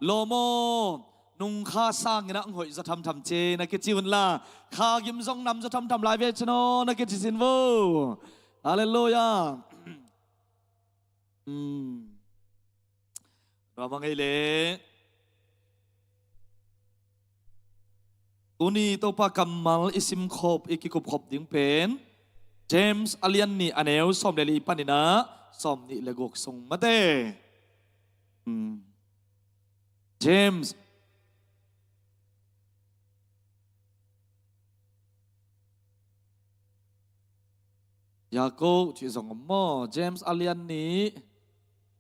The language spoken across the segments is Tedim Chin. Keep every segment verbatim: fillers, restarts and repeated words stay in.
Lawm aw, nung kha sangin ah hong hoih zaw thamtham ci e na kici un la, kha gim zong nam zaw thamtham lai ve cin aw na kici sin vo. Halleluiah. Hmm. Tua bang ei leh tuni Topa kammal i simkhop, i kikupkhop ding pen James a lian nih a neu sawm le li panin ah sawm nih le guk sung mate. Hmm. James. Jakob cih zong om maw? James a lian nih.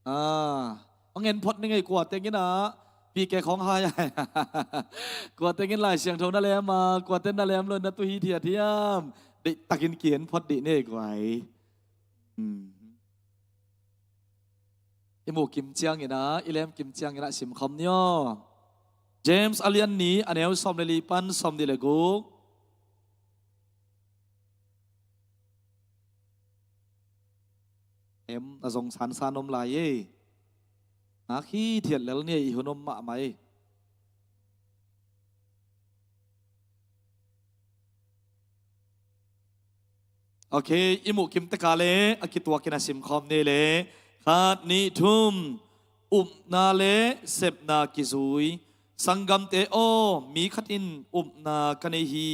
Ah, hong en phot ni ngei, kua tengin ah P K khawng hai ai. Kua tengin Lai Siangtho na lem a, kua ten na lem lo in na tu hithiat hiam? Deihtakin ki-en phot dih ni ei guai. Hmm. I muh kim ciangin ah, i lem kim ciangin ah simkhawm ni aw. James a lian nih a neu sawm le li pan sawm nih le guk. Em, a zong sansan om lai ei. Nak hithiat lel ni ei, i hun om mahmah ei. Ok, i muh kim tek a leh a kituakin a simkhawm ni leh, khat, nih, thum. Upna le sepna kizui. Sanggamte aw, mi khat in upna ka nei hi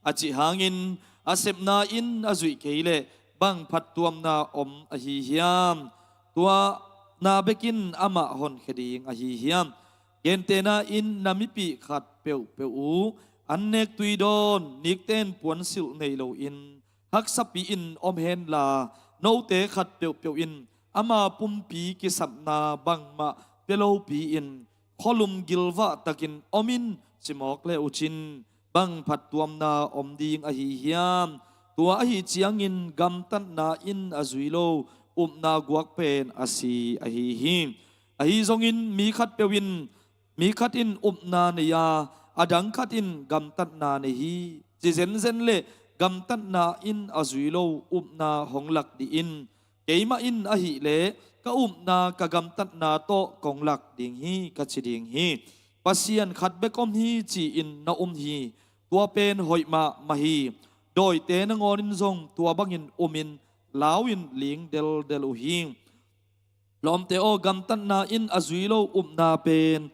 a cih hangin a sepna in a zuih kei leh bang phattuamna om ahi hiam? Tua na bekin amah honkhia ding ahi hiam? Gentehna in na mipih khat peuhpeuh uh an nek tui dawn, nikten puansilh nei loin haksapi-in om henla, note khat peuhpeuh in ama pumpi kisapna bangmah pia lopi-in khualum gilvah takin om in, ci mawk le uh cin bang phattuamna om ding ahi hiam? Tua ahi ciangin gamtatna in a zui lo upna guak pen a si ahi hi. Ahi zongin mi khat peuh in, mi khat in upna nei a, a dang khat in gamtatna nei hi, ci zenzen leh gamtatna in a zui lo upna hong lak dih in. Keimah in ahih leh ka upna ka gamtatna tawh kong lak ding hi, ka ci ding hi. Pasian khat bek om hi ci-in na um hi. Tua pen hoih mahmah hi. Dawite nangawnin zong tua bangin umin lau in ling deldel uh hi. Lawmte aw, gamtatna in a zui lo upna pen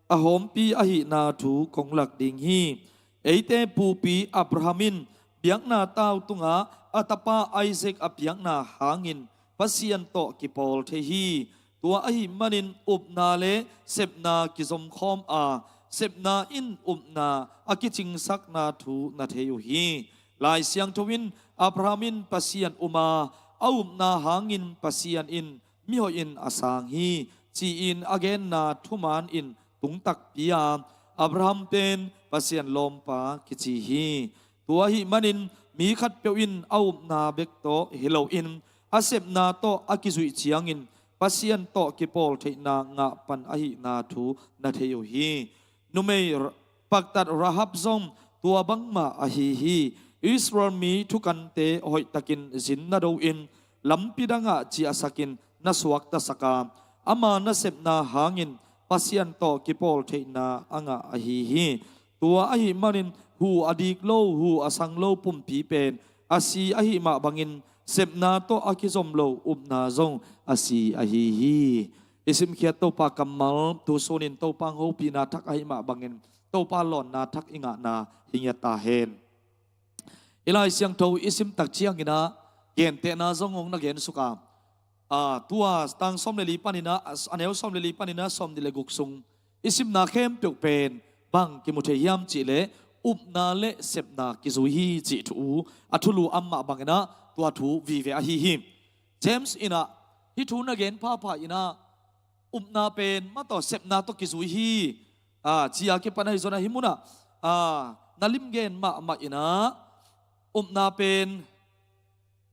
a hawmpi ahihna thu kong lak ding hi. Eite pupi Abraham in biakna tau tungah a tapa Isaac a piakna hangin Pasian tawh kipawl thei hi. Tua ahih manin upna le sepna kizomkhawm a, sepna in upna a kicingsakna thu na thei uh hi. Lai Siangtho in Abraham in Pasian um a, a upna hangin Pasian in mihoih in a sang hi, ci-in a genna thuman in tungtakpi a, Abraham pen Pasian lawmpa kici hi. Tua ahih manin mi khatpeuh in a upna bek tawh hi loin a sepna tawh a kizuih ciangin Pasian tawh kipawl theihna ngah pan ahihna thu na thei uh hi. Numei paktat Rahab zong tua bangmah ahi hi. Israel mi thukante hoihtakin zin na do-in lampi dangah ciahsakin na suaktasak a, ama nasepna hangin Pasian tawh kipawl theihna a ngah ahi hi. Tua ahih manin hu a dik lo, hu a sang lo pumpi pen a si ahih mah bangin sepna tawh a kizom lo upna zong a si ahi hi. I simkhiat Topa kammal, tu sunin Topa hong hopihna thak ahih mah bangin Topa lawnna thak i ngahna hi ngiat ta hen. I Lai Siangtho i simtak ciangin ah gentehna zong hong na gensuk a, a, tua tang sawm le li panin ah, a neu sawm le li panin ah sawm nih le guk sung i simna khempeuh pen bang kimu thei hiam cihleh upna le sepna kizui hi cih thu a thulu a mah bangin ah tua thu vive ahi hi. James in ah hih thu na gen phapha in ah upna pen mah tawh sepna tawh kizui hi. A, ci-a kipan ahi zongin ah hih munah, a, na limgen mahmah in ah upna pen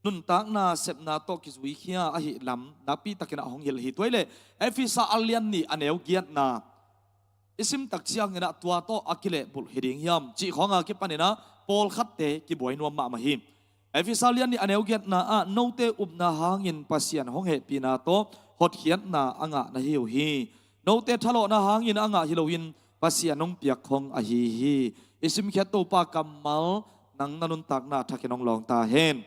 nuntakna sepna tawh kizuikhia ahih lam nakpitakin ah hong hilh hi. Tua hileh Efesa a lian nih a neu giatna i simtak ciangin ah tua tawh a kilehbulh hi ding hiam cih khawng a kipanin ah pawlkhatte kibuai nuam mahmah hi. Efesa lian nih a neu giatna ah note upna hangin Pasian hong hehpihna tawh hotkhiatna a ngah na hi uh hi. Note thalawhna hangin a ngah hi loin Pasian hong piak khong ahi hi. I simkhiat Topa kammal nang na nuntakna thakin hong lawng ta hen.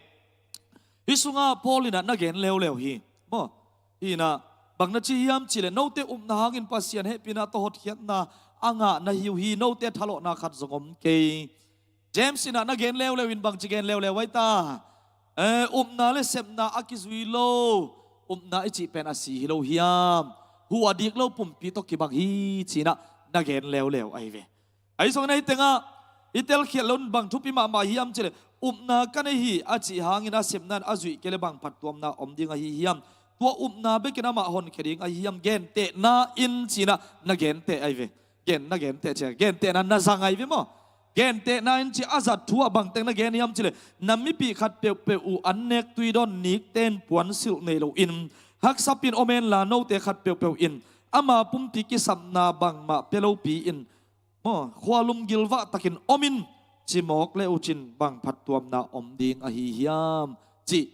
Hih sungah Paul in ah na gen leuleu hi. Maw, hi in ah bang na ci hiam cih leh note upna hangin Pasian hehpihna tawh hotkhiatna a ngah na hi uh hi, note thalawhna khat zong om kei. James in ah na gen leuleu in bangci gen leuleu ai ta? Eh, upna le sepna a kizui lo upna i cih pen a si hi lo hiam? Huh a dik lo pumpi tawh kibang hi ci in ah na gen leuleu ahi ve. Ahi zongin ahi tengah i telkhiat loh in bang thupi mahmah hiam cih leh, upna ka nei hi a cih hangin a sepna in a zuih kei leh bang phattuamna om ding ahi hiam? Tua upna bekin amah honkhia ding ahi hiam? Gentehna in ci in ah na genteh ahi ve. Gen, na genteh ci a, gentehna na zang ahi ve maw? Gentehna in ci a zat thu ah bangteng na gen hiam cih leh, na mipih khat peuhpeuh uh an nek tui dawn nikten puansilh nei loin haksapin om henla, note khat peuhpeuh in ama pumpi kisapna bangmah pia lopi in, maw, khualum gilvah takin om in, cimawk le uh cin bang phattuamna om ding ahi hiam? Cih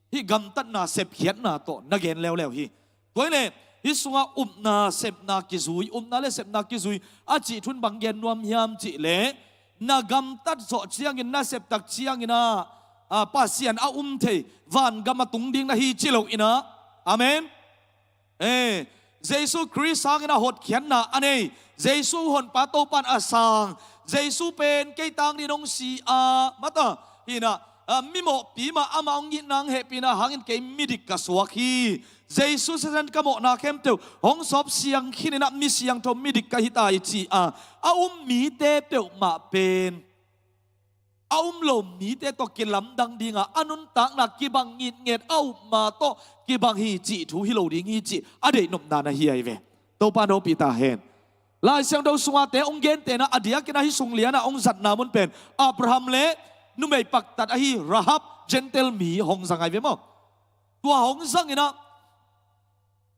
hih gamtatna sepkhiatna tawh na gen leuleu hi. Tua hi leh hih sungah upna sepna kizui, upna le sepna kizui a cih thu in bang gen nuam hiam cih leh, na gamtat zawh ciangin, na sep tak ciangin ah, ah, Pasian a um thei vangam a tung ding na hi ci lo in ah. Amen. Eh, Jesu Khrist hangin a hotkhiatna a nei, Jesu honpa Topa in a sang, Jesu pen kei tang dingin hong si a, mata, hi in ah, ah, mimawhpi mah amah hong itna, hong hehpihna hangin kei midik ka suak hi. Jesu sisan ka mawhna khempeuh hong sawp siang khin in ah mi siangtho midik ka hi ta hi ci a, a um mite peuhmah pen a um lo mite tawh kilamdang ding a, a nuntakna kibang ngitnget, a upna tawh kibang hi cih thu hi lo ding hi cih a deih nopna na hi ahi ve. Topa in hopih ta hen. Lai Siangtho sungah te hong gentehna a diakin ah hih sung lian ah hong zatna mun pen Abraham le numei paktat ahi Rahab Gentile mi hong zang ahi ve maw? Tua hong zang in ah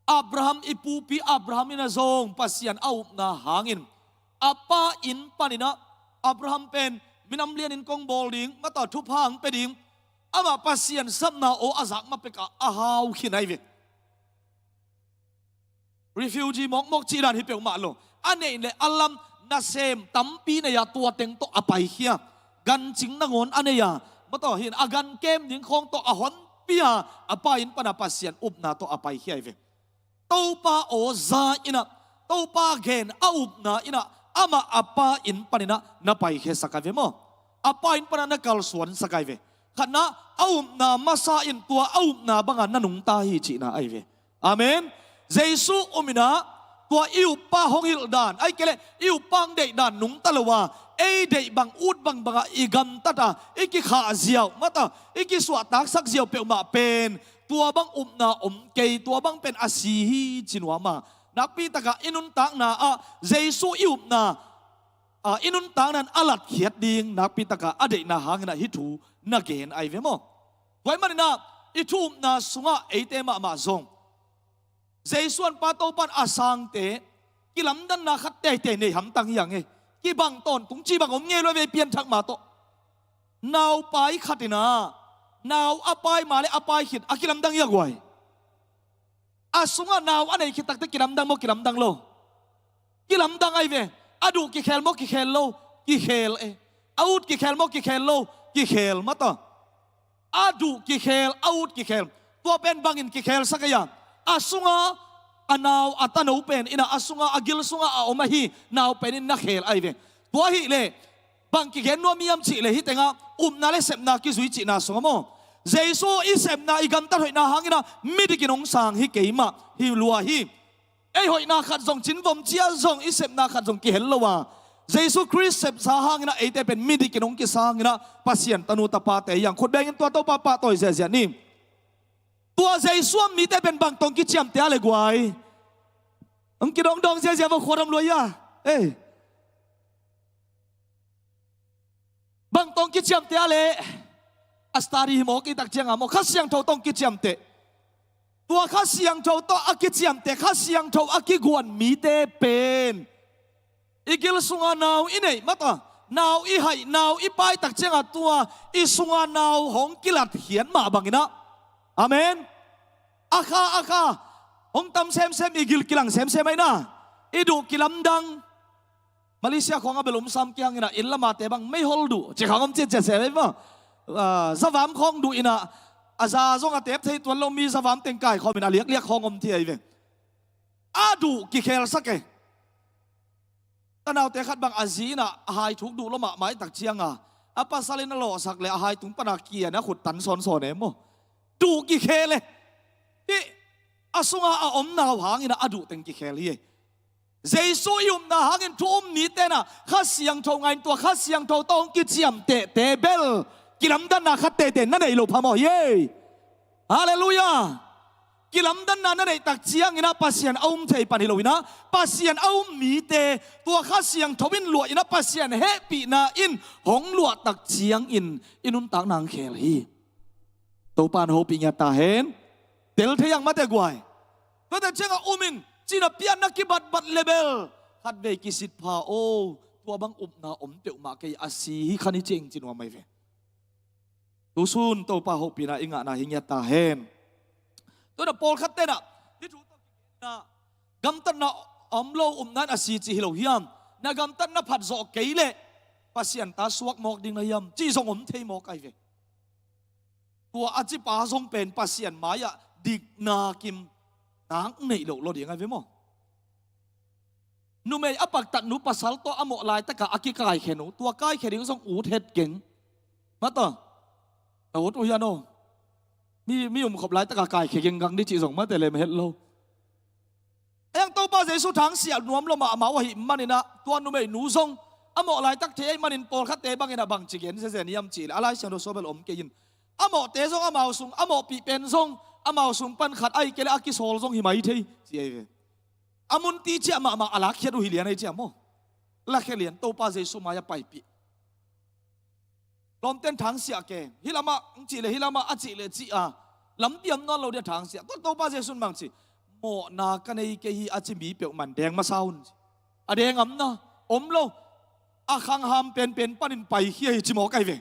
Abraham i pupi Abraham in ah zong Pasian a upna hangin a pa inn panin ah, Abraham pen minam lianin kong bawl ding, mata, thupha hong pia ding, amah Pasian sapna aw a zak ma pek a, a hau khin ahi ve. Refugee mawkmawk cih dan hi peuhmah lo. A neih le a lam nasem tampi nei a, tua teng tawh a paikhia. Gancing nangawn a nei a, mata, hi in a gan kem ding khawng tawh a honpi a, a pa inn pan a Pasian upna tawh a paikhia ahi ve. Topa aw za in ah, Topa gen a upna in ah, amah a pa inn panin ah na paikhiasak ahi ve maw? A pa inn pan ah na kalsuansak ahi ve. Khatna, a upna masa in tua a upna bang a na nungta hi cihna ahi ve. Amen. Jesu um in ah tua i uppa hong hilh dan, ahih kei leh i uppa hong deih dan nungta lo a, ei deih bang ut bangbang ah i gamtat a, i kikhah ziau, mata, i kisuahtaksak ziau peuhmah pen tua bang upna om kei, tua bang pen a si hi ci nuam a. Nakpi tak ah i nuntakna ah Jesu i upna, ah, i nuntakna in a latkhiat ding nakpi tak ah a deihna hangin ah hih thu na gen ahi ve maw? Tua ahih manin ah i thu upna sungah eite mahmah zong Jesu honpa Topa in a sangte kilamdanna khat teitei nei hamtang hi hang e. Kibang tawntung cih bang om ngei lo ve, pianthak ma tawh. Naupai khat in ah nau a pai ma le a pai khit a kilamdang hi a guai. A sungah nau a nei khit takte kilamdang maw, kilamdang lo? Kilamdang ahi ve. A duh kikhel maw, kikhel lo? Kikhel e. A ut kikhel maw, kikhel lo? Kikhel, mata. A duh kikhel, a ut kikhel. Tua pen bangin kikhelsak ahi a, a sunga a nau a tano pen in ah, a sunga, a gil sunga a om ahi nau pen in na khel ahi ve. Tua ahih leh bang kigen nuam hiam cih leh hih tengah upna le sepna kizui cihna sungah maw, Jesu i sepna, i gamtat hoihna hangin ah midik in hong sang hi kei mah hi lua hi. Ei hoihna khat zong, cinvom ciat zong, i sepna khat zong kihel lo a, Jesu Khrist sepsa hangin ah eite pen midik in hong kisang in ah Pasian tanu tapate hi hang. Khut bengin tua Topa pahtawi ziahziah ni. Tua Jesu a mite pen bang tawh hong kiciamteh a le guai? Hong kidongdong ziahziah vo, khuadam lua hi a. Ei. Bang tawh hong kiciamteh a le? A study hi mawk i tak ciangah maw, Kha Siangtho tawh hong kiciamteh. Tua Kha Siangtho tawh a kiciamteh, Kha Siangtho a kiguan mite pen i gil sunga nau i neih mata, nau i haih, nau i pai tak ciangah tua i sunga nau hong kilatkhiat mah bangin ah. Amen. A kha, a kha. Hong tam semsem, i gil kilang semsem ahi na. I duh kilamdang. Malaysia khawng a bel om sam kiangin ah inn lamate bang meihol duh ci khawng om ciacia sem ahi maw. Ah, zavam khawng duh in ah a za zong a tep thei tuan lo mi zavam teng kaikhawm in a liakliak khawng om thei ahi ve. A duh kikhelsak e. Tanaute khat bang a zi in ah a hai thuk duh lo mahmah i tak cianga a pasal in a lawhsak le a hai tung pana kian a khut tan sawnsawn e maw. Duh kikhel e. Hih a sunga a omna uh hangin ah a duh teng kikhel hi e. Jesu i upna hangin thu um mite in ah Kha Siangtho ngah in tua Kha Siangtho tawh hong kiciamtehte bel kilamdanna khat teitei na neih loh phamawh hi e. Halleluiah. Kilamdanna na neih tak ciangin ah Pasian a um thei pan hi lo in ah Pasian a um mite tua Kha Siangtho in luah in ah Pasian hehpihna in hong luah tak ciangin i nuntakna hong khel hi. Topa in hopih ngiat ta hen. Tel thei ang mate guai. Tuate ciangah um in cina pianna kibatbat le bel khatvei kisit pha o. Tua bang upna om peuhmah kei a si hi khan hi ciang ci nuam ahi ve. Tusun Topa hopihna i ngahna hi ngiat ta hen. Tua na pawlkhat tenah hih thu tawh kikhenna gamtatna om lo upna in a si ci hi lo hiam? Na gamtatna phat zawh kei leh Pasian ta suak mawk ding na hiam? Ci zong om thei mawk ahi ve. Tua a cipa zong pen Pasian mai-ah dikna kim nak neih loh lo ding ahi ve maw? Numei a paktat nu pasal tawh a mawh laitakah a kikaikhe nu tua kaikhe ding zong ut het keng. Mata a ut uh hian aw. Mi, mi umkhop laitakah kaikhe keng gang dih cih zong mate lem het lo. Ayang Topa Jesu thangsiah nuam lo mahmah uh ahih maninah tua numeinu zong a mawh laitak thei ahih manin pawlkhatte banginah bangci gen zezen hiam cihleh a Lai Siangtho sua bel om kei in a mawhte zong amau sung, a mawhpih pen zong amau sung pan khat ahih kei leh a kisawl zong hi mai thei ci ahi ve. A mun ti ciah mahmah a lakkhiat uh hi lian ahi ciah maw? Lakkhe lian Topa Jesu mai a paipih. Lawmten thangsiah ke hih lamah hong cih leh hih lamah a cih leh cih a lampiam nawn lo dia thangsiah. Tua Topa Jesu in bang ci? Mawhna ka nei kei hi a ci mi peuhmah in deng masa un ci. A deng amna om lo. A khangham penpen panin paikhia hi ci mawk ahi ve.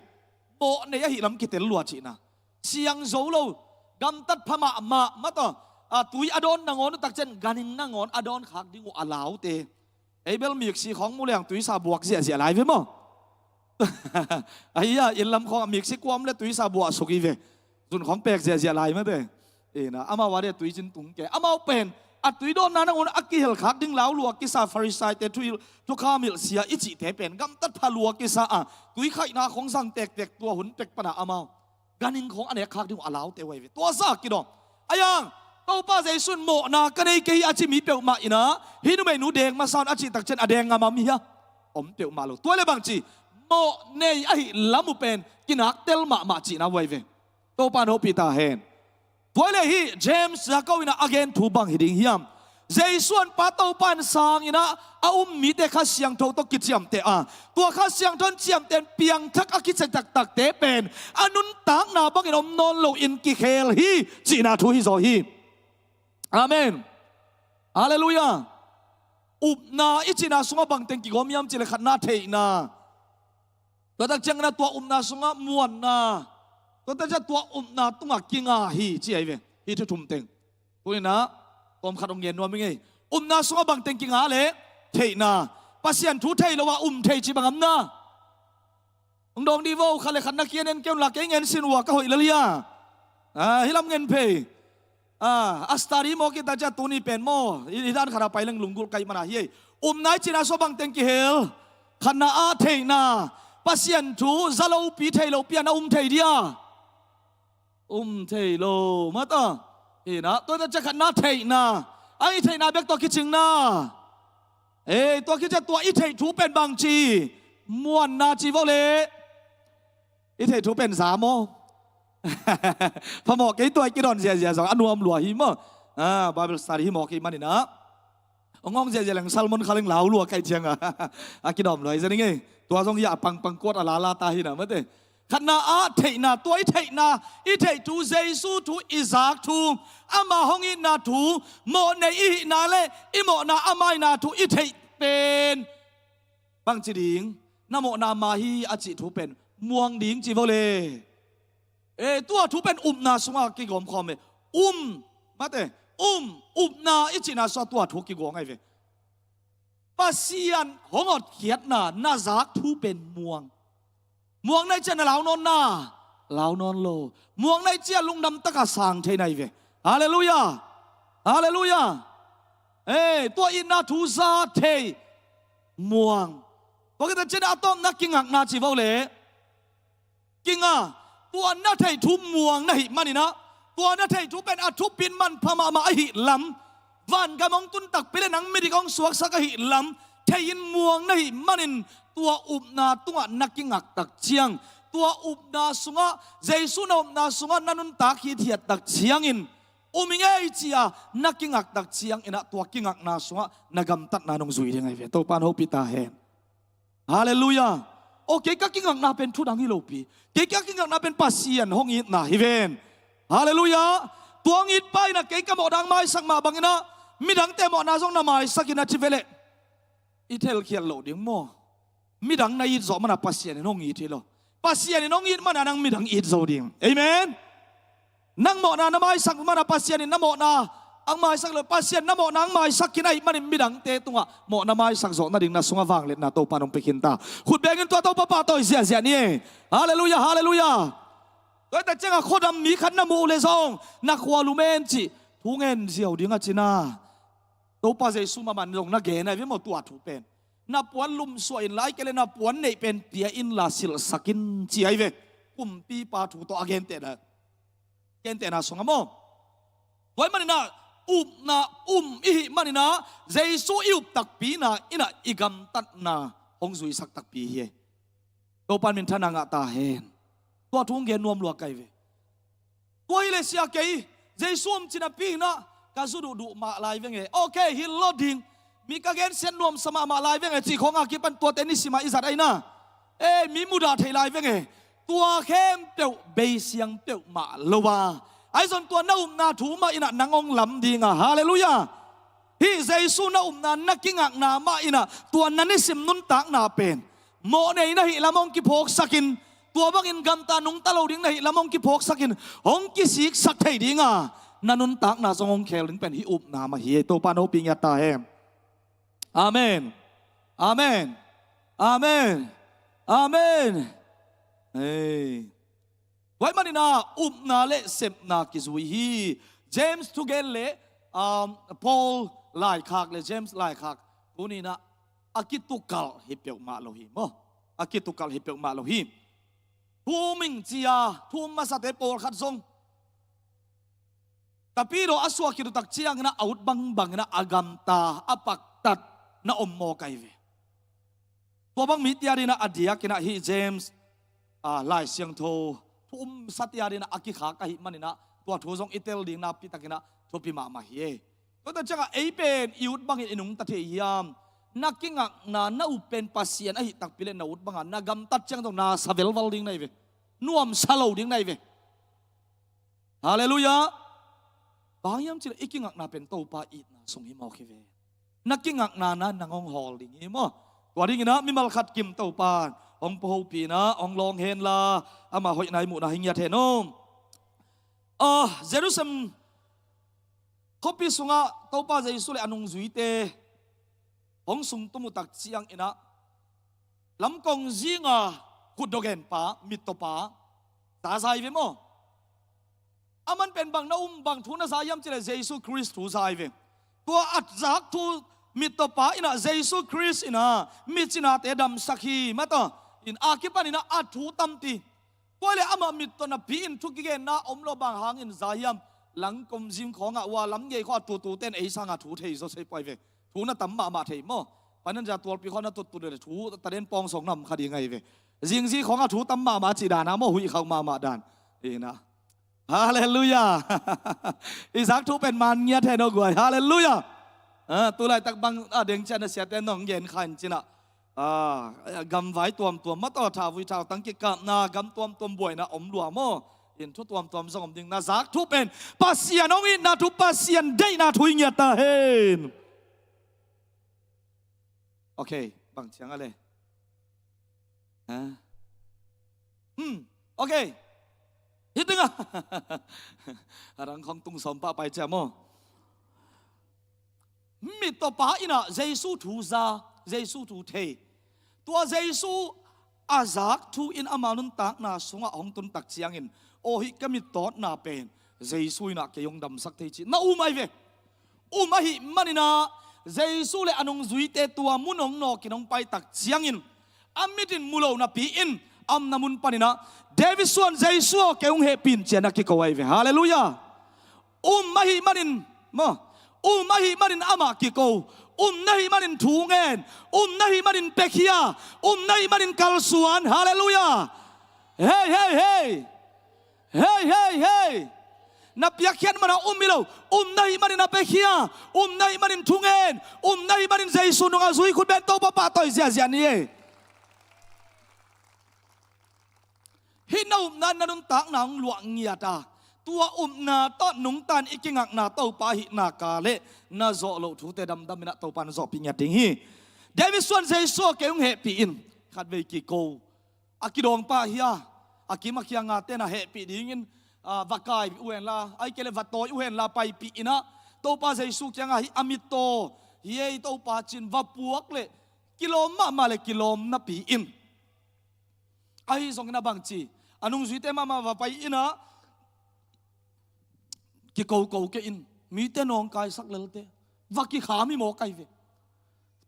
Mawh nei ahi lam kitel lua cihna. Siang zo lo gamtat pha mahmah mataw. A tui a dawn nangawn uh takcian ganhing nangawn a dawn khak ding uh a laute. Ei bel miksi khawng mu leng tuisa buak ziahziah lai ve maw? Ahi a inn lam khawng a miksi kuam le tuisa buah suk hi ve. Zun khawng pek ziahziah lai mate. Ina amau a deh tuicin tung ke amau pen a tui dawnna nangawn a kihelkhak ding lau lua kisa Farisaite thuhilh thukham hilh sia i cihte pen gamtat pha lua kisa a tui khaihna khawng zang tektek tua hun pek pana amau ganhing khawng a nek khak ding uh a laute uh ahi ve. Tua sa kidawm. Ayang Topa Jesu in mawhna ka nei kei hi a ci mi peuhmah inah hih numeinu deng masa un a cih takcian a deng ngamam hi a om peuhmah lo. Tua le bangci mawh nei ahi lam uh pen kinaktel mahmah cihna uh ahi ve. Topa in hopih ta hen. Tua le hih James Jacob inah a gen thu bang hi ding hiam? Jesu an pa Topa in sanginah a um mite Kha Siangtho tawh kiciamteh a tua Kha Siangtho in ciamteh in piangthak a kici taktakte pen a nuntakna bangin om nawn loin kikhel hi cihna thu hi zaw hi. Amen. Halleluiah. Upna i cihna sungah bangteng kigawm hiam cihleh khatna theihna. Tua tak ciangin a tua upna sungah muanna. Tua tak ciang tua upna tungah kinga hi ci ahi ve. Hih thu thum teng. Tuninah tawmkhat hong gen nuam hi ngei. Upna sungah bangteng kinga le theihna. Pasian thu thei lo a um thei ci bang amna. Hong dawng dih vo khat le khatna kian en keun la kei ngen sin ua ka hoih lel hia. Hih lam ngen phei. A study mawk i ta ciah tuni pen maw i dan khat a pai leng lunggulh kaih mana hi ei. Upna i cihna sua bangteng kihel. Khatna ah theihna. Pasian thu za lopi thei lopi a na um thei dia? Um thei lo mata. Hina tua ta ciah khatna theihna. A i theihna bek tua kicingna. Ei tua kiciah tua i theih thu pen bangci? Muanna ci vo le. I theih thu pen za maw? Phamawh kei tua i kidawn ziazia zong a nuam lua hi maw? Bible study hi mawk hi maninah hong hong ziazia leng sermon kha leng lau lua kaih cianga a kidawm lua hi zaning ei. Tua zong hi a pangpang kuat a lala ta hina mate. Khatna ah theihna tua i theihna i theih thu Jesu thu i zak thu ama hong itna thu mawh nei i hihna le i mawhna ama itna thu i theih pen bangci ding na mawhna ma hi a cih thu pen muang ding ci vo le. E tua thu pen upna sungah kigawm khawm e. Um mate Um, upna i cihna sungah tua thu kiguang ahi ve. Pasian hong hotkhiatna na zak thu pen muang. Muang na hih ciang na lau nawn na, lau nawn lo. Muang na hih ciang lungdam taka sang thei na hi ve. Halleluiah. Halleluiah. Ei, tua itna thu za thei muang. Tua khit ciang a tawpna kingakna ci vo leh, kinga, tua na theih thu muang na hih manin ah, tua na theih thu pen a thupit manpha mahmah ahih lam, vangam hong tun takpi leh nang midik hong suaksak ahih lam thei-in muang na hih manin, tua upna tungah na kingak tak ciang, tua upna sungah, Jesu na upna sungah na nuntak hithiat tak ciangin, um ing ei ci-a na kingak tak ciangin ah, tua kingakna sungah na gamtatna nong zui ding ahi ve. Topa in hopih ta hen. Halleluiah. Aw, kei ka kingakna pen thudang hi lopi. Kei ka kingakna pen Pasian hong itna hi ven. Halleluiah. Tua hong it pa in ah kei ka mawhna hong maisak mah bangin ah, midangte mawhna zong na maisak in a ci ve leh, i thelkhial loh ding maw? Midang na it zawh man a Pasian in hong it hi lo. Pasian in hong it man a nang midang it zo ding. Amen. Nang mawhna na maisak man a Pasian in na mawhna hong maisak lo. Pasian na mawhna hong maisak khin ahih manin midangte tungah mawhna maisak zawh nading na sungah vangliatna Topa in hong pia khin ta. Khut bengin tua Topa pahtawi ziahziah ni. Halleluiah, halleluiah. Tua hi tak ciangah khuadam mi khat na muh uh leh zong na khua lum en cih thu ngen ziau ding a ci na. Topa Jesu mahmah in zong na gen ahi ve maw tua thu pen. Na puan lumsuah inla, ahih kei leh na puan neih pen pia inla silhsak in ci ahi ve. Kumpipa thu tawh a gentehna, gentehna sungah maw. Tua ahih manin ah, upna um i hih manin ah, Jesu i up takpi in ah, in ah i gamtatna hong zuisak takpi hi. Topa in minthanna ngah ta hen. Tua thu hong gen nuam lua ka hi ve. Tua hi leh sia kei, Jesu om cih napi in ah, ka zu duhduh mah lai veng e. Ok, hi lo ding. Mi ka gensiat nuamsa mahmah lai veng e, cih khawng a kipan tuate nisim a i zat ahi na. Ei, mi mudah thei lai veng e. Tua khempeuh beisiang peuhmah lo a, ahi zong tua na upna thu mah in ah nang hong lam ding a. Halleluiah. Hih Jesu na upna, na kingakna mah in ah tua na nisim nuntakna pen mawhnei na hih lam hong kiphawksak in, tua bangin gamta nungta lo ding na hih lam hong kiphawksak in, hong kisiksak thei ding a, na nuntakna zong hong khel ding pen hih upna mah hi. Topa in hopih ngiat ta hen. Amen. Amen. Amen. Amen. Ei. Tua ahih manin ah upna leh sepna kizui hi. James thugen leh, um, Paul laikhak leh James laikhak tuni in ah a kitukalh hi peuhmah lo hi maw. A kitukalh hi peuhmah lo hi. Thu um ing ci-a thu um masate pawlkhat zong, tapidaw a suah khit uh tak ciangin ah a ut bangbang in ah a gamta, a paktat na om mawk ahi ve. Tua bang mite adingin ah a diakin ah hih James, ah, Lai Siangtho thu um sate adingin ah a kikhak ahih manin ah tua thu zong i tel ding nakpi takin ah thupi mahmah hi e. Tua tak ciangah ei pen i ut bangin i nungta thei hiam? Na kingakna, na up pen Pasian ahih takpi leh na ut bangah na gamtat ciang zong na sa velval ding na hi ve. Nuamsa lo ding na hi ve. Halleluiah. Bang hiam cih leh i kingakna pen Topa itna sung hi mawk hi ve. Na kingakna na nang hong hawl ding hi maw. Tua dingin ah mimal khat kim Topa in hong pua hopih in ah hong lawng hen la, ama hoihna i muhna hi ngiat hen aw. Ah, Jerusalem khuapi sungah Topa Jesu leh a nungzuite hong sungtum uh tak ciangin ah, lamkong zinga khutdawh genpa, mittawpa za, za hi ve maw. Aman pen bang na um, bang thu na za hiam cih leh Jesu Khrist thu za hi ve. Tua a zak thu, mittawpa in ah Jesu Khrist in ah micinate damsak hi mataw. In a kipan in ah a thu tampi. Tua hi leh amah mittaw napi-in thu kigenna om lo, bang hangin za hiam? Lamkong zing khawngah, ua lam gei khawngah tutute in ei sangin thu thei zaw sei pua hi ve. Thu na tam mahmah thei maw. Panin zia tualpi khawng na tuttut leh thu taden pawngsawng na om kha ding ahi ve. Zingzi khawngah thu tam mahmah cih dan a maw, huih khauh mahmah dan. Ina. Halleluiah. I zak thu pen man ngiat hen aw guai. Halleluiah. Ah, tu laitak bang a deng ciang a siate nong gen kha in cin ah. Ah, gamvai tuamtuam mataw, thavui thautang kikapna, gam tuamtuam buaina om lua maw. In thu tuamtuam zong om ding, na zak thu pen Pasian hong itna thu, Pasian deihna thu hi ngiat ta hen. Ok, bang ciang a le. Ha? Hmm, ok. Hih teng ah. A dang khawng tung sawm pah pai ciam aw. Mittaw pa in ah Jesu thu za, Jesu thu thei. Tua Jesu a zak thu in ama nuntakna sungah hong tun tak ciangin, aw, hih ka mittawtna pen Jesu in ah kei hong damsak thei ci na um ahi ve. Um ahih manin ah Jesu le a nungzuite tua mun hong nawkin hong pai tak ciangin, a mit in mu lo napi in, a omna mun panin ah, "David suan Jesu aw, kei hong hehpih in," ci-in a kiko ahi ve. Halleluiah. Um ahih manin, maw, um ahih manin amah kiko. Um na hih manin thu ngen. Um na hih manin piakhia. Um na hih manin kalsuan. Halleluiah. Hei, hei, hei. Hei, hei, hei. Na piakkhiat man a um hi lo. Um na hih manin a piakhia. Um na hih manin thu ngen. Um na hih manin Jesu nungah zui, khut beng, Topa pahtawi ziahziah ni ei. Hih na upna in na nuntakna hong luah ngiat a, tua upna tawh nungta in i kingakna Topa ahihna ka le na zawh loh thute damdam in ah Topa in zawhpih ngiat ding hi. "David suan Jesu aw, kei hong hehpih in," khatvei kiko. A kidawngpa hi a, a kim a kiangate in ah hehpih dingin, a, va kai uh henla, ahih kei leh va tawi uh henla, paipih in ah Topa Jesu kiangah, "Hih a mittaw hi ei Topa," ci-in va puak leh kilawm mahmah le kilawm napi in. Ahi zongin a bangci, a nungzuite mahmah va pai in ah, "Kikoko kei in, mite nawngkaisak lelte, va kikham hi mawk ahi ve.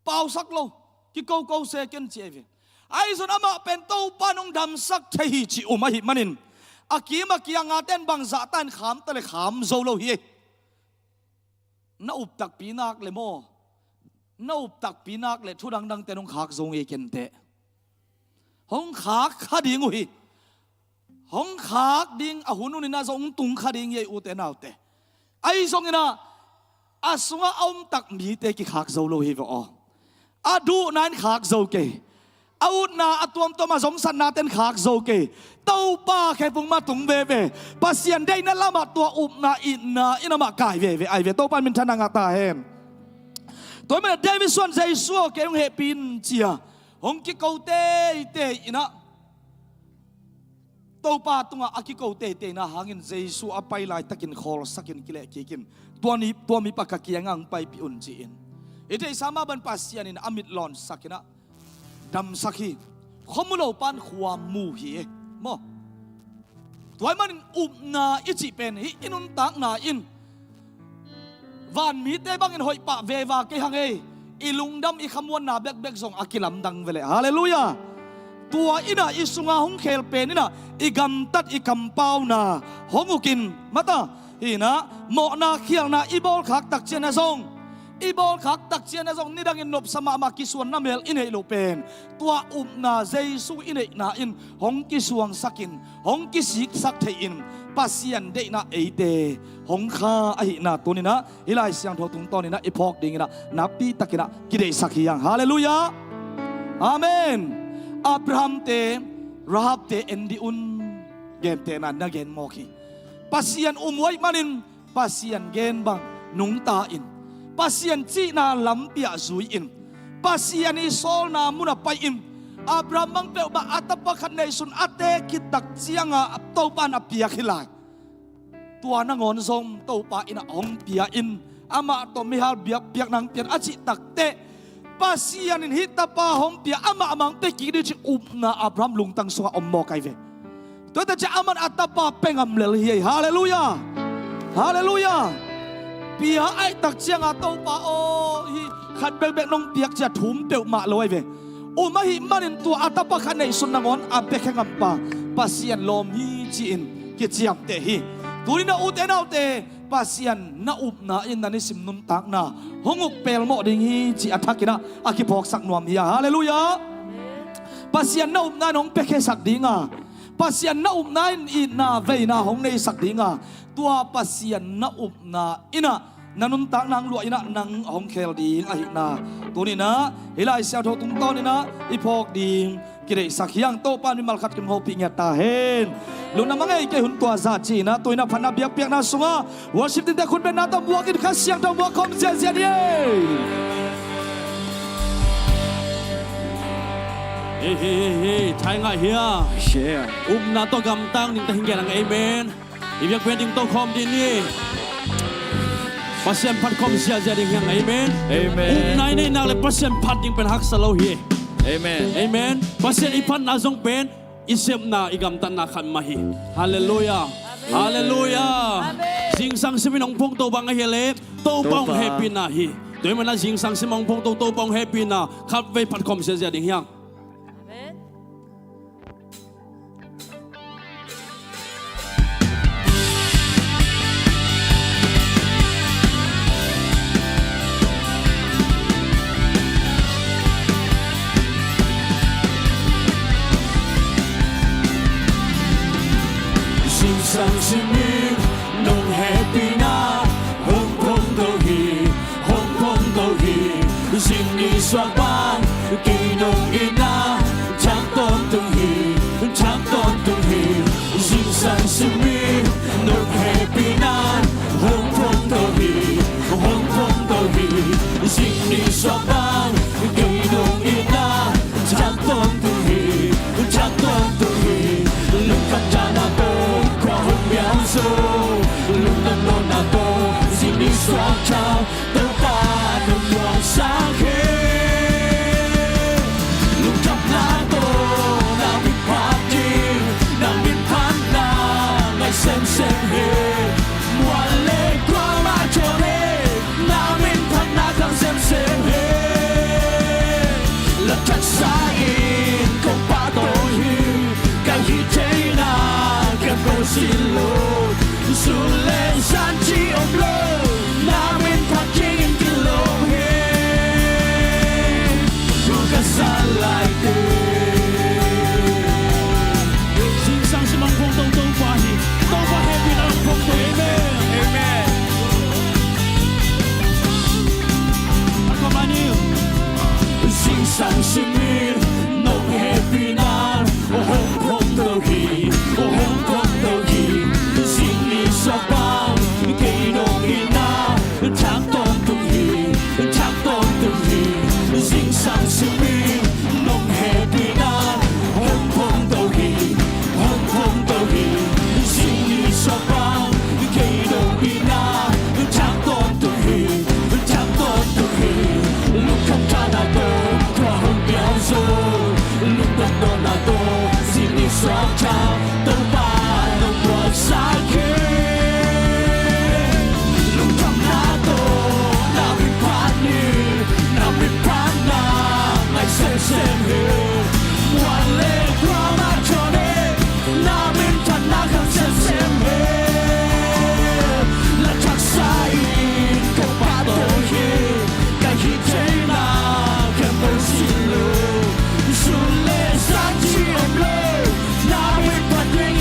Pausak lo, kikoko se ken," ci ahi ve. Ahi zongin amah pen Topa in hong damsak thei hi cih um ahih manin, a kim a kiangate in bangzahta in kham ta le kham zo lo hi. Na up takpi nak le maw, na up takpi nak le thu dangdangte in hong khak zo ngei kenteh. Hong khak kha ding uh hi. Hong khak ding, a hun hun in ah zong hong tung kha ding hi ei, ute naute. Ahi zongin ah, a sungah a om tak mite kikhak zo lo hi ve aw. A duhna in khak zo kei. A utna, a tuamtuam, a zomsaknate in khak zo kei. Topa khe pung mah tung veve. Pasian deihna lamah tua upna, itna in amah kai veve ahi ve. Topa in minthanna ngah ta hen. Tua ahih manin David suan Jesu aw, kei hong hehpih in, ci-a hong kiko teitei in ah, Topa tungah a kiko teiteina hangin Jesu a pai laitakin khawlsakin kilehkikin, "Tua ni, tua mipa ka kiangah hong paipih un," ci-in. I theihsa mah bangin Pasian in a mit lawnsak in ah damsak hi. Khua mu lo pan khua mu hi e, maw. Tua ahih manin upna i cih pen hih i nuntakna in vanmite bangin hoih pah veva kei hang ei. I lungdam, i khamuanna bekbek zong a kilamdang ve leh. Halleluiah. Tua in ah i sunga hong khel pen in ah i gamtat, i kampauna hong ukin, mata, hi in ah mawhna khialhna i bawlkhak tak ciangin ah zong, i bawlkhak tak ciangin ah zong nidangin nopsa mahmah kisuanna mel i neih loh pen, tua upna Jesu i neihna in hong kisuangsakin, hong kisiksak thei-in, Pasian deihna eite hong kha ahihna tuni-in ah hih Lai Siangtho tungtawnin ah i phawk dingin ah nakpi takin ah kideihsak hi hang. Halleluiah. Amen. Abraham-te, Rahab-te en dih un, gentehna na gen mawk hi. Pasian um uh ahih manin Pasian gen bang nungta in, Pasian cihna lampi-ah zui-in, Pasian i sawlna munah pai-in, Abraham bang peuhmah a tapa khat neihsun a teh khit tak ciangah Topa in a piak hi lai. Tua nangawn zong Topa in ah hong pia in, amah tawh meihal biakpiakna hong pia in a cih takteh, Pasian in hih tapa hong pia, amah mah hong pia kik ding cih upna Abraham lungtang sungah om mawk ahi ve. Tua hi tak ciang aman a tapa pia ngam lel hi ei. Halleluiah. Halleluiah. Pia ahih tak ciangah Topa aw, hih khat bekbek nong piak ci-a thum peuhmah lo ahi ve. Um ahih manin tua a tapa khat neihsun nangawn a pia khe ngampa Pasian lawm hi ci-in kiciamteh hi. Tuni-in ah ute naute, Pasian na upna in na nisim nuntakna hong uk pelmawh ding hi cih a thakin ah a kiphawksak nuam hi a. Halleluiah. Pasian na upna in hong piakhiasak ding a, Pasian na upna in itna veina hong neisak ding a, tua Pasian na upna in ah na nuntakna hong luah in ah nang hong khel ding ahihna tuni-in ah hih Lai Siangtho tungtawnin ah i phawk ding kideihsak hi hang. Topa in mimal khat kim hopih ngiat ta hen. Lungdam a ngei kei hun tua zah ci-in ah, tu-in ah phatna biakpiakna sungah worship team-te khut bengna tawh muak in Kha Siangtho muak khawm ziahziah ni ei. Hei, hei, hei, hei, thai ngah hia? Upna tawh gamtang ding ta hing gen ang, amen. I biakpiak ding tawh khawm ding ni. Pasian phat khawm ziazia ding hiang. Amen. Amen. Upna i neihnak le Pasian phat ding pen haksa lo hi. Amen. Amen. Pasian i phatna zong pen i sepna, i gamtatna khat mah hi. Halleluiah. Halleluiah. Zingsang simin hong phongto bang ahi le Topa hong hehpihna hi. Tua ahih manin zingsang simin hong phongto Topa hong hehpihna khatvei phat khawm ziazia ding hiang. Amen. Zingsang simin nong hehpihna hong phongto hi, hong phongto hi. Zingni suak bang kei nong itna thak tawntung hi, thak tawntung hi. Zingsang simin nong hehpihna hong phongto hi, hong phongto hi. Zingni suak bang kei nong itna thak tawntung hi, thak tawntung hi. Lungkham tana tawh khua hong piang zo, lungdam nawnna tawh zingni suak thau Topa nong muangsak hi. Lungkhamna tawh na min phat ding, na min phatna ngai semsem hi. Mual le kuamah thawn hi, na min phatna khang semsem hi. Lathaksa in kong pahtawi hi, ka hih theihna khempeuh sin lo. Sun le zan ci om lo, na min phat dingin kilawm hi. Thu ka sa lai teh. Zingsang simin hong phongto Topa hi. Topa hehpihna hong phongto. Amen. Amen. Zingsang simin nong hehpihna hong phongto hi, hong phongto hi. Zingni suak bang kei nong itna thak tawntung hi, thak tawntung hi. Zingsang simin nong hehpihna hong phongto hi, hong phongto hi. Zingni suak bang kei nong itna thak tawntung hi, thak tawntung hi. Lungkham tana tawh khua hong piang zo, lungdam nawnna tawh zingni suak thau Topa nong muangsak hi. Lungkhamna tawh na min phat ni, na min phatna ngai semsem hi. Mual le kuamah thawn hi, na min phatna khang semsem hi. Lathaksa in kong pahtawi hi, ka hih theihna khempeuh sin lo. Sun le zan ci om lo, na min phat ding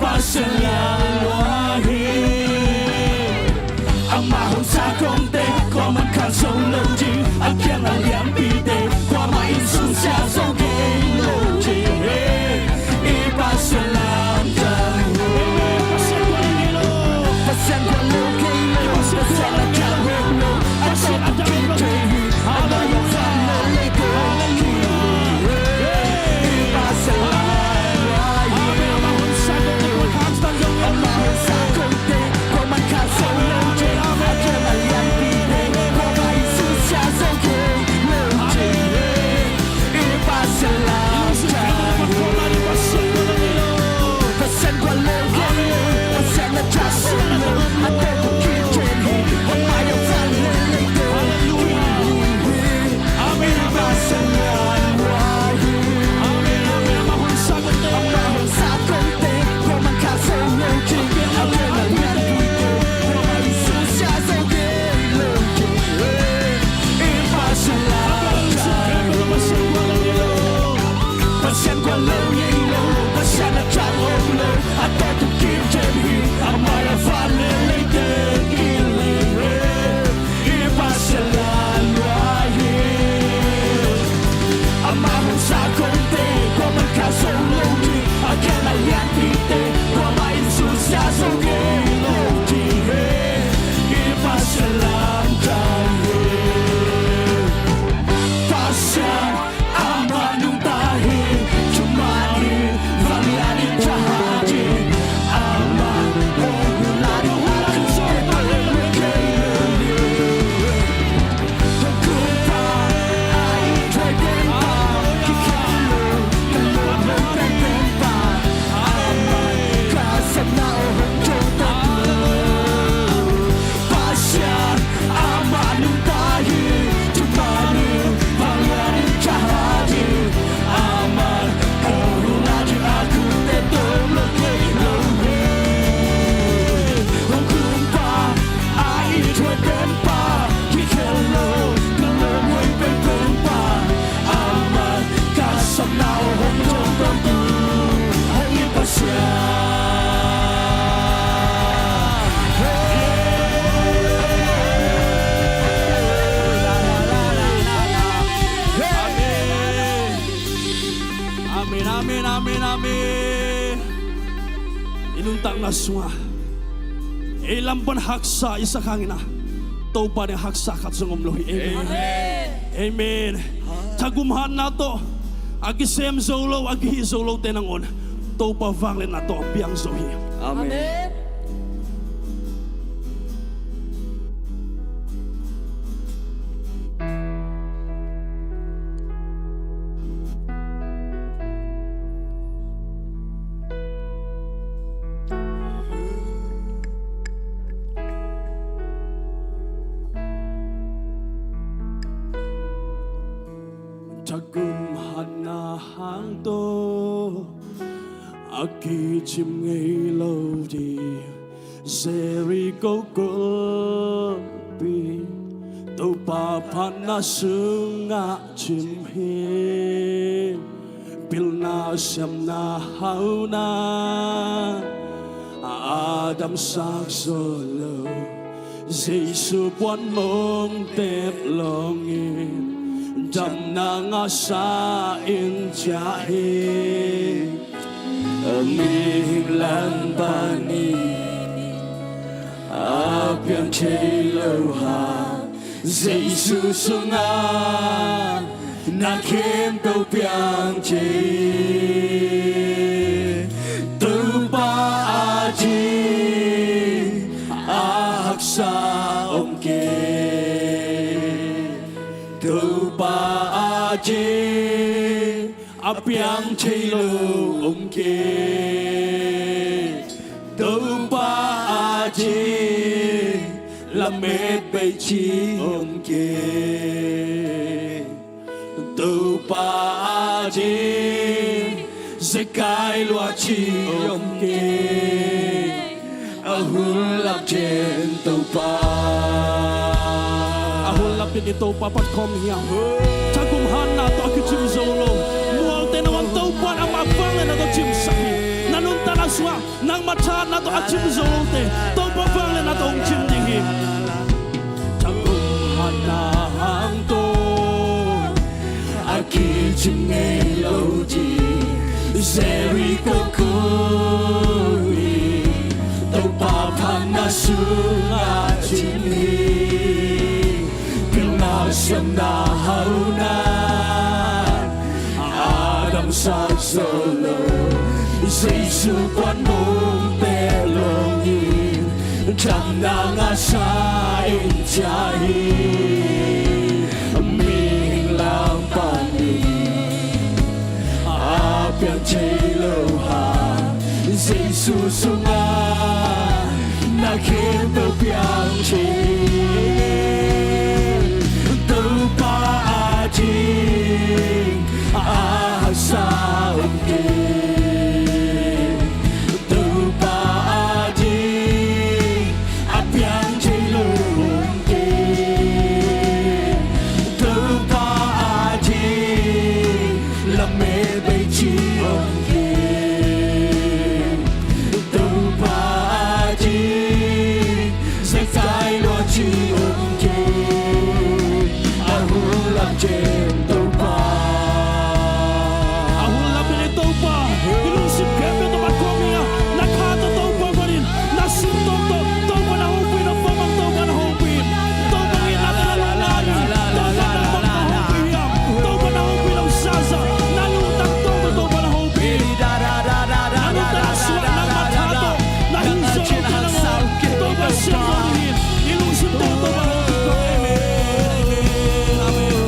Pasian lian lua hi. Amah hong sa kongte kuaman khan zo lo ding, a kiang a lianpite kuamah in susia zo kei lo ding hi. I Pasian lam dang hi. Pasian guan lo kei lo, Pasian a dang lo, a dang lo kei hi. Hallelujah. Hallelujah. Amen. Amen. Amen. Pasian guan lo ngei lo, Pasian a dang om lo, a tawh tung kim ken hi, a mai a van le leite killing hi. I Pasian lian lua hi. Amah hong sa kongte kuaman khan zo lo ding, a kiang a lianpite kuamah in susia zo ngei lo ding hi. I Pasian lam dang hi. Pasian amah nungta hi, thuman hi, vanglian in thahat hi. Amah hong hun lai ding a kute tawh lo kei lo hi. Hong kumpa a ithuai denpa, kikhel lo, ka lawm hong pen denpa, amah ka sapna aw hong dotawp lo. Pasian amah nungta hi, thuman hi, vanglian in thahat hi. Amah hong hun lai ding a kute tawh lo kei lo hi. Hong kumpa a ithuai denpa, kikhel lo, ka lawm hong pen denpa, amah ka sapna aw hong dotawp lo. Hong i Pasian. Amen. Amen, amen, amen, amen. I nuntakna sungah ei lam pan haksa i sak hangin ah, Topa ding haksa khat zong om lo hi. Amen. Amen. Amen. Thagum hatna tawh a kisem zo lo, a kihih zo lote nangawn Topa vangliatna tawh a piang zo hi. Amen. Amen. Thagum hatna hang tawh a kicim ngei lo ding Jericho kulpi, Topa phatna sungah cim hi. Pilna siamna hauna a damsak zo lo, Jesu puan mong tep lawngin damna ngahsa in ciah hi. Mihing lam panin a piang thei lo hang, Jesu sungah na khempeuh piang thei. Topa ading a haksa om kei. Topa ading a piang thei lo om kei. Topa ading lamet bei ci om kei. Topa ading zekai lua ci om kei. A hun lap den Topa. A hun lap den i Topa pan khawm hi hang. Thagum hatna tawh a kicim zo lo mualte nangawn Topa in amah vangliatna tawh cimsak hi. Na nuntakna sungah na Nangmah thahatna tawh a cim zote Topa vangliatna tawh hong cim ding hi. Thangkum hatna hang tawh a kicim ngei lo ding Jericho khuti, Topa phatna sungah cim hi. Pilna siamna hauhna a damsak zo lo, Jesu kuan nong pia lawngin damna ngahsa in ciah hi. Mihing lam panin a piang thei lo hang, Jesu sungah na khempeuh piang thei hi. Topa ading a haksa om kei, Topa ading a piang thei lo om kei, Topa ading lamet bei ci om kei, Topa ading zekai lua ci om kei. A hun lam ciang Topa, a hun lam ciang Topa, i lungsim khempeuh tawh mat khawm ing a, na kha tawh Topa phat in, na sumtawng tawh Topa na hopih, na pamang Topa na hopih. Topa itna tawh na lungngai in, Topa nangmah na hopih hiam? Topa na hopih lo sasa, na lungtang tawh Topa na hopih. Na lungtang na suah nangmah tha tawh na hih zawh tawh na ngawh Topa siam zo ding hi. I lungsim tawh Topa hopih tawh. Amen. Amen. Amen.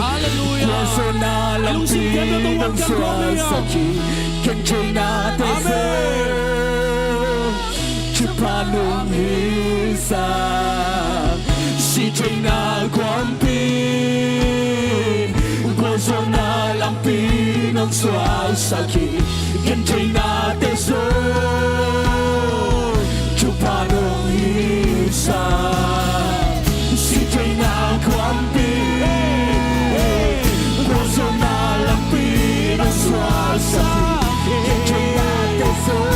Halleluiah. I lungsim khempeuh tawh wan khawm ing a. Amen. Thupha nong hisa, sihtheihna khuampi, gualzawhna lampi nong suaksak hi. Gentheihnate zong thupha nong hisa, sihtheihna khuampi, gualzawhna lampi nong suaksak hi. Gentheihnate zong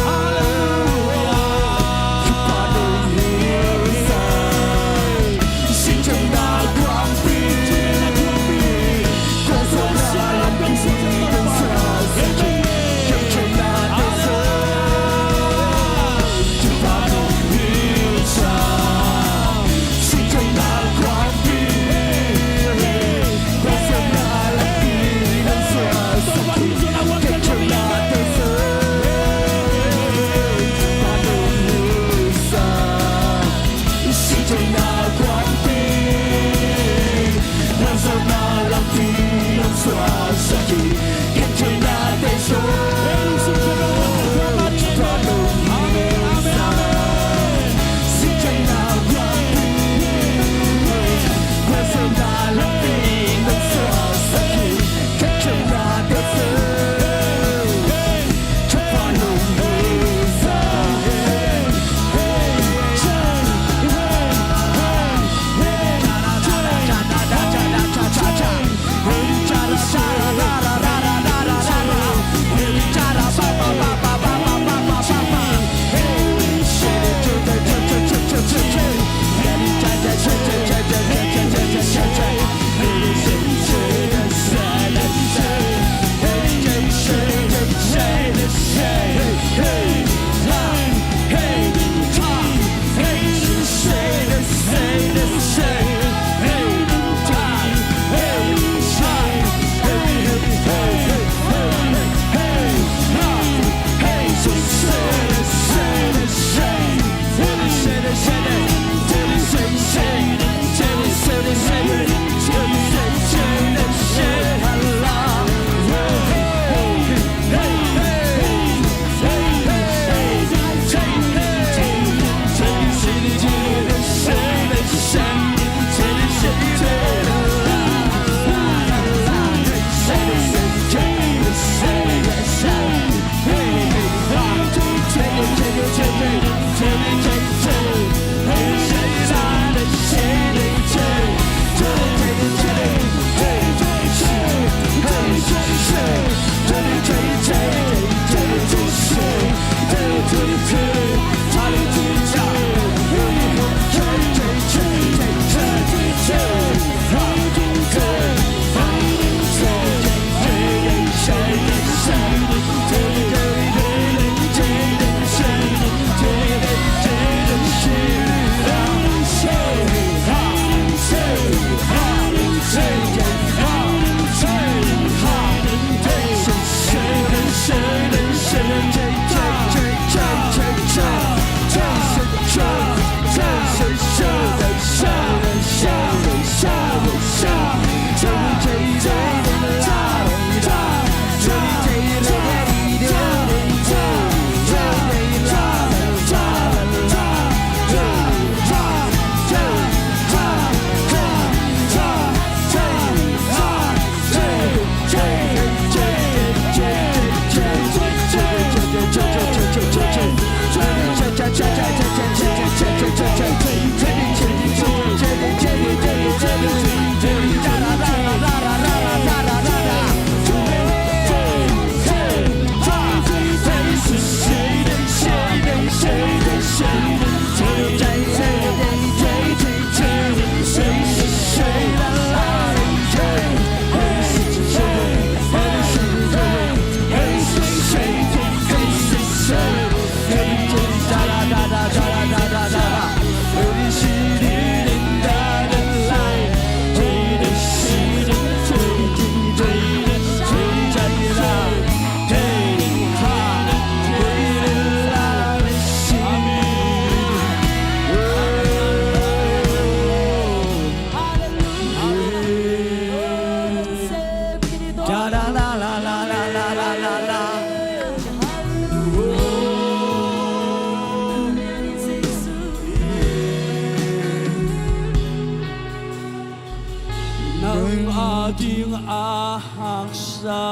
Nang a ding a haksa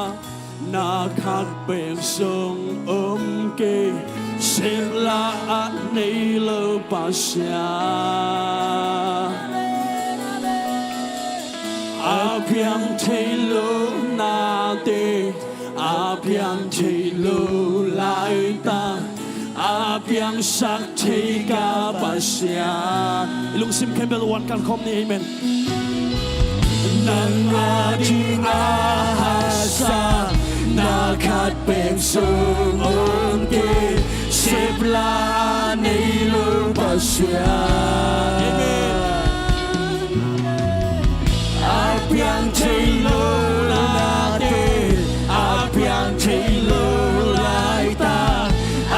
na khat bek zong om kei, sepla a nei lo Pasian. A piang thei lo nate, a piang thei lo laitak, a piangsak thei ka Pasian. I lungsim khempeuh un kan khawm ni, amen. Nang a ding a haksa na khat bek zong om kei, sepla a nei lo Pasian. Amen. A piang thei lo nate, a piang thei lo laitak,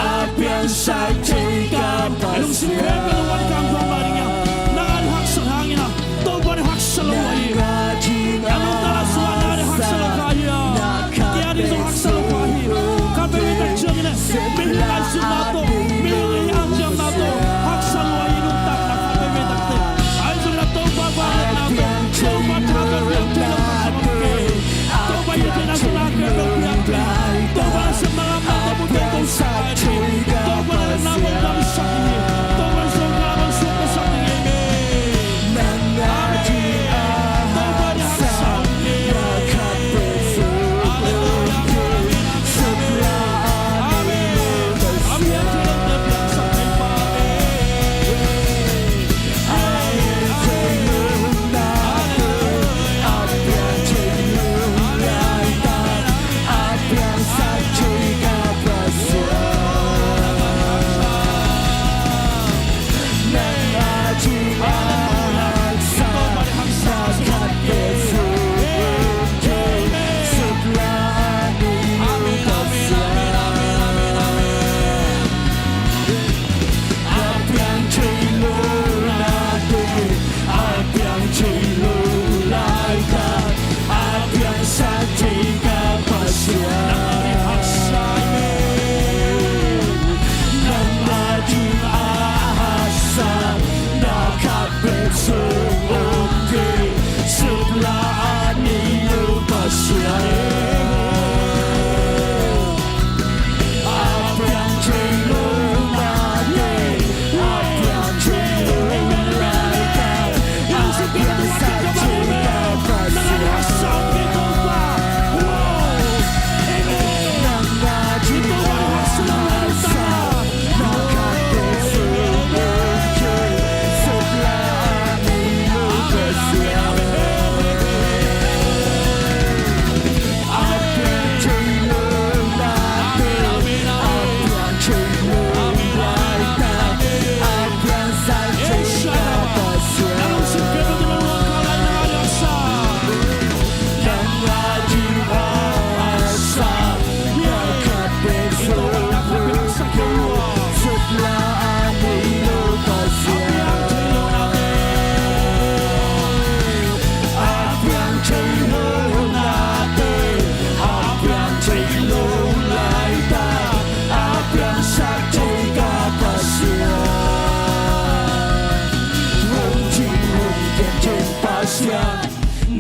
a piangsak thei ka Pasian. Lungsim khempeuh un kan khawm lai ding hi. Nang a ding haksa hangin a, Topa ding haksa lo ahi. A nungta a suah nang a ding haksa lo kha hi a, kei a ding zong haksa lo kha hi. Ka pe mi tak ciangin a, mi hing a sitna tawh, mi hing a ciamna tawh haksa lo ahi. Nungta a ka pe mi tak te, ahi zongin a Topa vangliatna tawh, Topa tha tawh piang thei lo ka sa mawk kei. Topa i theihna sung a khempeuh piang thei. Topa na sepna lamna tawh mu thei ko sa hi. Topa na lamna tawh damsak hi. Topa na sung ka lamna sung ka sak hi. Amen. Amen. Topa na haksa hi. Halleluia. Amen. Amen. Amen. Amen. A piang thei lo nate, a piang thei lo laitak, a piangsak thei ka Pasian. Nang a ding haksa hi. Nang a ding a haksa na khat bek zong om kei, sepla a nei lo Pasian.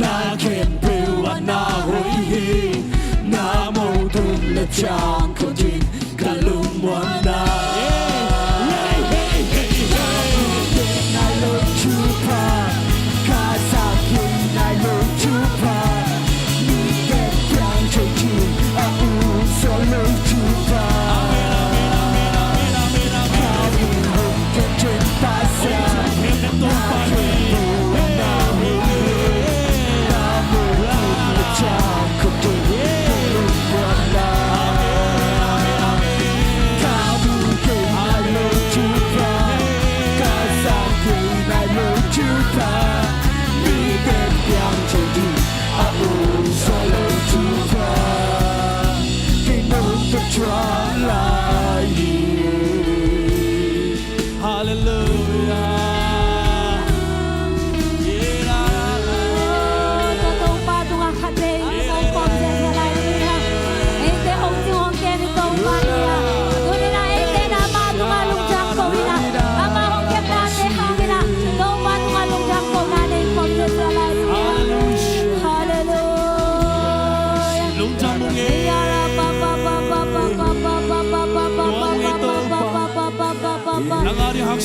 Na khempeuh ah na hoih hi, na motung le ciang kho ding ka lungmuanna.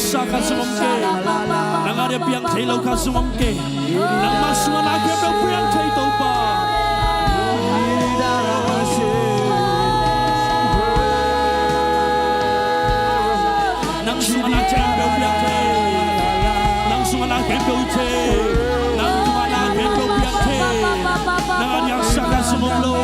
Sa khat zong om kei. Nang a dia piang thei lo khat zong om kei. Nangmah sungah na khempeuh piang thei Topa. Nang sungah na khempeuh piang thei. Nang sungah na khempeuh thei. Nang sungah na khempeuh piang thei. Nang a dia sa khat zong om lo.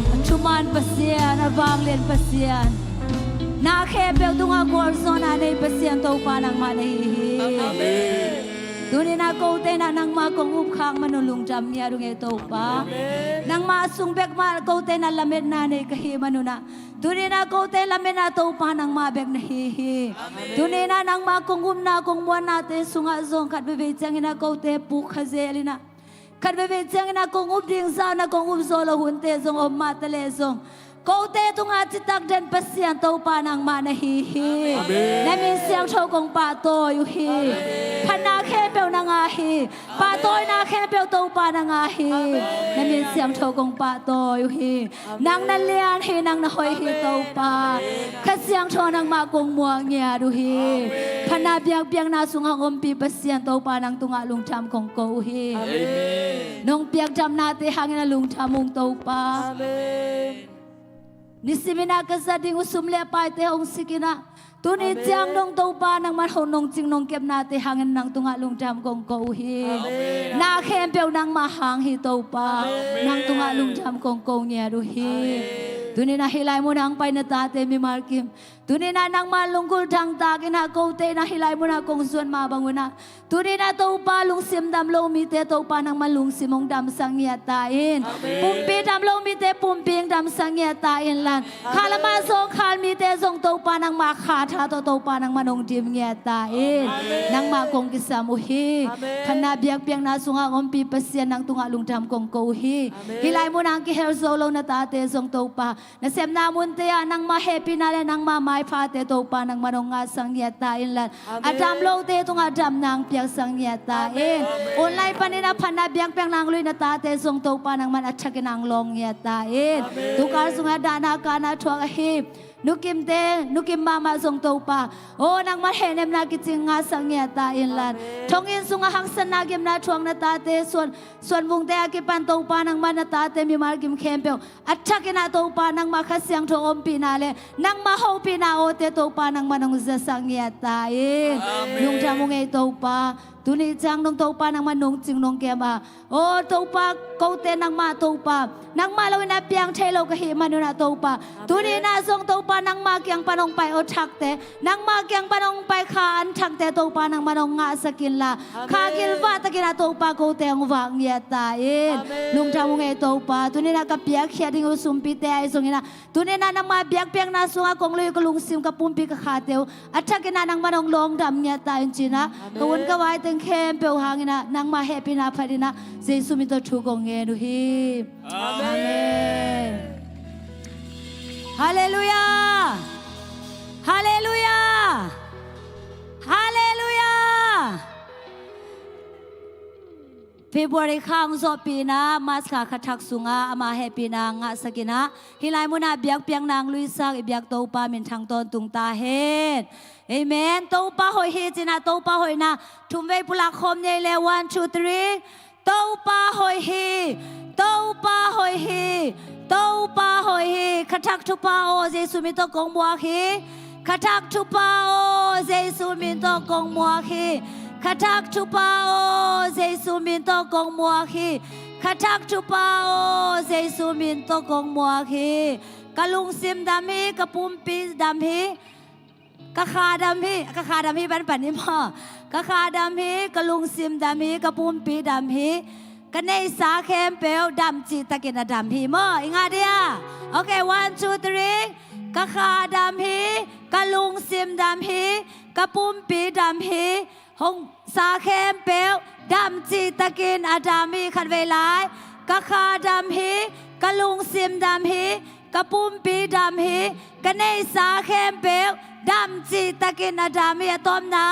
A thuman Pasian, a vanglian Pasian, na khempeuh tungah gualzawhna nei Pasian Topa nangmah na hi hi. Tuni-in ah kote in ah nangmah kong up khak man un lungdam ngiat uh ing ei Topa. Nangmah sung bek mah kote in ah lametna nei ka hih man un ah, tuni-in ah kote lametna Topa nangmah bek na hi hi. Tuni-in ah nangmah kong upna kong muannate sungah zong khat veivei ciangin ah kote puk kha zel in ah, khat veivei ciangin ah kong up ding zah in ah kong up zo lo hunte zong om mah ta leh zong, kote tungah citak den Pasian Topa nangmah na hi hi. Na min siangtho kong pahtawi uh hi. Phatna khempeuh nang a hi. Pahtawina khempeuh Topa nang a hi. Na min siangtho kong pahtawi uh hi. Nang na lian hi, nang na hoih hi Topa. Kha Siangtho nangmah kong muang ngiat uh hi. Phatna biakpiakna sungah hong ompih Pasian Topa nang tungah lungdam kong ko uh hi. Nong piakdamnate hangin ah lungdam ung Topa. Nisimin ah ka zat ding uh sum le paite hong sik in ah, tuni ciang dong Topa nangmah hong nong cing nong kepnate hangin nang tungah lungdam kong ko uh hi. Na khempeuh nangmah hang hi Topa. Nang tungah lungdam kong ko ngiat uh hi. Tuni-in ah hih lai munah hong pai na tate mimal kim, tuni-in ah nangmah lunggulh dangtak in ah kote in ah hih lai munah kong zuan mah bang un ah, tuni-in ah Topa lungsim dam lo mite Topa nangmah lungsim hong damsak ngiat ta in. Pumpi dam lo mite pumpi hong damsak ngiat ta in lan, khalam ah zawngkhal mite zong Topa nangmah kha tha tawh Topa nangmah hong dim ngiat ta in. Nangmah kong kisam uh hi. Phatna biakpiakna sungah hong ompih Pasian nang tungah lungdam kong ko uh hi. Hih lai munah hong kihel zo lo na tate zong Topa, nasepna munte ah nangmah hehpihna le nangmah maiphate Topa nangmah hong ngahsak ngiat ta in lan, a dam lote tungah damna hong piaksak ngiat ta in. Online panin ah phatna biakpiakna hong luih na tate zong Topa nangmah a thakin ah hong lawng ngiat ta in. Tukal sungah dahna kahna thuak ahi Nu Kimte, Nu Kim mahmah zong Topa, aw nangmah hehnemna kicing ngahsak ngiat ta in lan, thonginn sungah haksatna gimna thuak na tate, suan, suanvungte a kipan Topa nangmah na tate mimal kim khempeuh a thakin ah Topa nangmah Kha Siangtho ompihna le nangmah hopihna awte Topa nangmah hong zasak ngiat ta in. Lungdam ung ei Topa. Tuni ciang dong Topa nangmah nong cing nong kem a, aw Topa, kote nangmah Topa, nangmah lo in ah piang thei lo ka hih man un ah Topa, tuni in ah zong Topa nangmah kiang pan hong pai aw thakte, nangmah kiang pan hong pai kha an thakte Topa nangmah hong ngahsak in la, kha gilvah takin ah Topa kote hong vak ngiat ta in. Lungdam ung ei Topa. Tuni in ah ka piakkhiat ding uh sumpite ahi zongin ah, tuni in ah nangmah biakpiakna sungah kong luih ka lungsim ka pumpi ka khate uh a thakin ah nangmah hong lawngdam ngiat ta in ci-in ah, ka hun ka vai teng khempeuh hangin ah nangmah hehpihna phat in ah Jesu min tawh thu kong ngen uh hi. Amen. Halleluiah. Halleluiah. Halleluiah. February kha hong zawhpih in ah, March kha kha thak sungah ama hehpihna ngahsak in ah, hih lai munah biakpiakna hong luisak i biak Topa minthang tawntung ta hen. Amen. Topa hoih hi ci-in ah, Topa hoihna thumvei pulak khawm ni ei le, one, two, three. Topa hoih hi, Topa hoih hi, Topa hoih hi. Kha thak thupha aw, Jesu min tawh kong muak hi. Kha thak thupha aw, Jesu min tawh kong muak hi. Kha thak thupha aw, Jesu min tawh kong muak hi. Kha thak thupha aw, Jesu min tawh kong muak hi. Ka lungsim dam hi, ka pumpi dam hi. Ka kha dam hi, ka kha dam hi, panpan hi maw. Ka kha dam hi, ka lungsim dam hi, ka pumpi dam hi. Ka neihsa khempeuh dam cihtakin a dam hi maw. I ngah dia? Okay, one, two, three. Ka kha dam hi, ka lungsim dam hi, ka pumpi dam hi. Hong sa khempeuh dam cihtakin a dam hi. Khatvei lai. Ka kha dam hi, ka lungsim dam hi, ka pumpi dam hi. Ka neihsa khempeuh dam cihtakin a dam hi. A tawpna.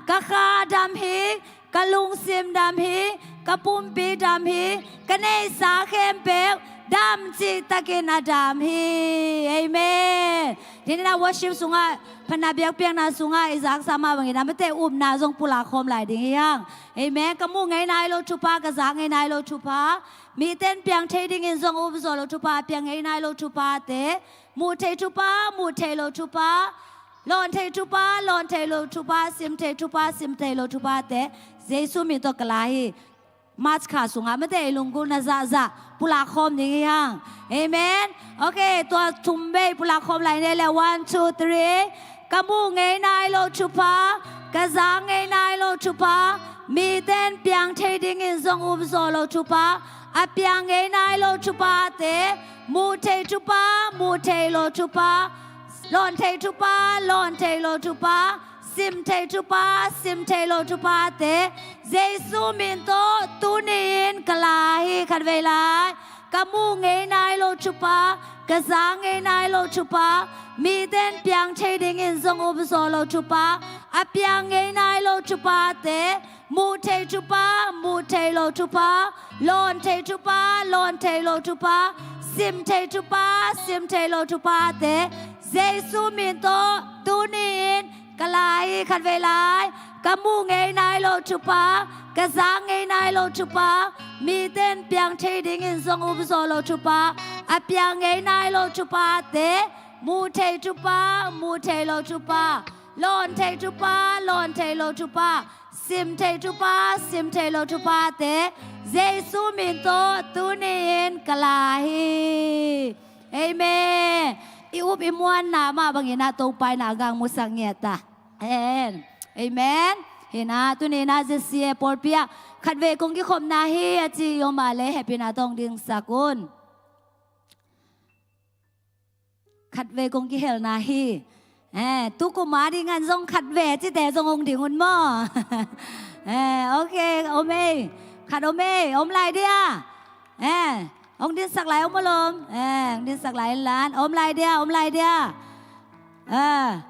Ka kha dam hi, ka lungsim dam hi, ka pumpi dam hi. Ka neihsa khempeuh dam cihtakin a dam hi. Amen. Tuni-in ah worship sungah, phatna biakpiakna sungah i zaksa mah bangin ah, mate upna zong pulak khawm lai ding hi hang. Amen. Ka muh ngei nai lo thupha, ka zak ngei nai lo thupha, mite in piang thei dingin zong up zawh lo thupha, a piang ngei nai lo thuphate, muh thei thupha, muh thei lo thupha, lawn thei thupha, lawn thei lo thupha, sim thei thupha, sim thei lo thuphate, Jesu min tawh ka la hi. March kha sungah mate i lunggulhna zahzah pulak khawm ding hi hang. Amen. Okay, tua thumvei pulak khawm lai ni ei le, one, two, three. Ka muh ngei nai lo thupha, ka zak ngei nai lo thupha, mite in piang thei dingin zong up zawh lo thupha, a piang ngei nai lo thuphate, muh thei thupha, muh thei lo thupha, lawn thei thupha, lawn thei lo thupha, sim thei thupha, sim thei lo thuphate, Jesu min tawh tuni-in ka la hi. Khatvei lai. Ka muh ngei nai lo thupha, ka zak ngei nai lo thupha, mite in piang thei dingin zong up zawh lo thupha, a piang ngei nai lo thuphate, muh thei thupha, muh thei lo thupha, lawn thei thupha, lawn thei lo thupha, sim thei thupha, sim thei lo thuphate, Jesu min tawh tuni-in ka la hi. Khatvei lai. Ka muh ngei nai lo thupha, ka zak ngei nai lo thupha, mite in piang thei dingin zong up zawh lo thupha, a piang ngei nai lo thuphate, muh thei thupha, muh thei lo thupha, lawn thei thupha, lawn thei lo thupha, sim thei thupha, sim thei lo thuphate, Jesu min tawh tuni-in ka la hi. Amen. I up i muanna mah bangin ah Topa in ah a gang musak ngiat ta hen. Amen. Hi-in ah tuni-in ah Z C A pawlpi ah khatvei kong kikhopna hi a ci i om a leh hehpihna tawh hong dingsak un. Khatvei kong kihelna hi. Eh, tukum a ding an zong khatvei cite zong hong ding un maw? Eh, okay, om ei. Khat om ei, om lai dia. Eh, hong dingsak lai om a lom. Eh, hong dingsak lai in lan. Om lai dia, om lai dia. Eh.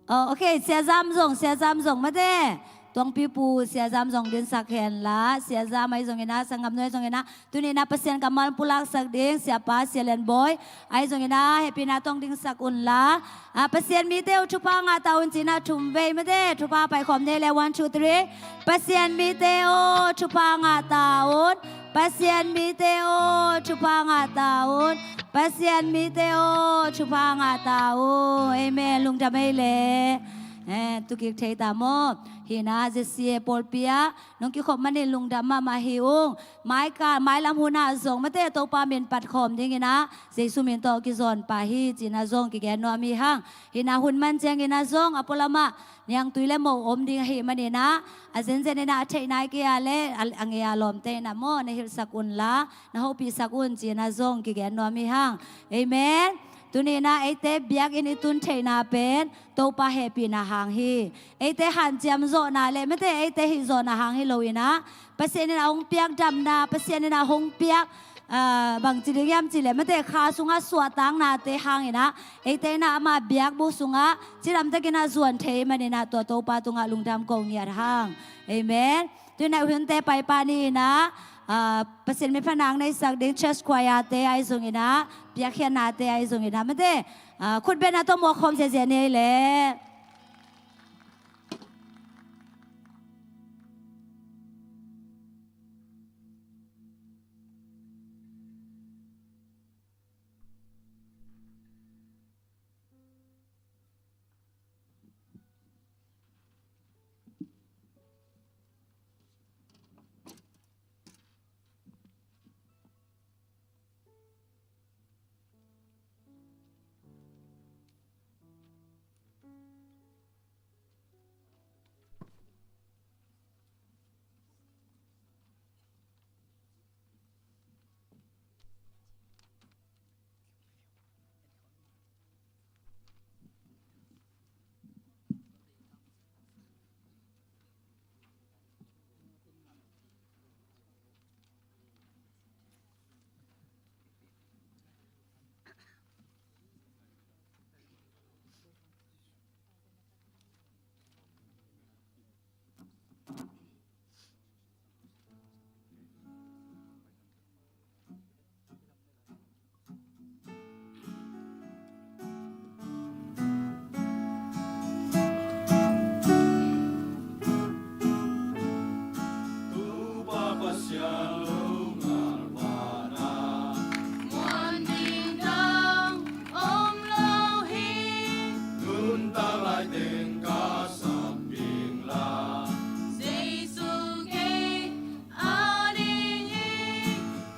Oh, okay, Sia Zam zong, Sia Zam zong mate. Tuangpipu Sia Zam zong dingsak hen la, Sia Zam ahi zongin ah, sanggam nu ahi zongin ah, tuni-in ah Pasian kammal pulaksak ding Siapa Sia Lian Bawi ahi zongin ah, hehpihna tawh hong dingsak un la. Ah, Pasian mite uh thupha ngah ta un ci-in ah thumvei mate, thupha paikhawm ni ei le, one, two, three. Pasian mite aw thupha ngah ta un. Pasian mite aw thupha ngah ta un. Pasian mite aw thupha ngah ta un. Amen. Lungdam ei le. Eh, tukik thei ta maw? Hi-in ah Z C A pawlpi ah nong kikhop manin lungdam mahmah hi ung. Maika, mailam hun ah zong mate Topa min patkhawm dingin ah Jesu min tawh kizawn pah hi ci-in ah zong kigen nuam hi hang. Hi-in ah hun man ciangin ah zong a pualam ah niangtui le moh om ding ahih manin ah, a zenzen in ah a theih nai kei a leh a, a ngei a lawmte in ah maw, na hilhsak un la, na hopihsak un ci-in ah zong kigen nuam hi hang. Amen. Tuni-in ah eite biakinn i tun theihna pen Topa hehpihna hang hi. Eite hanciam zawhna le mate eite hih zawhna hang hi lo-in ah, Pasian in ah hong piak damna, Pasian in ah hong piak, ah, bangci ding hiam cih leh mate kha sungah suahtaknate hangin ah, eite in ah ama biakbuk sungah cidamtakin ah zuan thei manin ah, tua Topa tungah lungdam ko ngiat hang. Amen. Tuni-in ah hunte paipah ni-in ah, ah, Pasian mipha nang neihsak ding church choir-te ahi zongin ah, piakkhiatnate ahi zongin ah, mate, ah, khutbetna tawh muak khawm ziahziah ni ei leh. Topa Pasian lo ngalvana, muan ding dang om lo hi. Nuntak lai teng ka sap ding la, Jesu kei a ding hi.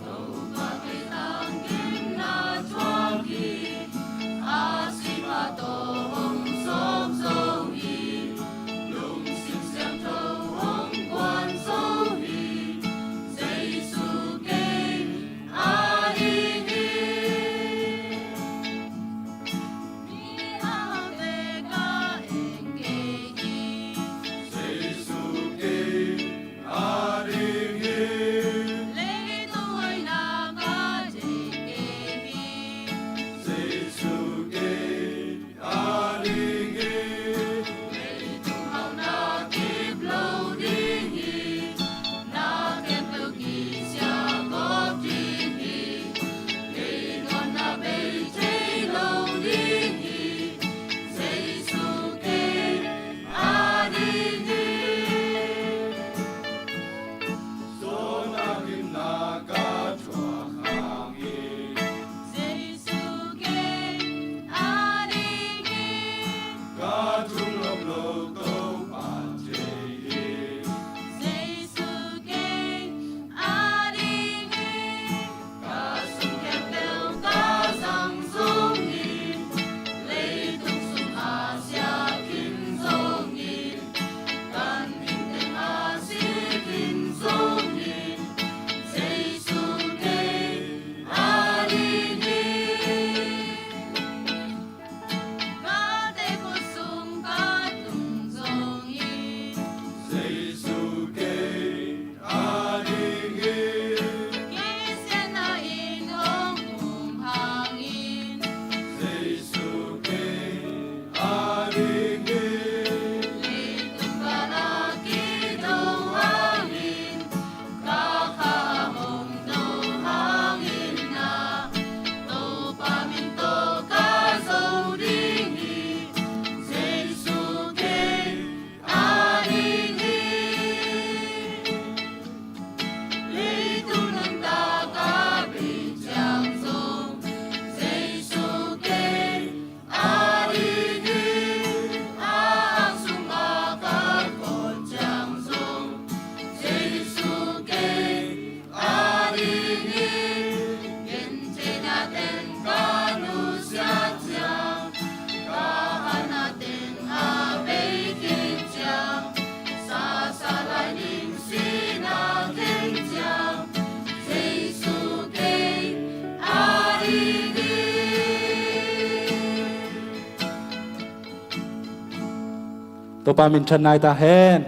Topa kei tangkona thuak hi. A sipa tawh hong sawm zo hi. Lungsim siangtho hong kuan zo hi. Jesu kei a ding hi. Mi a vek a eng kei hi. Jesu kei a ding hi. Leitung hoihna ka deih kei hi. Jesu kei a ding hi. Leitung hauhna kip lo ding hi. Na khempeuh kisia gawp ding hi. Leitungah bei thei lo ding hi. Jesu kei a ding hi. Zawn a gimna ka thuak hangin, Jesu kei a ding hi. Ka thunglawm lo Topa thei hi. Jesu kei a ding hi. Ka sung khempeuh ka zang zongin, leitung sungah sia khin zongin, ganhing tengah si khin zongin, Jesu kei a ding hi. Ka teekpu sung ka tung zongin, Jesu kei a ding hi. Kisiatna in hong um hangin, Jesu kei a ding hi. Leitung galna kido hangin, ka kha hong do hangin ah, Topa min tawh ka zo ding hi. Jesu kei a ding hi. Leitung nuntak a bei ciang zong, Jesu kei a ding hi. A ang sungah ka kawt ciang zong, Jesu kei a ding hi. Gentheihna teng ka nusia ciang, ka hatna teng a bei khit ciang, sasa lai ding sihna khen ciang, Jesu kei a ding hi. Topa minthanna hi ta hen.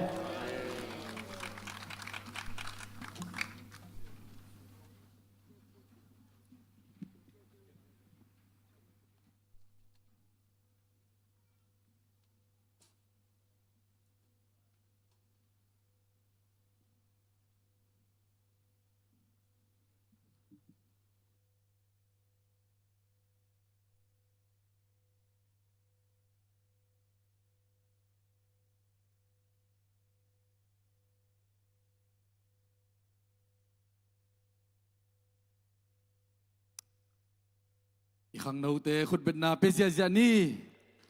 Khangnote khutbetna pia ziahziah ni.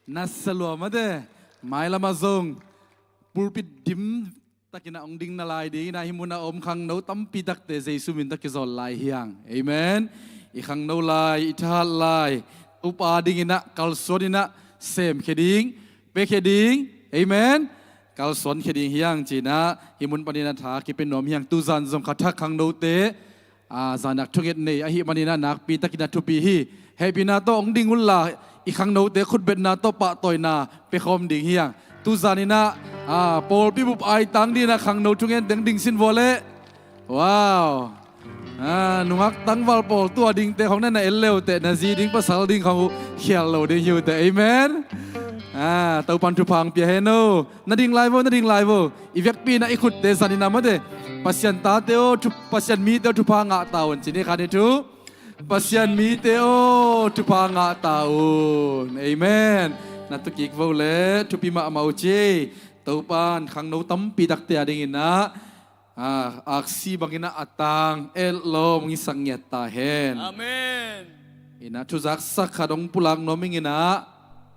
Nasa lua mate. Mailamah zong pulpit dim takin ah hong ding nalai dingin ah hih munah om khangno tampi takte Jesu min tawh kizawl lai hi hang. Amen. I khangno lai, i thahat lai, Topa dingin ah kalsuan in ah semkhia ding, piakhia ding. Amen. Kalsuankhia ding hi hang ci-in ah hih mun panin ah tha kipia nuam hi hang. Tuzan zong kha thak khangnote a, zan-ah thunget nei ahih manin ah nakpi takin ah thupi hi. Hehpihna tawh hong ding unla, i khangnote khutbetna tawh pahtawina pia khawm ding hi hang. Tuzan in ah, a, pawlpi bup aitang dingin ah khangno thungen teng ding sin vua leh. Wow. A, nungak tangval pawl tua dingte khong na na en le uh teh, na zi ding pasal ding khong uh khial lo ding hi uh teh. Amen. A, Topan thupha hong pia hen aw. Na ding lai vo, na ding lai vo. I vekpi in ah i khutte zan in ah mate. Pasian tate aw, thu-, Pasian mite aw, thupha ngah ta un ci ni khat, ni thum. Pasian mite aw, thupha ngah ta un. Amen. Na tu kik vo leh thupi mahmah uh ci. Topan khangno tampi takte a dingin ah, a, aksi bangin ah a tang, etlawm hong hisak ngiat ta hen. Amen. In ah thuzaksak khat hong pulak nuam ing in ah,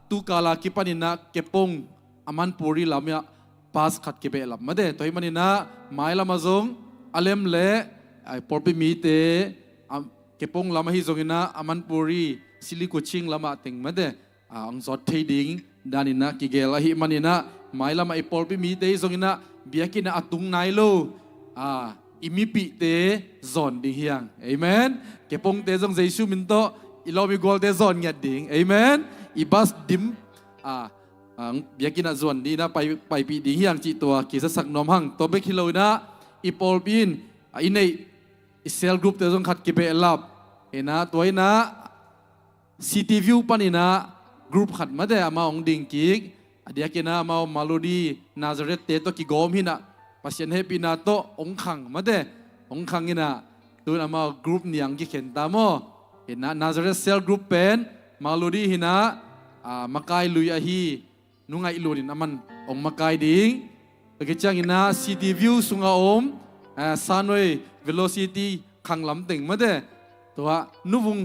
tu kal a kipan in ah kepong a Manipuri lam ah pass khat kibehlap mate. Tua hih manin ah mailamah zong a lem leh, a, pawlpi mite, a, kepong lam ahi zongin ah a Manipuri, Sillikhutching lamah teng mate, a, hong zawt thei ding danin ah kigel ahih manin ah mailamah i pawlpi mite hi zongin ah biakinn ah a tung nai lo, a, i mipihte zawn ding hi hang. Amen. Kepongte zong Jesu min tawh i lawm i gualte zawn ngiat ding. Amen. I bus dim, a, a, biakinn ah zuan dingin ah pai, paipih ding hi hang cih tua kizasak nuam hang. Tua bek hi lo in ah i pawlpi in, a, i neih i cell group te zong khat kibehlap. In ah tua in ah City View panin ah group khat mate amau hong ding kik. A diakin ah amau Maluri, Nazareth te tawh kigawm hi in ah Pasian hehpihna tawh hong khang mate, hong khang in ah tun amau group nih hong kikhen ta maw. In ah Nazareth cell group pen Maluri hi in ah, a, makai lui ahi Nu Ngaih Lun in aman hong makai ding. Tua khit ciangin ah City View sungah om, a, Sanway Velocity khanglam teng mate, tua Nu Vung,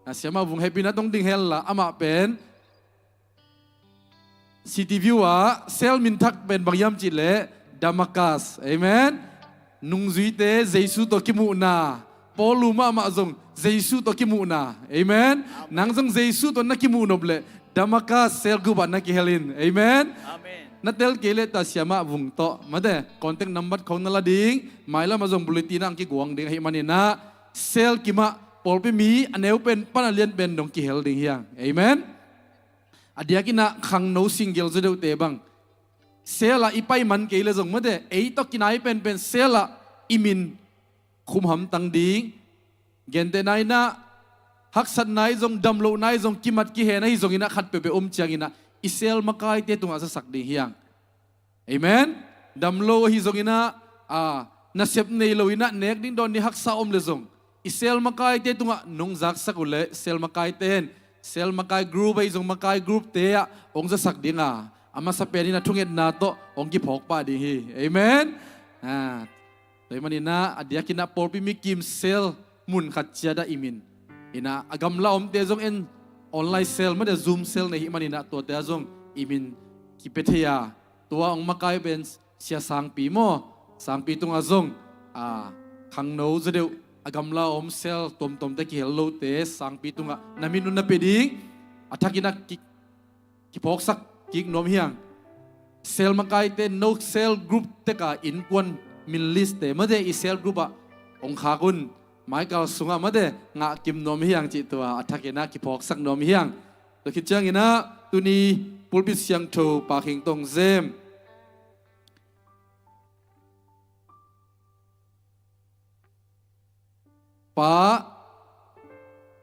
a, Siamah Vung, hehpihna tawh hong ding hen la, amah pen City View ah cell min thak pen bang hiam cih leh Dhammakas. Amen. Nungzuite Jesu tawh kimuhna. Paul lu mahmah zong Jesu tawh kimuhna. Amen. Amen. Nang zong Jesu tawh na kimuh nop leh Dhammakas cell group ah na kihel in. Amen. Amen. Na tel kei leh ta Siamah Vung tawh mate, contact number khong na la ding. Mailamah zong bulletin ah hong kiguang ding ahih manin ah cell kim ah pawlpi mi a neu pen pan a lian pen dong kihel ding hi hang. Amen. A diakin ah khangno single zaw deuhte bang cell ah i pai man kei leh zong mate, ei tawh kinai penpen cell ah i min khum hamtang ding. Gentehna in ah haksatna i zong, damlohna i zong, kimat kihen ahi zongin ah khat peuhpeuh om ciangin ah i cell makaite tungah zasak ding hi hang. Amen. Damlo ahi zongin ah, a, nasep nei lo in ah nek ding dawn ding haksa om leh zong i cell makaite tungah nong zaksak uh leh cell makaite in cell makai group ahi zong makai group te ah hong zasak ding a, a masa pen in ah thungetna tawh hong kiphawk pah ding hi. Amen. A, tua hih manin ah a diakin ah pawlpi mi kim cell mun khat ciat ah i min, in ah a gamla omte zong en online cell mate, Zoom cell nei hih manin ah tuate ah zong i min kipia thei a, tua hong makai pen Sia Sangpi maw, Sangpi tungah zong, a, khangno zaw deuh a gamla om cell tuamtuamte kihel lote Sangpi tungah na min uh na pia ding. A thakin ah ki, kiphawksak kik nuam hi hang. Cell makaite no cell group tek a innkuan min list te mate i cell group ah hong khak un. Maikal sungah mate ngah kim nuam hi hang cih tua a thakin ah kiphawksak nuam hi hang. Tua khit ciangin ah tuni pulpit siangtho Pa Khing tawh hong zem Pa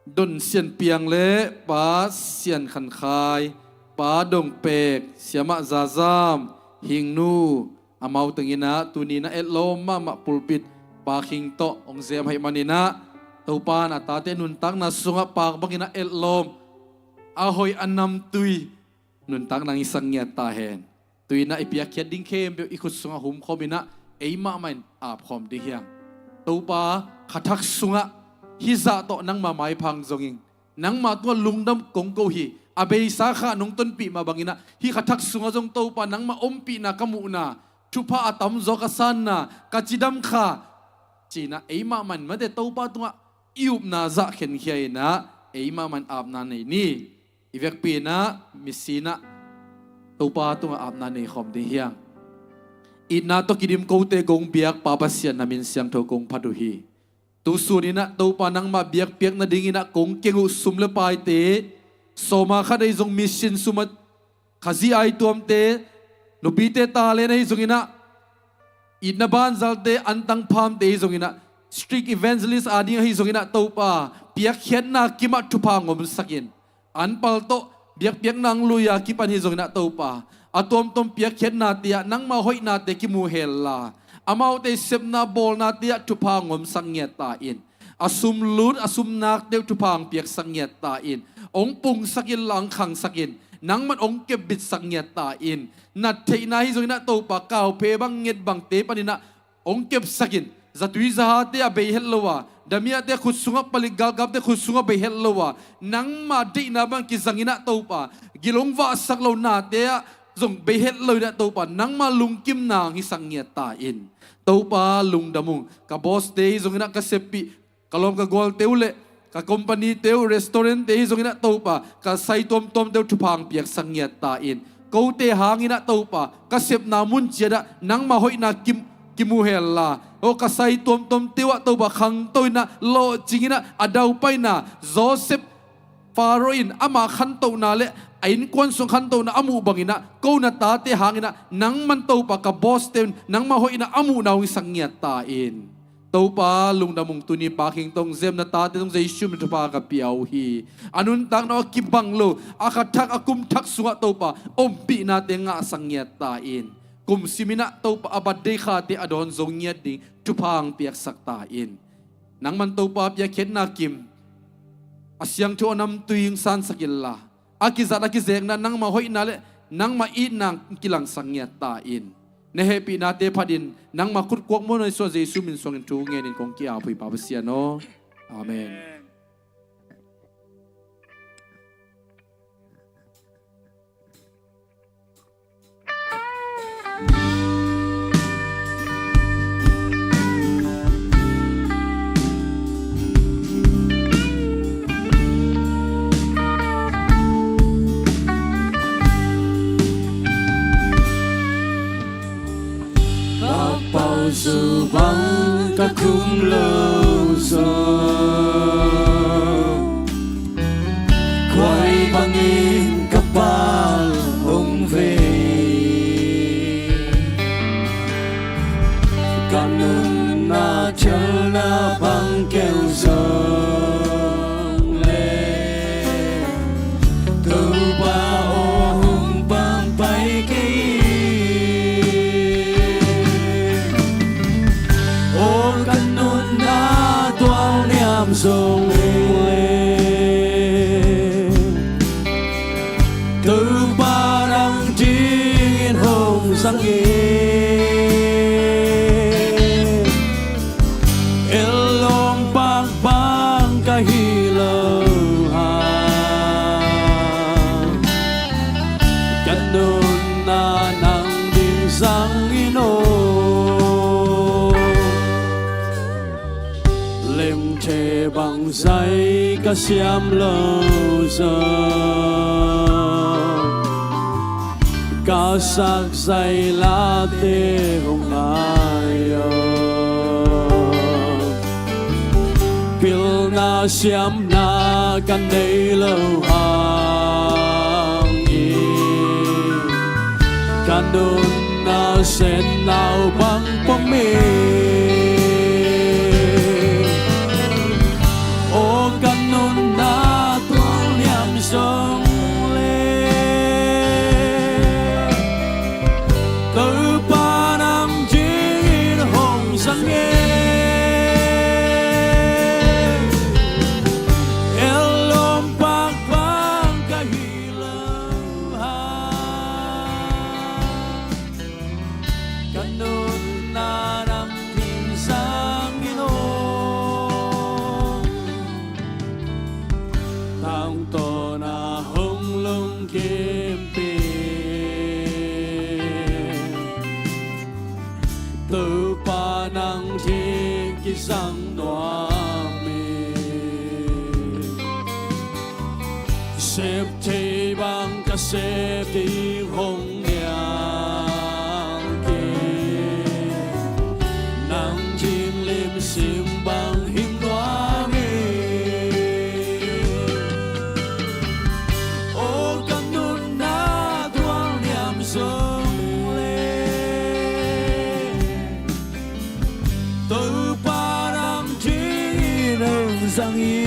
Don Sian Piang le Pa Sian Khan Khai, Pa Dong Pek, Siamah Za Zam, Hing Nu, amau teng in ah tuni na etlawm mahmah pulpit Pa Khing tawh hong zem ahih manin ah Topa in a tate nuntakna sungah Pa bangin ah etlawm, a hoih a namtui nuntakna hong hisak ngiat ta hen. Tu-in ah i piakkhiat ding khempeuh i khut sungah humkhawm in ah ei mahmah in apkhawm ding hi hang. Topa, kha thak sungah hih zah tawh nangma maipha hong zong ing. Nangmah tungah lungdam kong ko hi. A beisa kha nong tonpih mah bangin ah, hih kha thak sungah zong Topa nangmah ompihna ka muhna, thupha a tamzaw ka sanna, ka cidam kha, ci-in ah eimah mah in mate Topa tungah i upna zah khenkhia in ah, eimah mah in apna nei ni. I vekpi in ah misi in ah Topa tungah apna nei khawm ding hi hang. Itna tawh kidim kote kong biak Pa Pasian, na min siangtho kong phat uh hi. Tu sun in ah Topa nangmah biakpiak nadingin ah kong keng uh sum le paite, sawma khat ahi zong mission sum ah, Khazih ai tuamte, nupite talent ahi zongin ah, itna banzalte, antang phamte ahi zongin ah, street evangelist ading ahi zongin ah Topa, piakkhiatna kimah thupha hong omsak in. Anpal tawh biakpiakna hong lui a kipan hi zongin ah Topa, a tuamtuam piakkhiatnate ah nangmah hoihnate kimu hel la, amaute sepna bawlnate ah thupha hong omsak ngiat ta in. A sum lut, a sum nakte uh thupha hong piaksak ngiat ta in. Hong pungsak in la, hong khangsak in. Nangman hong kepbitsak ngiat ta in. Na theihna hi zongin ah Topa, kauphe bang, nget bangte panin ah hong kepsak in. Zatui zahate a bei het lo a, damiahte khut sungah, palik galkapte khut sungah bei het lo a, nangma deihna bang kizangin ah Topa, gil hong vahsak lo nate ah zong bei het lo in ah Topa, nangma lungkimna hong hisak ngiat ta in. Topa lungdam ung. Ka bawste hi zongin ah, ka seppih, ka lawm ka gualte uh le ka companyte uh, restaurantte hi zongin ah Topa, ka sai tuamtuamte uh thupha hong piaksak ngiat ta in. Kote hangin ah Topa, ka sepna mun ciat ah nangma hoihna kim, kimu hel la, aw ka sai tuamtuamte uh ah Topa, khangto in ah, lawhcing in ah, a daupaina, Joseph, Faro in ama khantohna le a innkuan sung khantohna a muh bangin ah, ko na tate hangin ah nangman Topa, ka bawste un nangma hoihna a muhna hong hisak ngiat ta in. Topa lungdam ung. Tuni Pakhing tawh hong zem na tate tungah Jesu min thupha ka pia uh hi. A nuntakna uh a kibang lo, a kha thak, a kum thak sungah Topa, ompihnate ngahsak ngiat ta in. Kum simin ah Topa, a birthday khate a dawn zo ngiat ding thupha hong piaksak ta in. Nangman Topa, piakkhiatna kim, a siangtho a namtui hong sansak in la, a kizat a kizekna nangma hoihna le nangma itna hong kilangsak ngiat ta in. Na hehpihnate phatin nangma khut kuak muanhuai suah Jesu min suangin thu ngenin kong ki-ap uh hi Pa Pasian aw. Amen. Ka pau zu bang ka khum lo zaw, khuai bangin ka pal hong vei. Ka nunna thialna bang keu zong le, Topa aw hong pampai kei. Aw ka nunna tualniam zong le, Topa nang dingin hong zang in. Ellawm pakpak ka hi lo hang, ka nunna nang ding zang in aw. Lemtheh bang zai ka siam lo zaw, ka sak zai late hong ngai aw. Pilna siamna ka nei lo hangin, ka nunna senau bang pom in. Aw ka nunna tualniam zong le, Topa nang dingin hong zang in. Ellawm pakpak ka hi lo hang, ka nunna nang ding zang in aw. Kimpi Topa nang ding kizang nuam hi. Sep thei bang ka sep ding hong nial kei. Nang ding limsim bang hing nuam hi. Aw ka nunna tualniam zong le Topa nang dingin hong zang hi.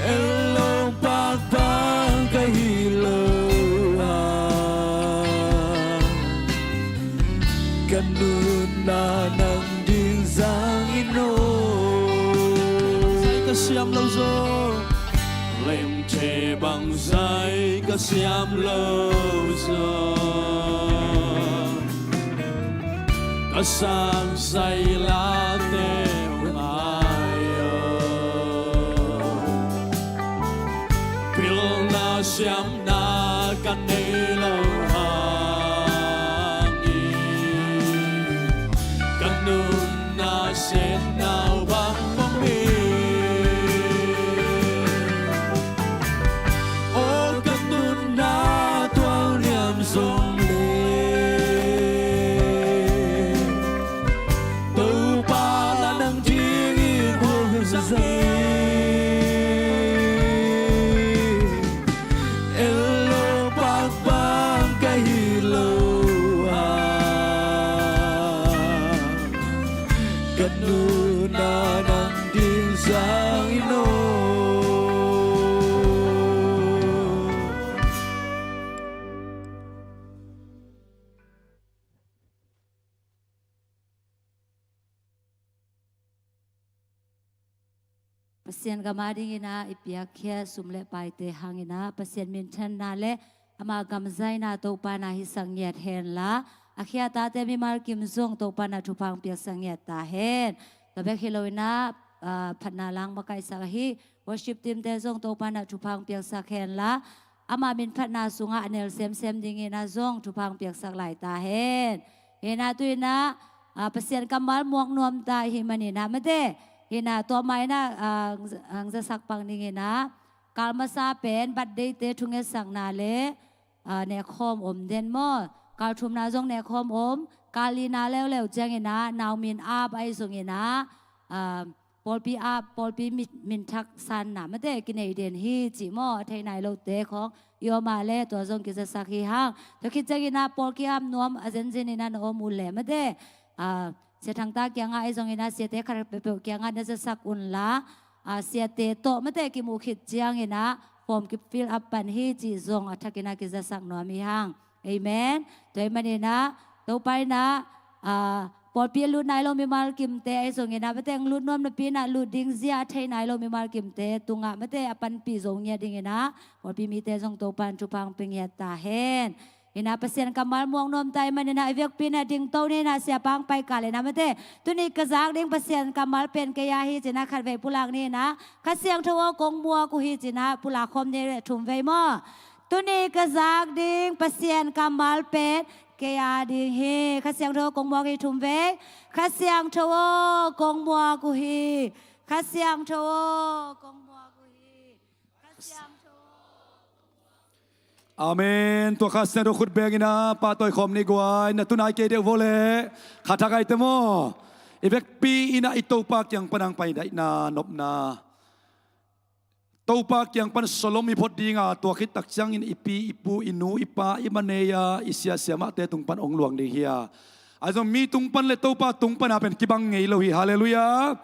Ellong pakpang ka hi lo a, ka nunna nang ding zang in aw. Zai ka siam lo zong, lemte bang zai ka siam lo zong, ka sang sai late ngai aw. Pilna siamna ka nei lo hang in, ka nunna setna bang bang hi. Aw ka nunna tualniam zong le Topa nang dingin hong zang hi. Ellong pakpang ka hi lo a, ka nunna nang ding zang in aw. Pasian gam a dingin ah i piakkhiat sum le paite hangin ah Pasian minthanna le ama gamzaina Topa na hisak ngiat henla, a khia tate mimal kim zong Topa na thupha hong piaksak ngiat ta hen. Tua bek hi loin ah, ah, phatna lang makaihsak ahi worship team te zong Topa na thupha hong piaksak henla, ama min phatna sungah a nel semsem dingin ah zong thupha hong piaksak lai ta hen. Hi in ah tu in ah, ah, Pasian kammal muak nuam ta i hih manin ah mate. Hi in ah tua mah in ah, ah, ang za-, ang zasak pang dingin ah kal masa pen birthday te thungetsakna le, ah, nekkhawm om den maw. Kal thumna zong nekkhawm om, kal lina leuleu ciangin ah nau min ap ahi zongin ah, ah, pawlpi ap, pawlpi min, minthak sanna mate kinei den hi cih maw, a thei nai lote khawng i om a le tua zong kizasak hi hang. Tua khit ciangin ah pawl ki-ap nuam a zenzen in ah na om uh le mate, ah, Sia Thangta kiangah ahi zongin ah siate khat peuhpeuh kiangah na zasak unla, ah, siate tawh mate kimuh khit ciangin ah form ki fill up pan hi cih zong a thakin ah kizasak nuam hi hang. Amen. Tua ahih manin ah Topa in ah, ah, pawlpi a lut nai lo mimal kimte ahi zongin ah mate, ang lut nuam napi in ah lut ding zia a thei nai lo mimal kimte tungah mate a panpih zo ngiat dingin ah pawlpi mite zong Topa in thupha hong pia ngiat ta hen. Hi in ah Pasian kammal muak nuam ta i hih manin ah i vekpi in ah dingto ni in ah siapa hong pai kal in ah mate. Tuni ka zak ding Pasian kammal pen kei a hi ci in ah khatvei pulak ni in ah, Kha Siangtho aw kong muak uh hi ci in ah pulak khawm ni le thumvei maw. Tuni ka zak ding Pasian kammal pen kei a ding hi. Kha Siangtho aw kong muak hi thumvei. Kha Siangtho aw kong muak uh hi. Kha Siangtho aw kong muak uh hi. Kha Siangtho aw kong muak uh hi. Amen. Tua Kha Siangtho khut beng in ah pahtawi khawm ni guai, na tunai kei deuh vo le. Kha thak ai te maw. I vekpi in ah i Topa kiang pan hong pai daihna nopna. Topa kiang pan sawlom i phot ding a, tua khit tak ciangin i pi, i pu, i nu, i pa, i manei a, i sia siamahte tung pan hong luang ding hi a. Ahi zong mi tung pan le Topa tung pan a pen kibang ngei lo hi. Halleluiah.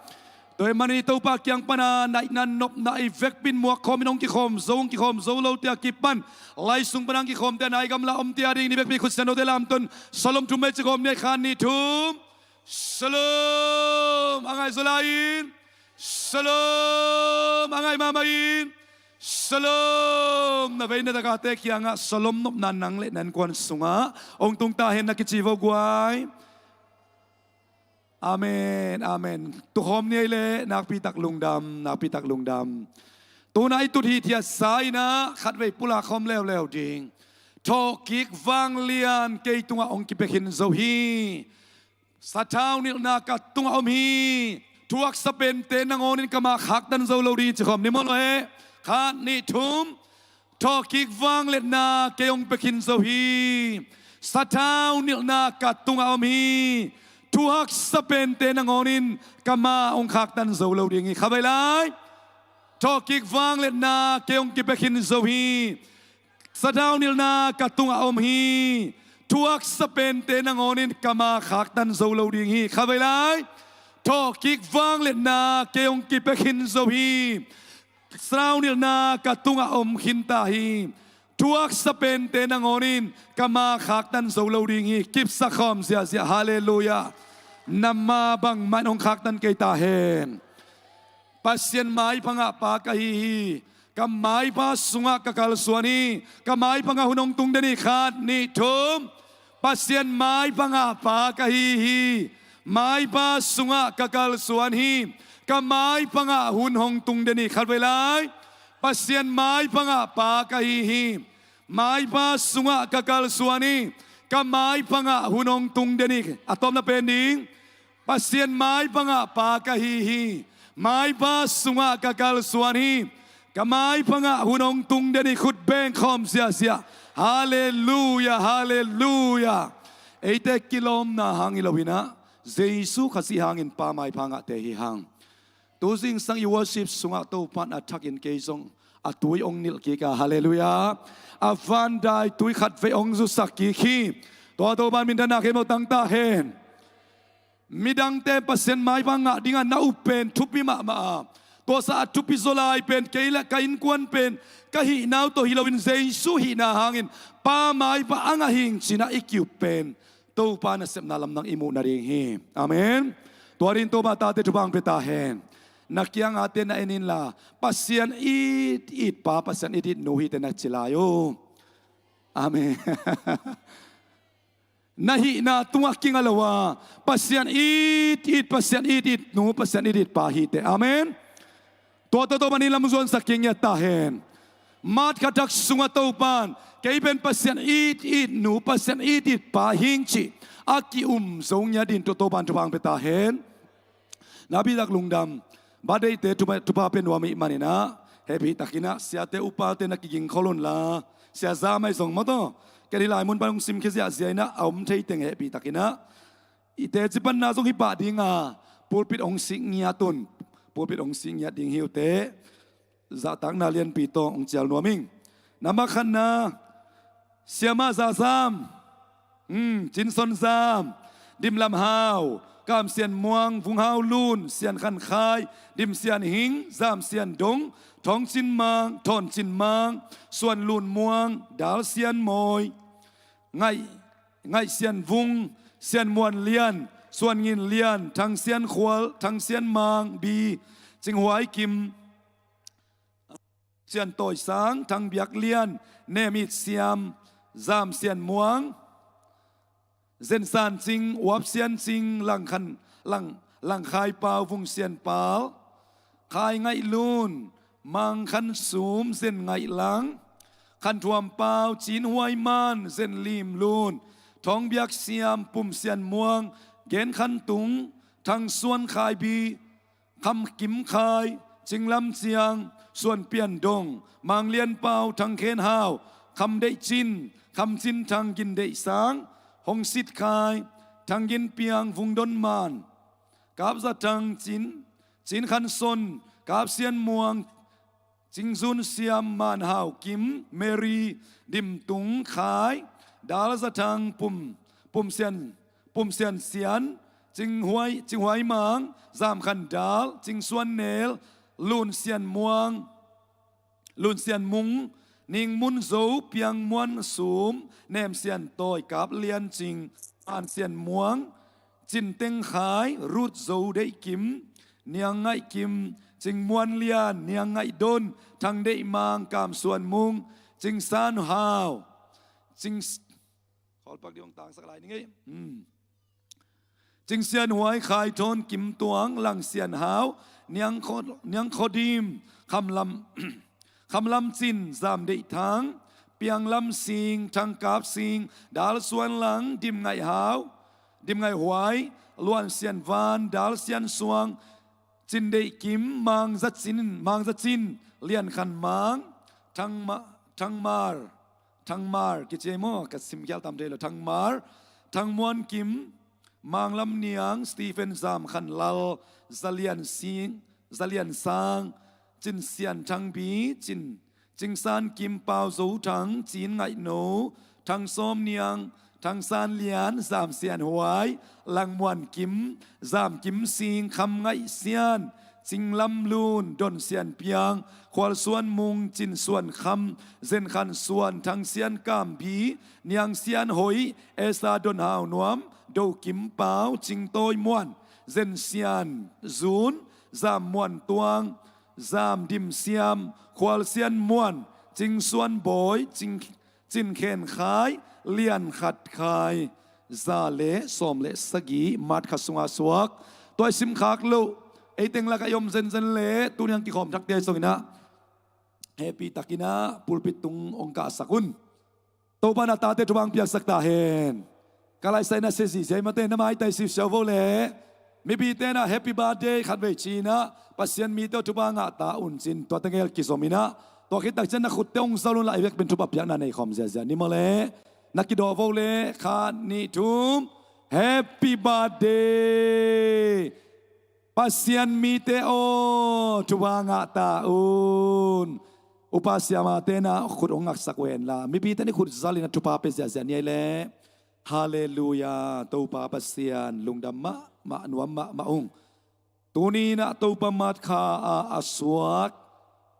Tua ahih manin i Topa kiang pan a daihna nopna i vekpi in muak khawm in hong kikhawm zo, hong kikhawm zo lote a kipan, lai sung pan a hong kikhawmte a nai gamla omte a ding ni vekpi khut siangthote lamton sawlom thum vei ci khawm ni. Khat, nih, thum. Shalom. A ngai zaw lai-in. Shalom. A ngai mahmah in. Shalom. Na vei na tagahte kiangah shalom nopna nang le na innkuan sungah hong tung ta hen na kici vo guai. Amen, amen. Tukhawm ni ei leh nakpi tak lungdam, nakpi tak lungdam. Tuna i tut hithiatsa in ah khatvei pulak khawm leuleu ding. Thawhkik vanglian kei tungah hong kipia khin zo hi. Sathau nilhna ka tungah om hi. Thuhaksa pente nangawnin ka maa khaktan zo lo ding hi, ci khawm ni maw, lo he. Khat, nih, thum. Thawhkik vangliatna kei hong pia khin zo hi. Sathau nilhna ka tungah om hi. Thuhaksa pente nangawnin ka maa hong khaktan zo lo ding hi. Khatvei lai. Thawhkik vangliatna kei hong kipia khin zo hi. Sathau nilhna ka tungah om hi. Thuhaksa pente nangawnin ka maa khaktan zo lo ding hi. Khatvei lai. Thawhkik vangliatna kei hong kipia khin zo hi. Sathau nilhna ka tungah om khin ta hi. Thuhaksa pente nangawnin ka maa khaktan zo lo ding hi. Kipsak khawm ziahziah. Halleluiah. Na maa bangmah in hong khaktan kei ta hen. Pasian maipha ngah pa ka hi hi. Ka maipha sungah ka kalsuan hi. Ka maipha ngah hun hong tung den hi. Khat, nih, thum. Pasian maipha ngah pa ka hi hi. Maipha sungah ka kalsuan hi. Ka maipha ngah hun hong tung den hi. Khatvei lai. Pasian maipha ngah pa ka hi hi. Maipha sungah ka kalsuan hi. Ka maipha ngah hun hong tung den hi. A tawpna pen ding. Pasian maipha ngah pa ka hi hi. Maipha sungah ka kalsuan hi. Ka maipha ngah hun hong tung den hi. Khut beng khawm ziahziah. Halleluiah, halleluiah. Eite kilawmna hang hi lo in ah, Jesu Khazih hangin pa maipha ngahte hi hang. Tu zingsang i worship sungah Topa'n a thakin kei zong a tui hong nilh kik a, halleluiah. A van dai tui khatvei hong zusak kik hi. Tua Topa'n minthanna khempeuh tang ta hen. Midangte Pasian maipha ngah dingah na up pen thupi mahmah a, tua sa a thupi zaw lai pen kei le ka innkuan pen ka hihna uh tawh hi loin Jesu hihna hangin pa maipha a ngah hi ing ci-in ah i ki-up pen Topa nasepna lamdang i muh nading hi. Amen. Tua dingin Topa tate thupha hong pia ta hen. Na kiangah te na en inla, Pasian it it pa, Pasian it it nu hi teh na ci lai uh. Amen. Na hihna tungah kinga lo a, Pasian it it, Pasian it it nu, Pasian it it pa hi teh. Amen. Tua tawh Topa'n i lam zuansak kik ngiat ta hen. March kha thak sungah Topa'n kei pen Pasian it it nu, Pasian it it pa hi ing cih a ki-um zo ngiat dingin tua Topa'n thupha hong pia ta hen. Napi tak lungdam. Birthday-te thupha, thupha pia nuam ahih manin ah, hehpih takin ah siate upate na kiging khol unla, Sia Zam ahi zong maw taw, ken hih lai mun pan hong simkhia ziahziah in ah, a om thei teng hehpih takin ah i teci panna zong hih pah ding a, pulpit hong sik ngiat un. Pulpit hong sik ngiat ding hi uh teh. Zahtakna lianpi tawh hong cial nuam ing. Nambat khatna, Siamah Za Zam, hmm, Cin Son Zam, Dim Lam Hau, Kam Sian Muang, Vung Hau Lun, Sian Khan Khai, Dim Sian Hing, Zam Sian Dong, Thawng Cin Mang, Thawn Cin Mang, Suan Lun Muang, Dal Sian Mawi, Ngaih, Ngaih Sian Vung, Sian Muan Lian, Suan Ngin Lian, Thang Sian Khual, Thang Sian Mang Bi, Cing Huai Kim, Sian Tawi Sang, Thang Biak Lian, Nem It Siam, Zam Sian Muang, Zen San Cing, Uap Sian Cing, Lang Khan, Lang, Lang Khai Pau, Vung Sian Pal, Khai Ngaih Lun, Mang Khan Sum, Zen Ngaih Lang, Khan Thuam Pau, Cin Huai Man, Zen Lim Lun, Thawng Biak Siam, Pum Sian Muang, Gen Khan Tung, Thang Suan Khai Bi, Kham Kim Khai, Cing Lam Ciang, Suan Pian Dong, Mang Lian Pau, Thang Khen Hau, Kham Deih Cin, Kham Cin Thang, Gin Deih Sang, Hong Sit Khai, Thang Gin Piang, Vung Don Man, Kap Za Thang Cin, Cin Khan Son, Kap Sian Muang, Cing Zun Siam, Man Hau Kim, Mary, Dim Tung Khai, Dal Za Thang, Pum, Pum Sian, Pum Sian Sian, Cing Huai, Cing Huai Mang, Zam Khan Dal, Cing Suan Nel, Lun Sian Muang, Lun Sian Mung, Ning Mun Zo, Piang Muan Sum, Nem Sian Tawi, Kap Lian Cing, An Sian Muang, Cin Teng Khai, Rut Zo Deih Kim, Niang Ngaih Kim, Cing Muan Lian, Niang Ngaih Don, Thang Deih Mang, Kam Suan Mung, Cing San Hau, Cing, khawl pak dih hong tangsak lai ning ei. Hmm. Cing Sian Huai, Khai Thawn, Kim Tuang, Lang Sian Hau, Niang Kho, Niang Kho Dim, Khamlam, Khamlam Cin, Zam Deih Thang, Pianglam Sing, Thangkap Sing, Dal Suan Lang, Dim Ngaih Hau, Dim Ngaih Huai, Luan Sian Van, Dal Sian Suang, Cin Deih Kim, Mang Za Cin, Mang Za Cin, Lian Khan Mang, Thang Ma-, Thang Mar, Thang Mar, kici maw, ka sim khial tam thei lo, Thang Mar, Thang Muan Kim, Mang Lam Niang, Stephen Zam Khan Lal, Za Lian Sing, Za Lian Sang, Cin Sian Thang Bi, Cin, Cing San Kim, Pau Zo Thang, Cin Ngaih No, Thang Sawm Niang, Thang San Lian, Zam Sian Huai, Lang Muan Kim, Zam Kim Sing, Kham Ngaih Sian, Cing Lam Lun, Don Sian Piang, Khual Suan Mung, Cin Suan Kham, Zen Khan Suan, Thang Sian Kam Bi, Niang Sian Hoih, Esa Don Hau Nuam, Do Kim Pau, Cing Tawi Muan, Zen Sian Zun, Zam Muan Tuang, Zam Dim Siam, Khual Sian Muan, Cing Suan Bawi, Cing, Cin Khen Khai, Lian Khat Khai, za le sawm le sagih, March kha sungah suak. Tua i sim khak loh, ei teng lakah i om zenzen le, tuni hong kikhawm thakte zong inah, happy takinah pulpit tung hong kahsak un. Topa na tate thupha hong piaksak ta hen. Ka laisai na sia zihziah mate, na maitai siusiau vo le. Mipite na happy birthday khat vei cinah, Pasian mite aw thupha ngah ta un cin, tua tengel kizom inah. Tua khit tak cian na khutte hong zol un la, i vekpin thupha piakna nei khawm ziazia ni maw le. Na kidawh vo le, khat, nih, thum. Happy birthday. Pasian mite aw, thupha ngah ta un. Upa siamate na khut hong ngaksak uh hen la, mipite ni khut zal inah thupha pia ziazia ni ei le. Halleluia, Topa Pasian lungdam mahmah, nuam mahmah ung. Tuni inah Topa March kha a, a suak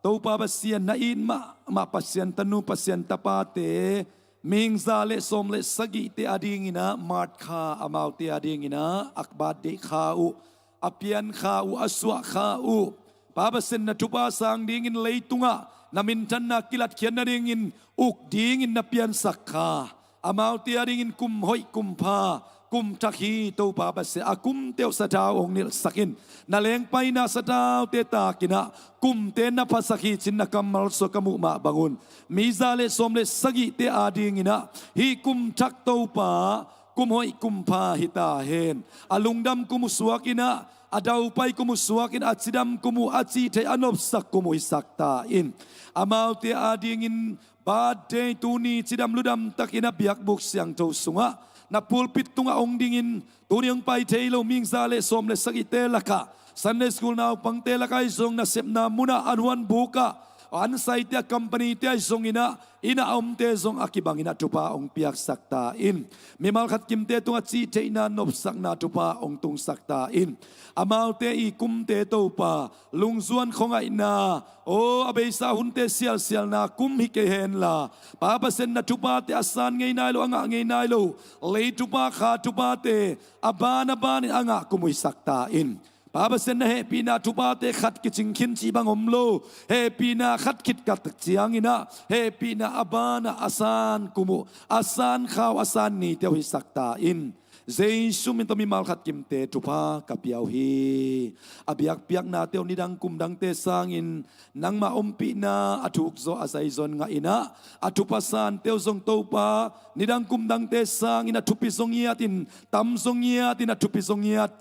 Topa Pasian na it mahmah Pasian tanu, Pasian tapate, mihing za le sawm le sagihte adinginah March kha amaute adinginah a birthday kha uh, a pian kha uh, a suah kha uh. Pa Pasian na thupha sang dingin leitungah na minthanna kilatkhiat nadingin uk dingin na piansak kha amaute adingin kum hoih, kum pha, kum thak hi. Topa Pasian, a kumte uh sathau hong nilhsak in. Na lengpaina sathaute takinah kumte na phasak hi cin na kammal sua ka muh mah bangun, mi za le sawm le sagihte adinginah hih kum thak Topa, kum hoih, kum pha hi ta hen. A lungdam kum uh suak inah, a daupai kum uh suak in, a cidam kum uh, a cihtheih, a nopsak kum uh hisak ta in. Amaute adingin birthday tuni cidam ludam takin a biakbuk siangtho sungah na pulpit tungah hong dingin, tuni hong pai thei lo mihing za le sawm le sagihte lakah, Sunday school naupangte lakah ahi zong, nasepna munah, an huan bukah, an saite, a company-te ahi zonginah, inn a omte zong a kibanginah thupha hong piaksak ta in. Mimal khat kimte tungah cihtheihna, nopsakna thupha hong tungsak ta in. Amaute i kumte Topa, lungzuan khuangaihna, aw, a beisa hunte sialsialna kum hi kei henla, Pa Pasian na thuphate a san ngei nai lo, a ngah ngei nai lo, lei thupha, kha thuphate a ban a banin a ngah kum uh hisak ta in. Pa Pasian na hehpihna thuphate khat kicing khin cih bang om lo, hehpihna khat khit ka tak cianginah hehpihna a banah a san kum uh, a san kha uh, a san nite uh hisak ta in. Jesu min tawh mimal khat kimte thupha ka pia uh hi. A biakpiaknate uh nidang kumdangte sangin nangmah ompihna a thukzaw a zaizon ngahinah, a thupha sante uh zong Topa, nidang kumdangte sangin a thupi zaw ngiatin, tam zaw ngiatin, a thupi zaw ngiat,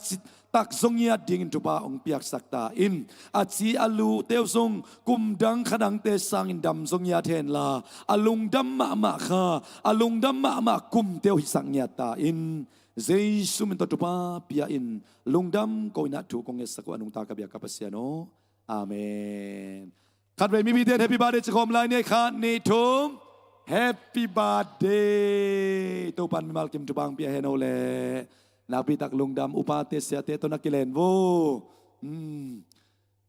tak zaw ngiat dingin thupha hong piaksak ta in. A ci a lute uh zong kumdang khadangte sangin dam zaw ngiat henla, a lungdam mahmah kha, a lungdam mahmah kumte uh hisak ngiat ta in. Jesu min tawh thupha pia in, lungdam ko inah thu kong ngetsak uh a nungta ka biak ka Pasian aw. Amen. Khatvei mipite in happy birthday ci khawm lai ni, khat, nih, thum. Happy birthday. Topan mimal kim thupha hong pia hen aw le. Nakpitak lungdam, upate siate tawh na kilen vo. Hmm.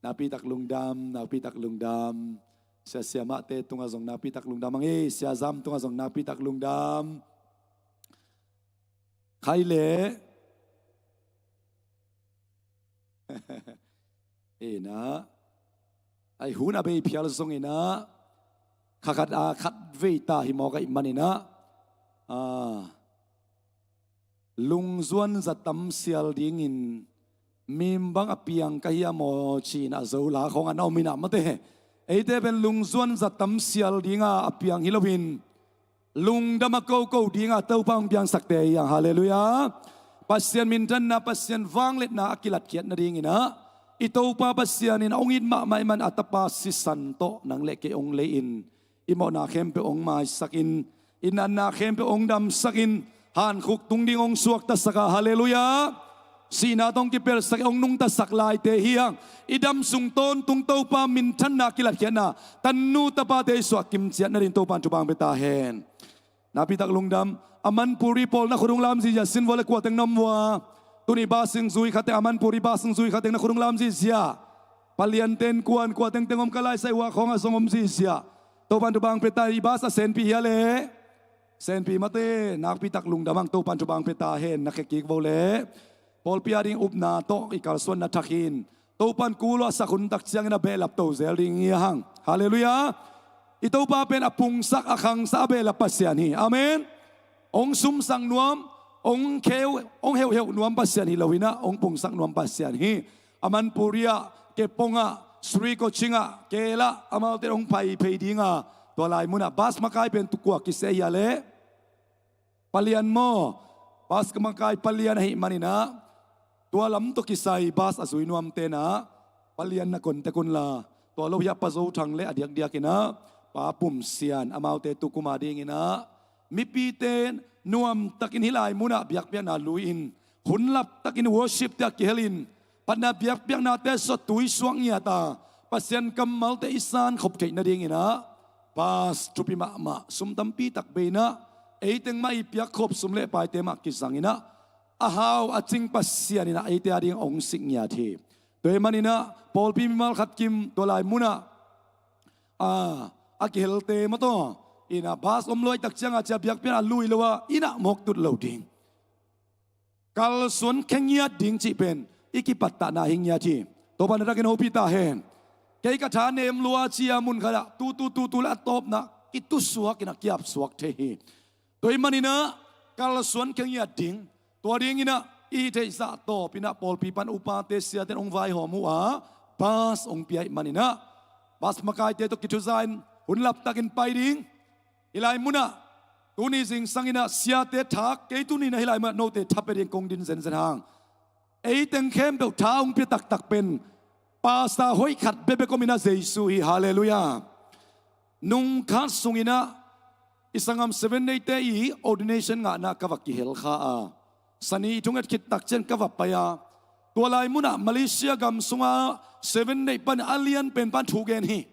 Nakpitak lungdam, nakpitak lungdam. Sia siamahte tungah zong nakpitak lungdam, ang ei, Sia Zam tungah zong nakpitak lungdam. Khai le. Inah, ai hun a bei phial zonginah, kha khat a khat vei ta hi mawk ahih maninah, a, lungzuan za tam sial dingin Mim bang a piang ka hia maw ci-in a zo la khawng a na om inah mate. Eite pen lungzuan za tam sial dinga a piang hi loin lungdam a koko dinga Topa hong piangsakte hi hang. Halleluiah. Pasian minthanna, Pasian vangliatna a kilatkhiat nadinginah i Topa Pasian in hong it mahmah ih man a tapa sisan tawh nang le kei hong lei-in i mawhna khempeuh hong maisakin, i natna khempeuh hong damsakin, hankhuk tung ding hong suaktasak a, halleluiah. Sihna tawh hong kipelsak, hong nungtasak laite hi hang. I dam sung tawntung Topa minthanna kilatkhiatna, tanu tapate i suah kimciat nading Topa in thupha hong pia ta hen. Nakpitak lungdam. A Manpuri pawl na khut hong lam zihziah, sin vua le kua teng na om vua. Tuni bus hong zui khateng, a Manpuri bus hong zui khateng na khut hong lam zihziah. Palian ten kuan, kua tengteng om ka laisai uh a khawng a zong om zihziah. Topa in thupha hong pia ta, i bus a senpi hia le? Senpi mate, nakpitak lungdam hang, Topa in thupha hong pia ta hen, na khe kik vo le. Pawlpi a ding upna tawh i kalsuanna thak hi in, Topa in kul uh a sak hun tak ciangin a behlap to zel ding hi hang. Halleluiah. I Topa pen a pungsak, a khangsa, a behlap Pasian hi. Amen. Hong sumsak nuam, hong kheu, hong heuhheuh nuam Pasian hi loinah, hong pungsak nuam Pasian hi. A Manpuri ah, Kepong ah, Sri Koching ah, Kela, amaute hong pai phei dinga, tua lai munah bus makai pen tu kua kiseh hia le? Palian maw? Bus makai palian ahih maninah tua lam tawh kisai bus a zui nuam tenah palian na contact unla, tua lo hiah Pa Zo Thang le a diakdiakinah Pa Pum Sian, amaute tu kum a dinginah mipite nuamtakin hih lai munah biakpiakna lui-in, hun laptakin worship te a kihelin, patna biakpiaknate sawt tui suak ngiat a, Pasian kammalte i san khop theih nadinginah bus thupi mahmah, sum tampi tak bei inah, eiteng mah i piakkhop sum le paite mah kizanginah, a hau a cing Pasian inah eite a ding hong sik ngiat hi. Tua ahih maninah pawlpi mimal khat kim tua lai munah a, a kihelte mataw inah bus om luai tak cianga cia biakpiakna lui lo a, inah mawk tut lo ding. Kalsuan khe ngiat ding cih pen i kipattahna hi ngiat hi. Topa in a takin hopih ta hen. Kei ka tha nem lua cia mun khatah tutu tutu le a tawpna kitusuak inah kiapsuak thei hi. Tua ahih maninah kalsuan khe ngiat ding, tua dinginah i theihzah tawpinah pawlpi pan upate siaten hong vaihawm uh a, bus hong pia ahih maninah bus makaite tawh kithuzain hun laptakin pai ding. Hih lai munah tuni zingsanginah siate thak kei, tuninah hih lai munah note tha pia ding kong din zenzen hang. Eiteng khempeuh tha hong pia taktak pen pastor hoih khat bekbek ominah Jesu hi. Halleluiah. Nungkhat sunginah i sanggam Seven Day-te i ordination ngahna ka va kihel kha a, sani i thunget khit tak ciang ka va pai a, tua lai munah Malaysia gam sunga Seven Day pan a lian pen pan thu gen hi.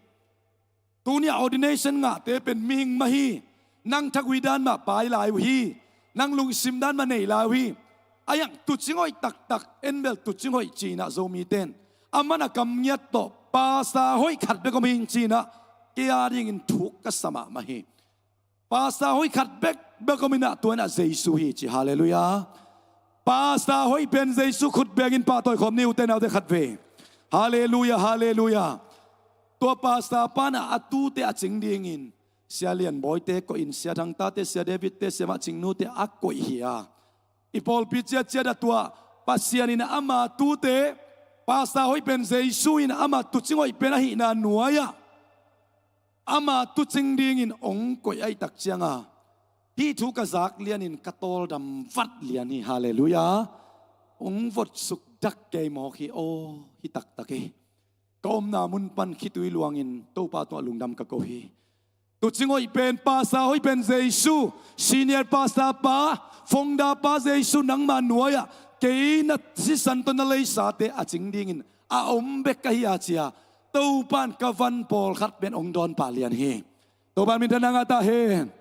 Tuni a ordination ngahte pen mihing mah hi. Nang thagui dan mah pai lai uh hi. Nang lungsim dan mah nei lai uh hi. A iang tuucing hoih taktak, en bel tuucing hoih cinah Zomite in a man a kam ngiat tawh pastor hoih khat bek om hing cinah kei a dingin thuk ka sa mahmah hi. Pastor hoih khat bekbek om inah tua inah Jesu hi ci. Halleluiah. Pastor hoih pen Jesu khut bengin pahtawi khawm ni, ute naute khatvei. Halleluiah, halleluiah. Tua pastor panah a tute a cing dingin Sia Lian Bawite koihin, Sia Thang Tate, Sia David-te, Sia Mah Cing Nu-te a koih hi a, i pawlpi ciatciat a tua Pasian in ama tute, pastor hoih pen Jesu in ama tuucing hoih pen ahihna nuai-ah ama tuucing dingin hong koih ahih tak cianga, hih thu ka zak lianin ka tawldam vat lian hi. Halleluiah. Hong vot sukdak kei mawk hi. Aw, hi taktak hi. Ka omna mun pan khitui luangin Topa tungah lungdam ka ko hi. Tuucing hoih pen, pastor hoih pen Jesu, senior pastor pa, founder pa Jesu nangma nuai-ah kei na sisan tawh na leisate a cing dingin a om bek ka hi a cia, Topa in ka van pawlkhat pen hong dawn pah lian hi. Topa in minthanna ngah ta hen.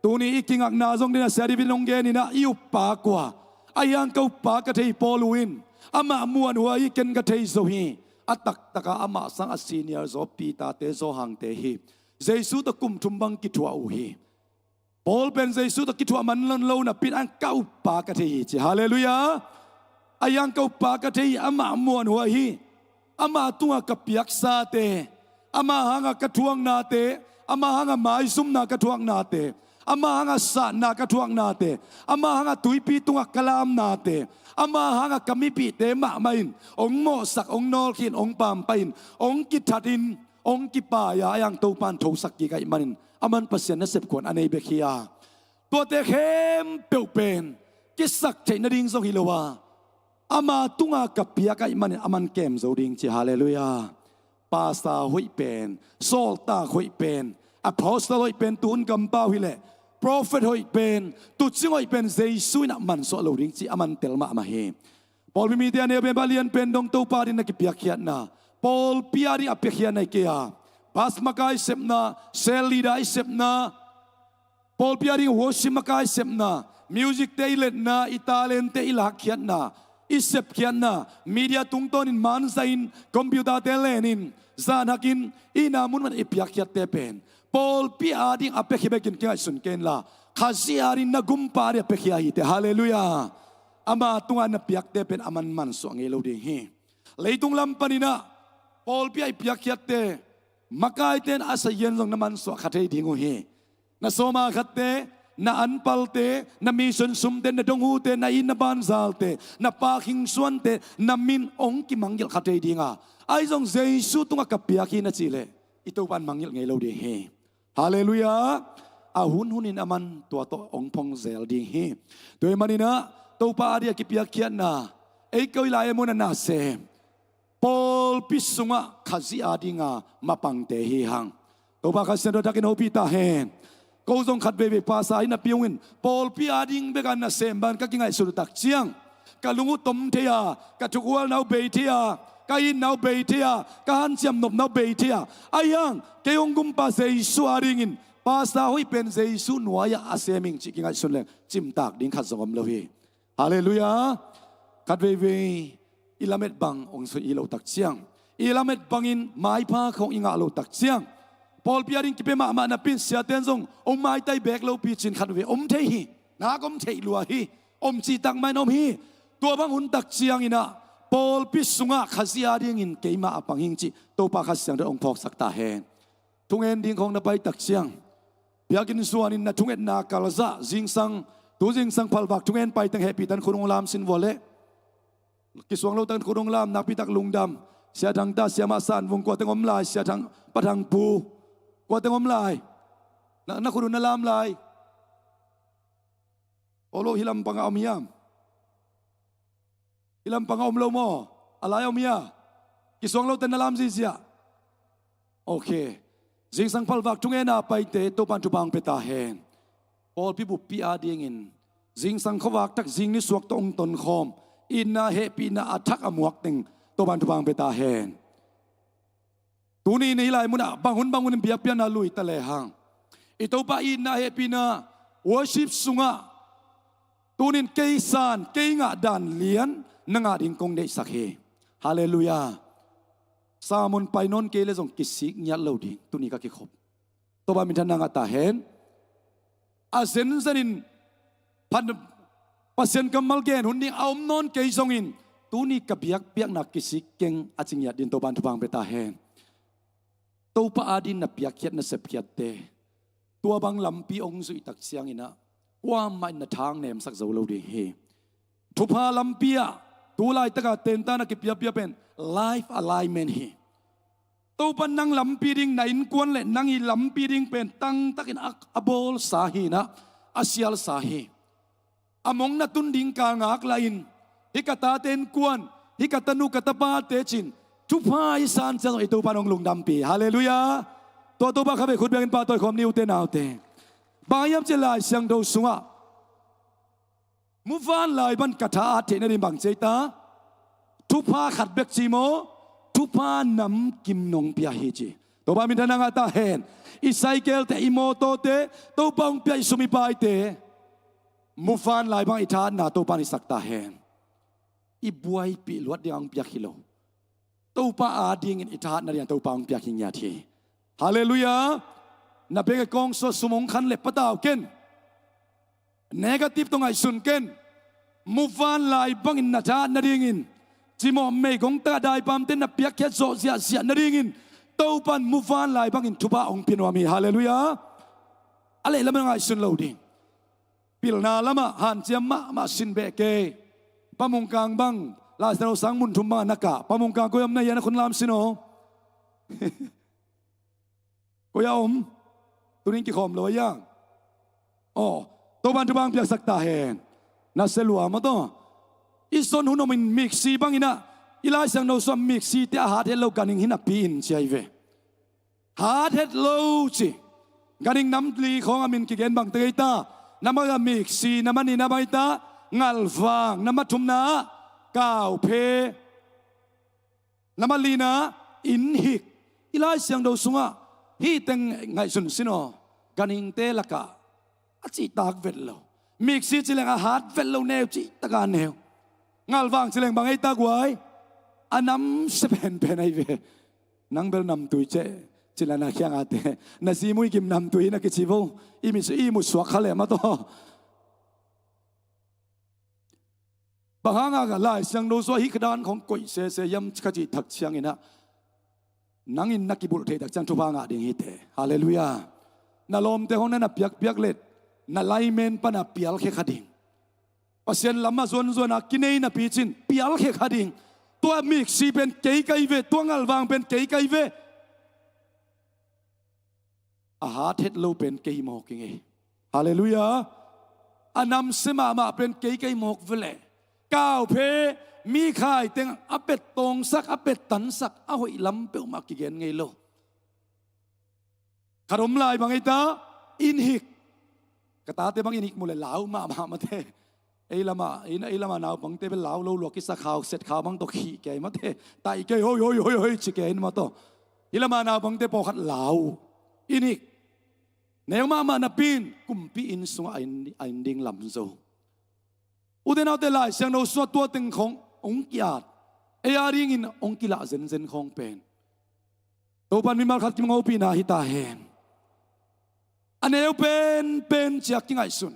Tuni i kingakna zong dinah Sia David in hong geninah i uppa kua, a hiang ka uppa ka thei Paul uh in amah muanhuai hi, ken ka thei zo hi. A taktaka amah sang a senior zaw Peter-te, Johan-te hi. Jesu tawh kum thum bang kithuah uh hi. Paul pen Jesu tawh kithuah man lo napi-in ka uppa ka thei hi ci. Halleluiah. A hiang ka uppa ka thei hi, amah muanhuai hi. Ama tungah ka piaksate, ama hangah ka thuaknate, ama hangah maizumna ka thuaknate, Ama hanga satna ka thuaknate, ama hanga tuipi tunga ka lamnate, ama hanga ka mipihte mahmah in hong mawhsak, hong nawlkhin, hong pampaih in, hong kithatin, hong kipai-a, ahi hang Topan thosak kik ahih manin aman Pasian nasep khuan a nei bek hi a, tuate khempeuh pen kisak theih nading zong hi lo a, ama tunga ka piak ahih manin aman kem zo ding ci. Halleluiah. Pastor hoih pen, sawltak hoih pen, apostle hoih pen, tuhun kampau hileh prophet hoih pen, tuucing hoih pen Jesu in a mansuah lo ding ci aman tel mahmah hi. Pawlpi mite a neu pen, a lian pen dong Topa ding na kipiakkhiatna, pawlpi a ding a piakkhiatna hi kei a, bas makai sepna, cell leader i sepna, pawlpi a ding worship makai sepna, music-te i letna, i talent-te i lakkhiatna, i sepkhiatna, media tungtawnin manzahin, computer-te lenin, zanhakin, i na munman i piakkhiatte pen pawlpi a ding a piakkhiat bekin kingaihsun kenla, Khazih a ding na gumpa a ding a piakkhiat hi teh. Halleluiah. Ama tunga na piakte pen aman mansuah ngei lo ding hi. Leitung lam paninah pawlpi a i piakkhiatte makaite in a sazian zong na mansuah kha thei ding uh hi. Na sawma khatte, na anpalte, na mission sumte, na donghute, na inn na banzalte, na pakhing suante, na min hong kimangngilh kha thei dinga, ahi zong Jesu tungah ka piak hi na cihleh i Topan mangngilh ngei lo ding hi. Halleluiah. A hunhunin aman tua tawh hong phong zel ding hi. Tua ahih maninah Topa a ding a kipiakkhiatna, ei koi lai a mun a nasem pawlpi sungah Khazih a dinga mapangte hi hang. Topa Kha Siangtho takin hopih ta hen. Ko zong khat veivei pasa hi napi hungin pawlpi a ding beka nasem bangin ka kingaihsut uh tak ciang, ka lung uh tom thei a, ka thukhualna uh bei thei a, ka itna uh bei thei a, ka hanciam nopna uh bei thei a, ahi hang kei hong gumpa Jesu a dingin pasa hoih pen Jesu nuai-ah a sem ing cih kingaihsun leng cimtak ding khat zong om lo hi. Halleluiah. Khat veivei i lamet bang hong sui i lo tak ciang, i lamet bangin maipha khawng i ngah lo tak ciang, pawlpi a ding kipia mahmah napi in siaten zong hong maitai beek lopi cin khat veivei om thei hi. Nak om theih lua hi. Om cihtak mah in om hi. Tua bang hun tak cianginah pawlpi sungah Khazih a dingin keimah a pang hing cih Topa Kha Siangtho in hong phawksak ta hen. Thungen ding khawng na pai tak ciang, biakinn zuanin na thungetna kalzah, zingsang, tu zingsang phalvak thungen paiteng hehpihtan khut hong lam sin vua leh. Kisuang lo takin khut hong lam, nakpitak lungdam. Sia Thang ta, Siamah San Vung, kuateng om lai, Sia Thang, Pa Thang Pu, kuateng om lai. Na, na khut un na lam lai. Aw lo, hi lampangah om hiam? Hi lampangah om lo maw? A lai om hia? Kisuang lote na lam ziahziah. Ok. Zingsang phalvak thungena paite Topan thupha hong pia ta hen. Pawlpi buppi a dingin zingsang khuavak tak zing nisuak tawh hong tonkhawm, itna hehpihna a thak a muak teng Topan thupha hong pia ta hen. Tuni in hih lai munah bang hun bang hunin biakpiakna lui ta lehang, i Topa itna hehpihna worship sungah tunin kei san, kei ngah dan lian na ngah ding kong deihsak hi. Halleluiah. Sermon pai nawn kei leh zong kisik ngiat lo ding, tuni ka kikhop. Topa minthanna ngah ta hen. A zenzenin phan, Pasian kammal gen hun ding a om nawn kei zongin, tuni ka biakpiakna kisik keng a ci ngiat dingin Topan thupha hong pia ta hen. Topa a dingin na piakkhiat, na sepkhiatte, tua bang lampi hong zuih tak cianginah kuamah in na tha hong nemsak zo lo ding hi. Thupha lampi ah tu laitaka tenta na kipiapia pen life alignment hi. Topa nang lampi ding, na innkuan le nang i lampi ding pen tangtakin a, a bawlsa hinah, a sialsa hi. A mong na tun ding kal ngak lahin, hih ka tate innkuan, hih ka tanu ka tapate cin thupha i san ciang zong i Topan hong lungdampi. Halleluiah. Tua Topa kha vei khut biakin pahtawi khawm ni, ute naute. Bang hiam cih leh Lai Siangtho sungah muvanlai bang ka tha at theih nading bang ci ei ta? Thupha khat bek ci maw? Thupha namkim nong pia hi ci. Topa minthanna ngah ta hen. I cycle-te, i mawtawte, Topa hong pia i sum i paite, muvanlai bang i tha atna Topa in hisak ta hen. I buaipih luat ding a hong piak hi lo. Topa a dingin i tha at nading a Topa hong piak hi ngiat hi. Halleluiah. Na bank account sungah sum hong khan leh patau ken. Negative tawh ngaihsun ken. Muvanlai bangin na tha at nadingin, cimawh meigong takah daipamte na piakkhiat zawh ziahziah nadingin Topan muvanlai bangin thupha hong pia nuam hi. Halleluiah. A leh lamah ngaihsun lo ding. Pilna lamah hanciam mahmah sin beh kei. Pamungkang bang, Laisiangtho sang mun thum bangah na kah. Pamungkang koi om na hia, na khun lam sin aw. Koi a om? Tuning kikhawm lo a hiang. Aw, Topan thupha piaksak ta hen. Na sia lua maw taw. I son hun om in miksi bangin ah, i Laisiangtho sungah miksi te a hat het lo ganhing hi napi in ci ahi ve. Hat het lo ci. Ganhing nam li khawng a min kigen bang teng ei ta. Nam a miksi, nam a nihna bang ei ta. Ngalvang, nam a thumna ah kauphe. Nam a lina innhik. I Laisiangtho sungah hih teng ngaihsun sin aw. Ganhingte lakah a cihtak vet lo. Miksi ci leng a hat vet lo, neu cihtaka neu. Ngalvang ci leng bang ei ta guai. A namsia penpen ahi ve. Nang bel namtui ceh ci la na khiang a te. Na zi muigim namtui na kici vo. I mi, i mu suak kha leh maw taw. Bang hanga ka Laisiangtho sungah hih ka dan khawng koih sese hiam ka cih tak ciangin ah, nang in na kibulh theih tak ciang thupha ngah ding hi teh. Halleluiah. Na lawmte khawng na na piakpiak let, na laimen pan a pialkhia kha ding. Pasian lamah zuanzuan a kinei napi cin pialkhia kha ding. Tua miksi pen kei ka hi ve, tua ngalvang pen kei ka hi ve. A hat het lo pen kei mawk ing ei. Halleluiah. A namsia mahmah pen kei kei mawk veleh. Kauphe, mi khai teng a pet tawngsak, a pet tansak, a hoih lam peuhmah kigen ngei lo. Khat om lai bang ei ta, innhik. Ka tate bang innhik mu le lau mahmah mate. Ei lama, ei, ei lama naupangte bel lau lo lua kisa khau, set khau bang tawh khih kei mate. Taih kei hoi, hoi, hoi, hoi, ci kei in maw taw. Ei lama naupangte pawlkhat lau. Innhik. Neu mahmah napi in kumpi inn sungah a inn, a inn ding lam zo. Ute naute, Laisiangtho sungah tua teng khawng hong ki-at. Ei a dingin hong kilah zenzen khawng pen. Topan mimal khat kim hopihna hi ta hen. A neu penpen ciah kingaihsun.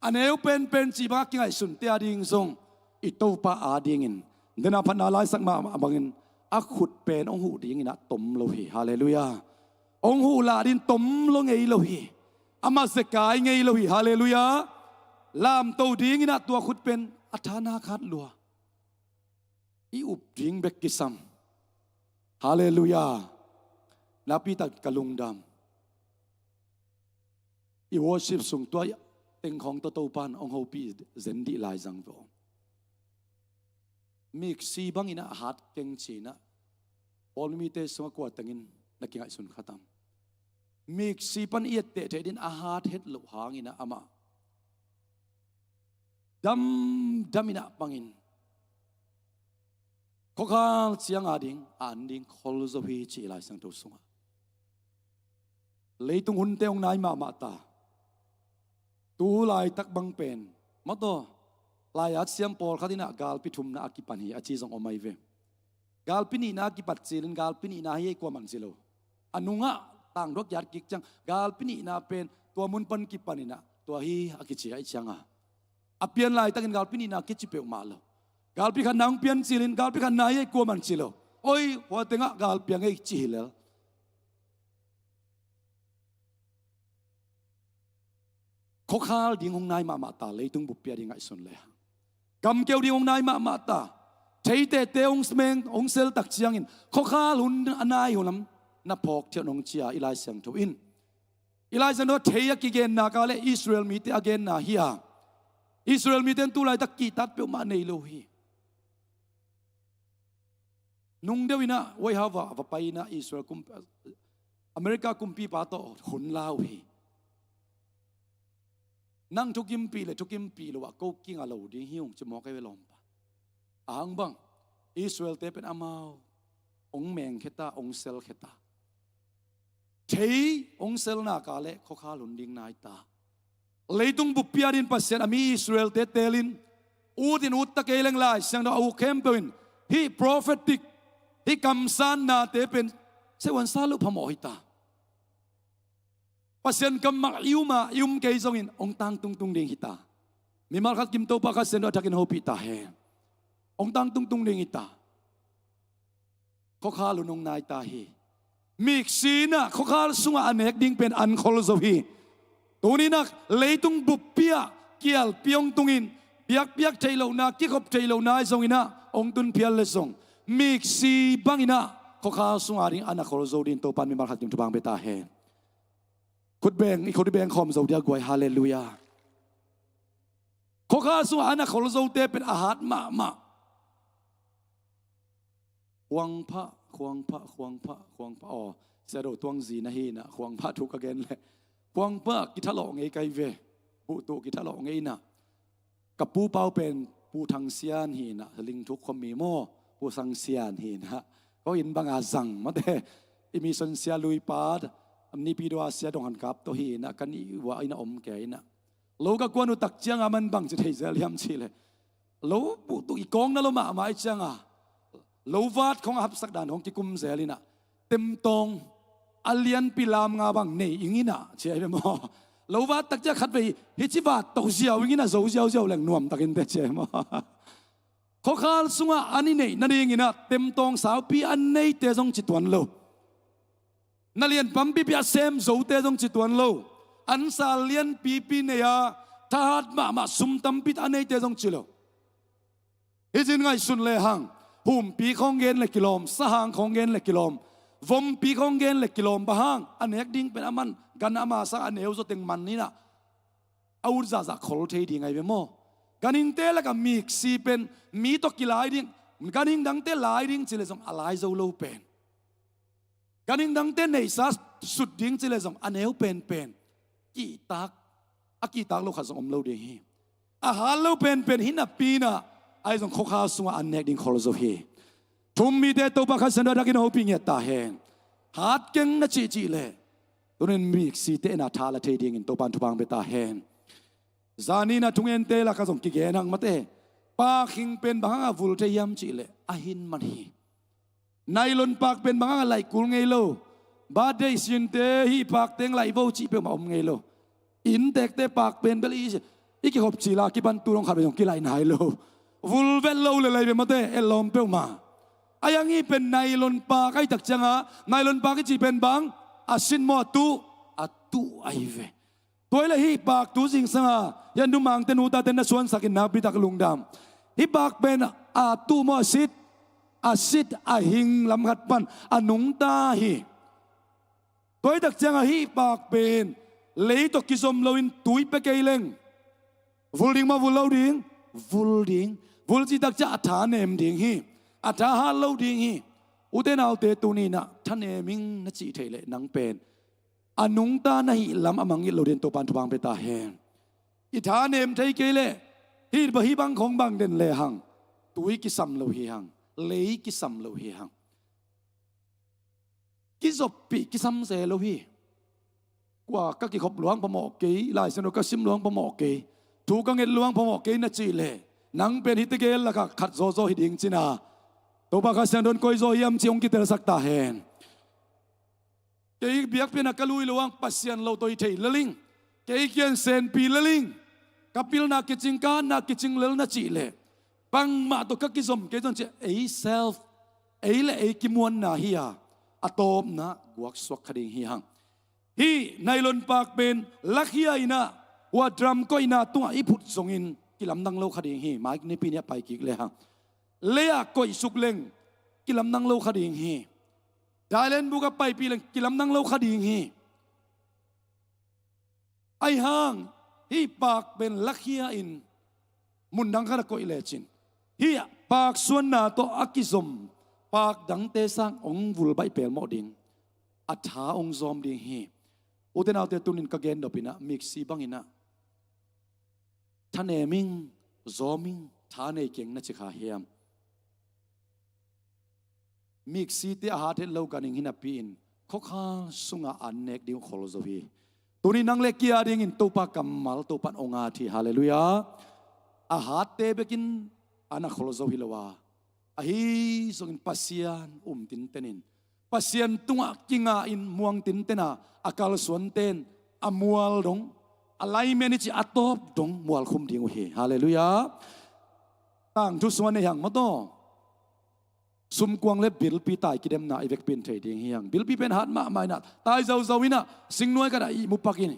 A neu penpen cih bang a kingaihsun te a ding zong i Topa a dingin, dena phatna laisak mah bangin a khut pen hong huh dingin ah tom lo hi. Halleluiah. Hong huh lah ding tom lo ngei lo hi. Amah zekai ngei lo hi. Halleluiah. Lamto dingin ah tua khut pen a thana khat lua. I up ding bek kisam. Halleluiah. Napi tak ka lungdam. I worship sung tua teng khawng tawh Topan hong hopih zen dih lai zang ve aw. Miksi bangin ah a hat keng ci-in ah Paul mite sungah kua tengin na kingaihsun kha tam? Miksi pan i etteh theih ding a hat het loh hangin ah amah damdam in ah pangin, khuakhal ciang a ding, a an ding khol zo hi ci i Laisiangtho sungah. Leitung hunte hong nai mahmah ta. Tu laitak bang pen, maw taw, lai-at siam pawlkhat in ah galpi thumna a kipan hi a ci zong om ahi ve. Galpi nihna a kipat cilin galpi nihna hi ei kuaman ci lo. A nungah tangthu a ki-at kik ciang galpi nihna pen tua mun pan kipan in ah tua hi a kici ahih cianga, a pian laitakin galpi nihna kici peuhmah lo. Galpi khatna hong pian cilin galpi khatna hi ei kuaman ci lo. Oi, hua tengah galpi a ngei ci hi lel. Khuakhal ding hong nai mahmah ta, leitung buppi a ding ngaihsun le hang. Gamkeu ding hong nai mahmah ta. Theitehte hong meng, hong sel tak ciangin khuakhal hun a nai hun lam na phawk thiat hong ci a i Laisiangtho in. I Laisiangtho thei a kigenna ka le Israel mite a genna hi a. Israel mite in tu laitak kihtak peuhmah nei lo hi. Nung deuh in ah White House ah va pai in ah Israel kum, America kumpipa tawh hun la uh hi. Nang thukimpih le thukimpih lo ah ko kinga lo ding hi ung ci mawk ei ve lawmpa. Ahang bang, Israel-te pen amau hong mengkhia ta, hong selkhia ta. Thei hong selna ka le khuakhal hun ding nai ta. Leitung buppi a ding Pasian a mi Israel-te telin ut in ut ta kei leng Laisiangtho a uk khempeuh in hih prophetic, hih kamsannate pen sehuan sa loh phamawh hi ta. Pasian kammal i um a i um kei zongin hong tangtungtung ding hi ta. Mimal khat kim Topa Kha Siangtho a thakin hopih ta hen. Hong tangtungtung ding hi ta. Khuakhal hun hong nai ta hi. Miksi in ah khuakhal sungah a nek ding pen an khol zo hi. Tuni in ah leitung buppi ah kialpi hong tungin, biakpiak theih lohna, kikhop theih lohna ahi zongin ah hong tun phial leh zong, miksi bangin ah khuakhal sungah a ding an a khol zo dingin Topa'n mimal khat ding thupha hong pia ta hen. Khut beng, i khut i beng khawm zo dia guai, halleluiah. Khuakhal sungah an a khol zote pen a hat mahmah. Khuangphah, khuangphah, khuangphah, khuangphah. Aw, Sia Do Tuang zi na hi in ah, khuangphah thu ka gen leh, khuangphah kithalawh ngei ka hi ve. Buhtuh kithalawh ngei in ah. Ka pu pau pen Pu Thang Sian hi in ah, Lingthuk khuami maw, Pu Sang Sian hi in ah. Ko inn bang a zang mate. I mission sia Lui Pa, Nipi Dua sia Dong Han Kap tawh hi in ah, ka nih uah in ah om kei in ah. Lo ka kuan uh tak ciang a, aman bang ci thei zel hiam cih leh, lo buhtuh i kawng na lo mahmah ahih ciang a, lo vat khawng a hapsak dan khawng kikum zel in ah, temtawng a lianpi lam nga bang nei ing in ah, ci ahi ve maw. Lo vat tak ciang khatvei hih ci vat to ziau ing in ah, zo ziauziau leng nuam tak inteh, ci ahi maw. Khuakhal sungah an i neih nadingin ah temtawng saupi an neite zong ci tuan lo. Na lian pampipi a sem zote zong ci tuan lo. An sal lianpipi nei a, thahat mahmah sum tampi a neite zong ci lo. Hih zin ngaihsun lehang, humpi khawng gen leh kilawm, sahang khawng gen leh kilawm, vompi khawng gen leh kilawm, bang hang, a nek ding pen aman gan ama sang a neu zaw teng man in ah, a ut zahzah khol thei ding ahi ve maw. Ganhingte lakah miksi pen mi tawh kilai ding, ganhing dangte lai ding cih leh zong a lai zo lo pen. Ganhing dangte neihsa sut ding cih leh zong a neu penpen. Kihtak, a kihtak lo khat zong om lo ding hi. A hat lo penpen hi napi in ah, ahi zong khuakhal sungah an nek ding khol zo hi. Thu-um mite Topa Kha Siangtho a dakin hopih ngiat ta hen. Hat keng na cihcih leh, tuni in miksite in ah tha la thei dingin Topa'n thupha hong pia ta hen. Zani in ah thungente lakah zong kigen hang mate. Pakhing pen bang hang a vul thei hiam cih leh, a hin man hi. Nylon pak pen bang hang a laih kul ngei lo. Birthday sinte hih pak teng laih vo cih peuhmah om ngei lo. Inntekte pak pen bel i, i kikhop cil a kipan tu dong khat vei zong kilaih nai lo. Vul vet lo leh laih ve mate, et lawm peuhmah. Ahi hang hih pen nylon pak ahih tak ciang a, nylon pak i cih pen bang, a sit maw a tuh, a tuh ahi ve. Tua hi leh hih pak tu zingsang a, hih a numangte nutaten na suansak in nakpi tak lungdam. Hih pak pen a tuh maw a sit, a sit a hing lam khat pan a nungta hi. Tua hi tak ciang a hih pak pen lei tawh kizom loin tui pia kei leng, vul ding maw vul lo ding? Vul ding. Vul cih tak ciang a tha nem ding hi. A tha hat lo ding hi. Ute naute tuni in ah tha nem ing na cih theih leh nang pen a nungta na hih lam a mangngilh lo dingin Topa'n thupha hong pia ta hen. I tha nem thei kei leh, hih bang, hih bang khawng bang den lehang, tui kisam lo hi hang, lei kisam lo hi hang. Kizoppih kisam se lo hi. Kua ka kikhop luang phamawh kei, Lai Siangtho ka sim luang phamawh kei, thu ka nget luang phamawh kei na cih leh, nang pen hihte gel lakah khat zawzaw hi ding cin a, Topa Kha Siangtho in koi zaw hiam cih hong kitelsak ta hen. Kei biakpiakna ka lui lo hang Pasian lo tawh hi thei lel ing. Kei kiang senpi lel ing. Ka pilna kicing, ka hatna kicing lel na cih leh, bangmah tawh ka kizom kei zong ci a, ei self, ei leh ei kimuanna hi a, a tawpna guaksuak kha ding hi hang. Hih nylon pak pen lakhia in ah, hua drum koihna tungah i phut zongin kilamdang lo kha ding hi. Mai nipi ni a pai kik lehang, lei ah koihsuk leng kilamdang lo kha ding hi. Thailand buk ah paipih leng kilamdang lo kha ding hi. Ahi hang, hih pak pen lakhia in mundang khat ah koih lecin, hih pak suanna tawh a kizom pak dangte sang hong vul baih pelmawh ding, a tha hong zawm ding hi. Ute naute, tuni in ka gen nop in ah, miksi bangin ah tha nem ing, zawm ing, tha nei keng na ci kha hiam? Miksite a hat het lo ganhing hi napi in, khuakhal sungah an nek ding uh khol zo hi. Tuni nang leh kei a dingin Topa kammal, Topa'n hong at hi. Halleluiah. A hatte bekin an a khol zo hi lo a, ahi zongin Pasian um tinten in, Pasian tungah kinga in muang tinten a, a kalsuanten a mual dong, a laimen i cih a tawp dong mualkhum ding uh hi. Halleluiah. Tangthu sungah nei hang maw taw. sumkuang le bilpi tai kidemna i vekpi in thei ding hi hang. Bilpi pen hat mahmah inah, tai zozo inah, singnuai khatah ihmu pak in.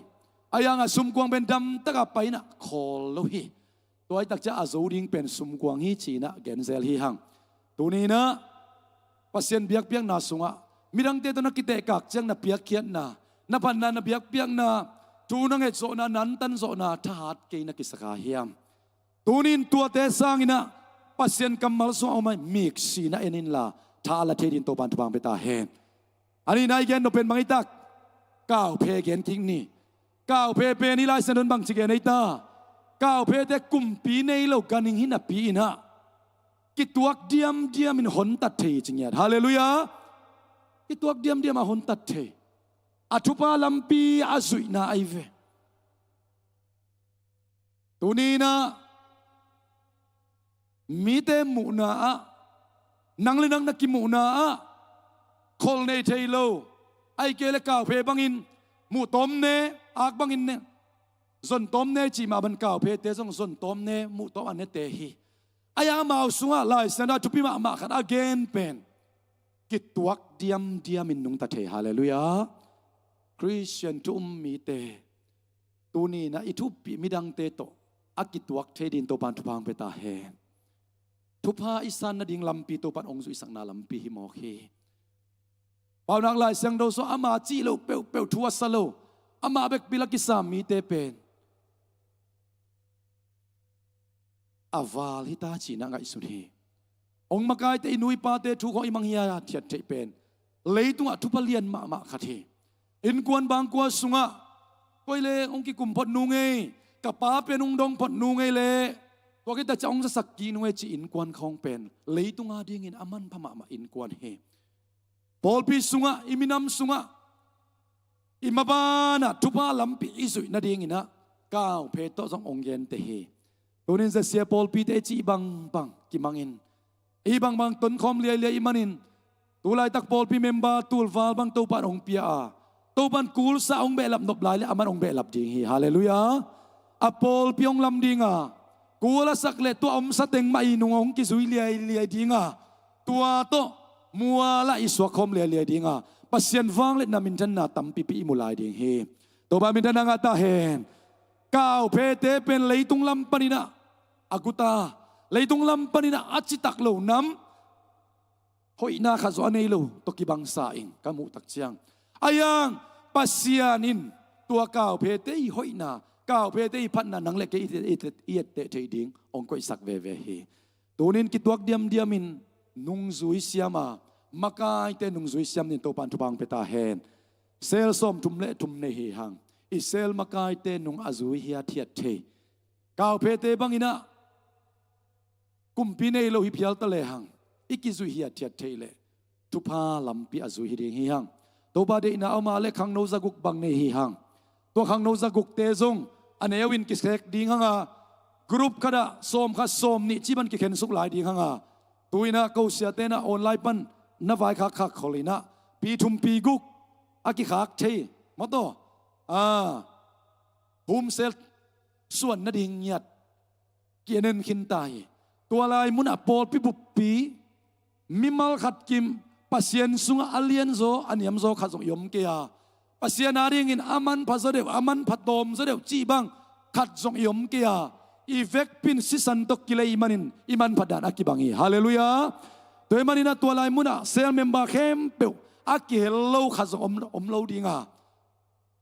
Ahi hangah sumkuang pen damtakah pai inah khawl lo hi. Tua hi takciang a zo ding pen sumkuang hi ci inah genzel hi hang. Tuni inah Pasian biakpiakna sungah midangte tawh na kitehkak ciang na piakkhiatna, na phatna, na biakpiakna, thu na nget zawhna, na antan zawhna thahat kei na kisa kha hiam? Tuni in tuate sang inah Pasian kammal sungah om a miksi na en inla, tha a la thei dingin Topa'n thupha hong pia ta hen. A nihna i gen nop pen bang hi tak? Kauphe gen kik ni. Kauphe pen i Lai Siangtho in bangci gen ei ta? Kauphe te kumpi nei lo ganhing hi napi inah kituak diamdiam in hontat thei hi ci ngiat. Halleluiah. Kituak diamdiam a hontat thei. A thupha lampi a zuihna ahi ve. Tuni inah mite muhna ah, nang le nang na kimuhna ah kholh nei thei lo. Ahih kei leh kauphe bangin muh tawm ne, ak bangin ne, zon tawm ne cih mah bang, kauphe te zong zon tawm ne, muh tawm a nete hi. Ahi hang amau sungah Lai Siangtho ah thupi mahmah khat a gen pen kituak diamdiam in nungta thei. Halleluiah. Khristian thu um mite, tuni inah i thupih midangte tawh a kituak thei dingin Topa'n thupha hong pia ta hen. Thupha i san nading lampi Topa'n hong zuihsakna lampi hi mawk hi. Paunak Lai Siangtho sungah ama cih loh peuhpeuh thu a sa lo, amah bekpi la kisam mite pen a val hi ta ci inah ngaihsun hi. Hong makaite, i nu i pate thu khawng i mang hithiat theih pen leitungah thupha lian mahmah khat hi. Innkuan bangkua sungah koi le hong kikum phot nung ei, ka pa pen hong dong phot nung ei le, tua khit takciang hong zasak kik nung ei cih innkuan khawng pen leitung adingin a manpha mahmah innkuan hi. Pawlpi sungah, i minam sungah, i mabanah thupha lampi i zuih nading inah kauphe tawh zong hong gente hi. Tuni in Z C A pawlpite i cih bangbang kimangin, i bangbang tonkhawm liailiai i manin, tu laitak pawlpi member tulval bang Topa'n hong pia a, Topa'n kulsa hong behlap nop lai le aman hong behlap ding hi. Halleluiah. A pawlpi hong lam ding a, kul a sak le tua omsa teng mah i nung hong kizui liailiai ding a, tua tawh mual ah i suak khawm liailiai ding a, Pasian vangliatna minthanna tampipi i mu lai ding hi. Topa minthanna ngah ta hen. Kauphete pen leitung lam panin ah a guta, leitung lam panin ah a citak lo nam, hoihna khat zong a nei lo tawh kibangsa in ka muh tak ciang, a hiang Pasian in tua kauphete i hoihna, kauphete i phatna nang le kei i, i, i etteh theih ding hong koihsak veve hi. Tunin kituak diamdiamin nungzui siam a, makaite nungzui siam dingin Topa'n thupha hong pia ta hen. Sel sawmthum le thum nei hi hang. I sel makaite nung a zui hiathiat thei. Kauphete bangin ah kumpi nei lo hi phial ta lehang, i kizuih hiathiat theih leh thupha lampi a zui hi ding hi hang. Topa deihna a om a leh khangno zaguk bang nei hi hang. Tua khangno zagukte zong a neu in kikhek ding hang a, group khat ah sawm khat sawm nih cih bang kikhensuk lai ding hang a, tu-in ah ko siate in ah online pan na vaikhak khak khol in ah pi thum pi guk a kikhak thei maw taw, a, home cell suan nading ngiat ki-en en khin ta hi. Tua lai munah pawlpi buppi mimal khat kim Pasian sungah a lianzaw a niamzaw khat zong i om kei a, Pasian adingin a manpha zaw deuh, a manpha tawm zaw deuh cih bang khat zong i om kei a, i vekpi in sisan tawh kilei manin i manpha dan a kibang hi. Halleluiah. Tua ahih manin ah tua lai munah cell member khempeuh a kihel lo khat zong om, om lo ding a,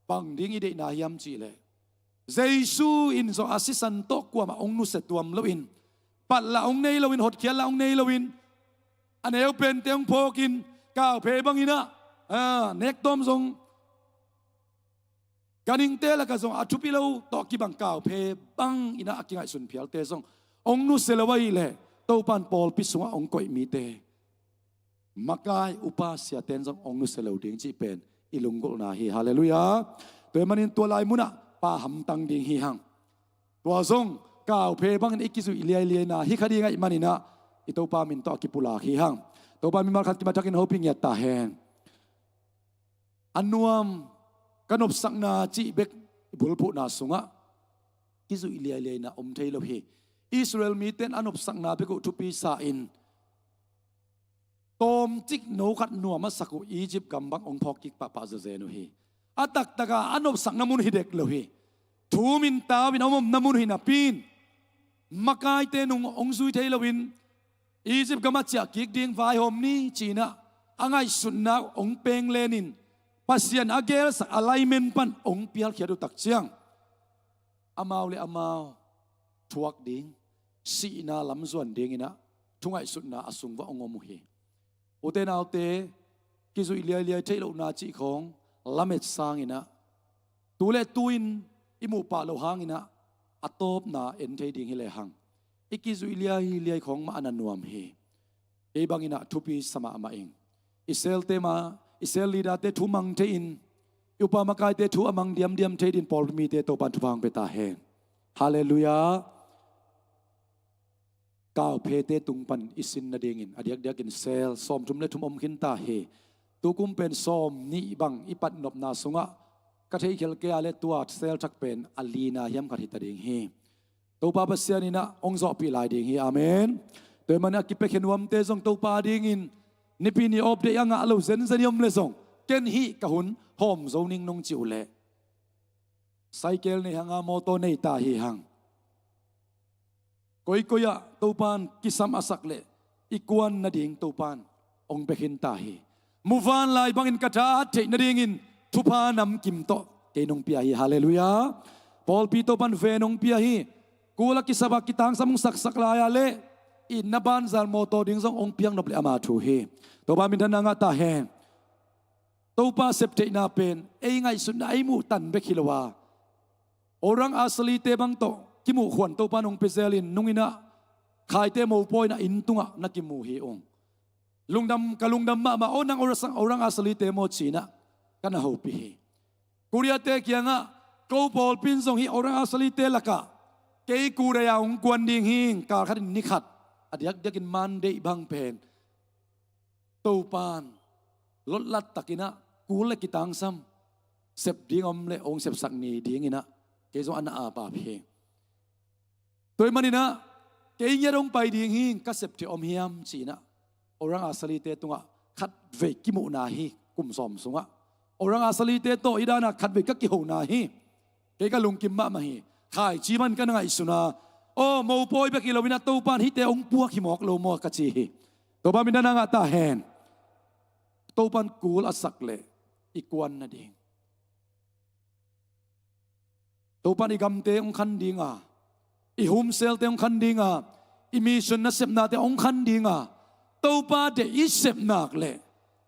bang ding i deihna hiam cih leh, Jesu in zong a sisan tawh kuamah hong nusia tuam loin, pat lah hong nei loin, hotkhiat lah hong nei loin, a neu pente hong phawkin, kauphe bangin ah, a, nektawm zong ganhingte lakah zong a thupi lo tawh kibang kauphe bangin ah a kingaihsun phialte zong hong nusia lo ahih leh, Topa'n pawlpi sungah hong koih mite, makai upa siate'n zong hong nusia lo ding cih pen i lunggulhna hi. Halleluiah. Tua ahih manin tua lai munah pa hamtang ding hi hang. Tua zong kauphe bangin i kizuih liailiaina hi kha ding ahih manin ah i Topa min tawh a kipulak hi hang. Topa mimal khat kimathakin hopih ngiat ta hen. A nuam, ka nopsakna cih bek i bulphuhna sungah kizuih liailiaina om thei lo hi. Israel mite'n a nopsakna bek uh thupi sa-in, tawmcik no khat nuam a sak uh Egypt gam bang hong phawk kik pahpah zezen uh hi. A taktaka a nopsakna mun hi dek lo hi. Thu min tau in a om omna mun uh hi napi in, makaite nung hong zui thei loin Egypt gam ah ciah kik ding vaihawm ni ci-in ah a ngaihsutna hong peng len in, Pasian a gelsak a laimen pan hong pialkhiat uh tak ciang, amau le amau thuak ding, sihna lam zuan dingin ah thu ngaihsutna a sung uah hong om uh hi. Ute naute, kizuih liailiai theih lohna cih khawng lamet sangin ah, tu le tu-in i muh pah loh hangin ah a tawpna en thei ding hi lehang, i kizuih liailiai khawng mah a na nuam hi. Kei bangin ah thupi sa mahmah ing. I selte mah, i sel leader-te thu mang thei-in, i upa makaite thu a mang diamdiam thei dingin pawlpi mite Topa'n thupha hong pia ta hen. Halleluiah. Kauphete tung pan i sin nadingin a diakdiakin sel sawmthum le thum om khin ta hi. Tukum pen sawmnih bang i patnopna sungah ka theihkhial kei a leh tua sel thak pen a lina hiam khat hi ta ding hi. Topa Pasian in ah hong zawhpih lai ding hi. Amen. Tua ahih manin a kipiakhia nuamte zong Topa dingin Nipi ni update a ngah lo zenzen i om leh zong, ken hih ka hun hawm zo ning nong cih uh leh, cycle nei hang a, mawtaw nei ta hi hang. Koikoi ah Topa'n kisam a sak leh i kuan nading Topa'n hong pia khin ta hi. Muvanlai bangin ka tha a hat theih nadingin thupha namkim tawh kei nong pia hi. Halleluiah. Pawlpi Topa'n ven hong pia hi. Kul a kisap a kitangsam hong saksak lai a leh itna banzan mawtaw ding zong hong piak nop leh ama thu hi. Topa minthanna ngah ta hen. Topa septheihna pen ei ngaihsutna, ei muh tan bek hi lo a, orang Ashley-te bang tawh kimuh khuan Topa'n hong pia zelin nungin ah Khaite mopawi in ah inn tungah na kimu hi ung. Lungdam, ka lungdam mahmah. Aw, nang orang, orang Ashley-te maw ci-in ah ka na hopih hi. Korea-te kiangah, ko pawlpi in zong hih orang Ashley-te lakah kei Korea ah hong kuan ding hi ing, kal khatin ni khat. A diakdiakin Monday bang pen Topa'n lotlat takin ah kul le kitangsam sep ding om leh hong sepsak ni dingin ah kei zong a na ap ap hi. Tua ahih manin ah kei ngiat hong pai ding hi ing, ka septhei om hiam ci-in ah orang Ashley-te tungah khatvei kimuhna hi. Kum sawm sungah orang Ashley-te tawh hih dan a khatvei ka kihona hi. Kei ka lungkim mahmah hi. Khaici bang ka na ngaihsun a, aw, mopawi bek hi loin ah Topa'n hihte hong puak hi mawk lo maw ka ci hi. Topa minthanna ngah ta hen. Topa'n kul a sak leh i kuan nading, Topa'n i gamte hong khan ding a, i home cell-te hong khan ding a, i mission nasepnate hong khan ding a, Topa deih i sep nak leh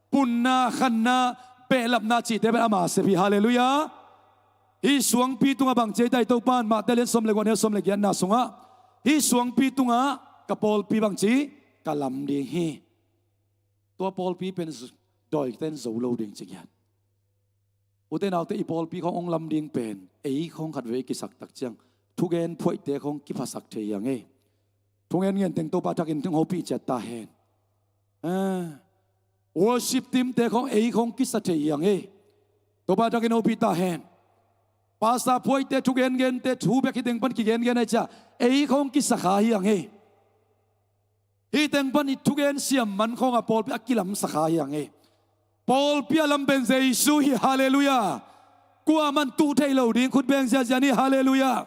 punna, khanna, behlapna cihte pen ama sep hi. Halleluiah. Hih suangpi tungah bang ci hiam i Topa'n, Mate lian sawm le kua, neu sawm le giatna sungah, hih suangpi tungah ka pawlpi bang ci, ka lam ding hi. Tua pawlpi pen z-, dawite'n zo lo ding ci ngiat. Ute naute, i pawlpi khawng hong lam ding pen ei khawng khatvei kisak tak ciang thugen phuaihte khawng kiphasak thei hi hang ei. Thugen ngen teng Topa thakin hong hopih ciat ta hen. Ah, worship team-te khawng ei khawng kisa thei hi hang ei. Topa thakin hopih ta hen. Pastor phuaihte, thugen gente thu bek hi teng pan kigengen ahih ciang ei khawng kisa kha hi hang ei. Hih teng pan i thugen siam man khawng a pawlpi a kilamsa kha hi hang ei. Pawlpi a lam pen Jesu hi. Halleluiah. Kuamah'n tuh theih lo ding khut beng ziazia ni. Halleluiah.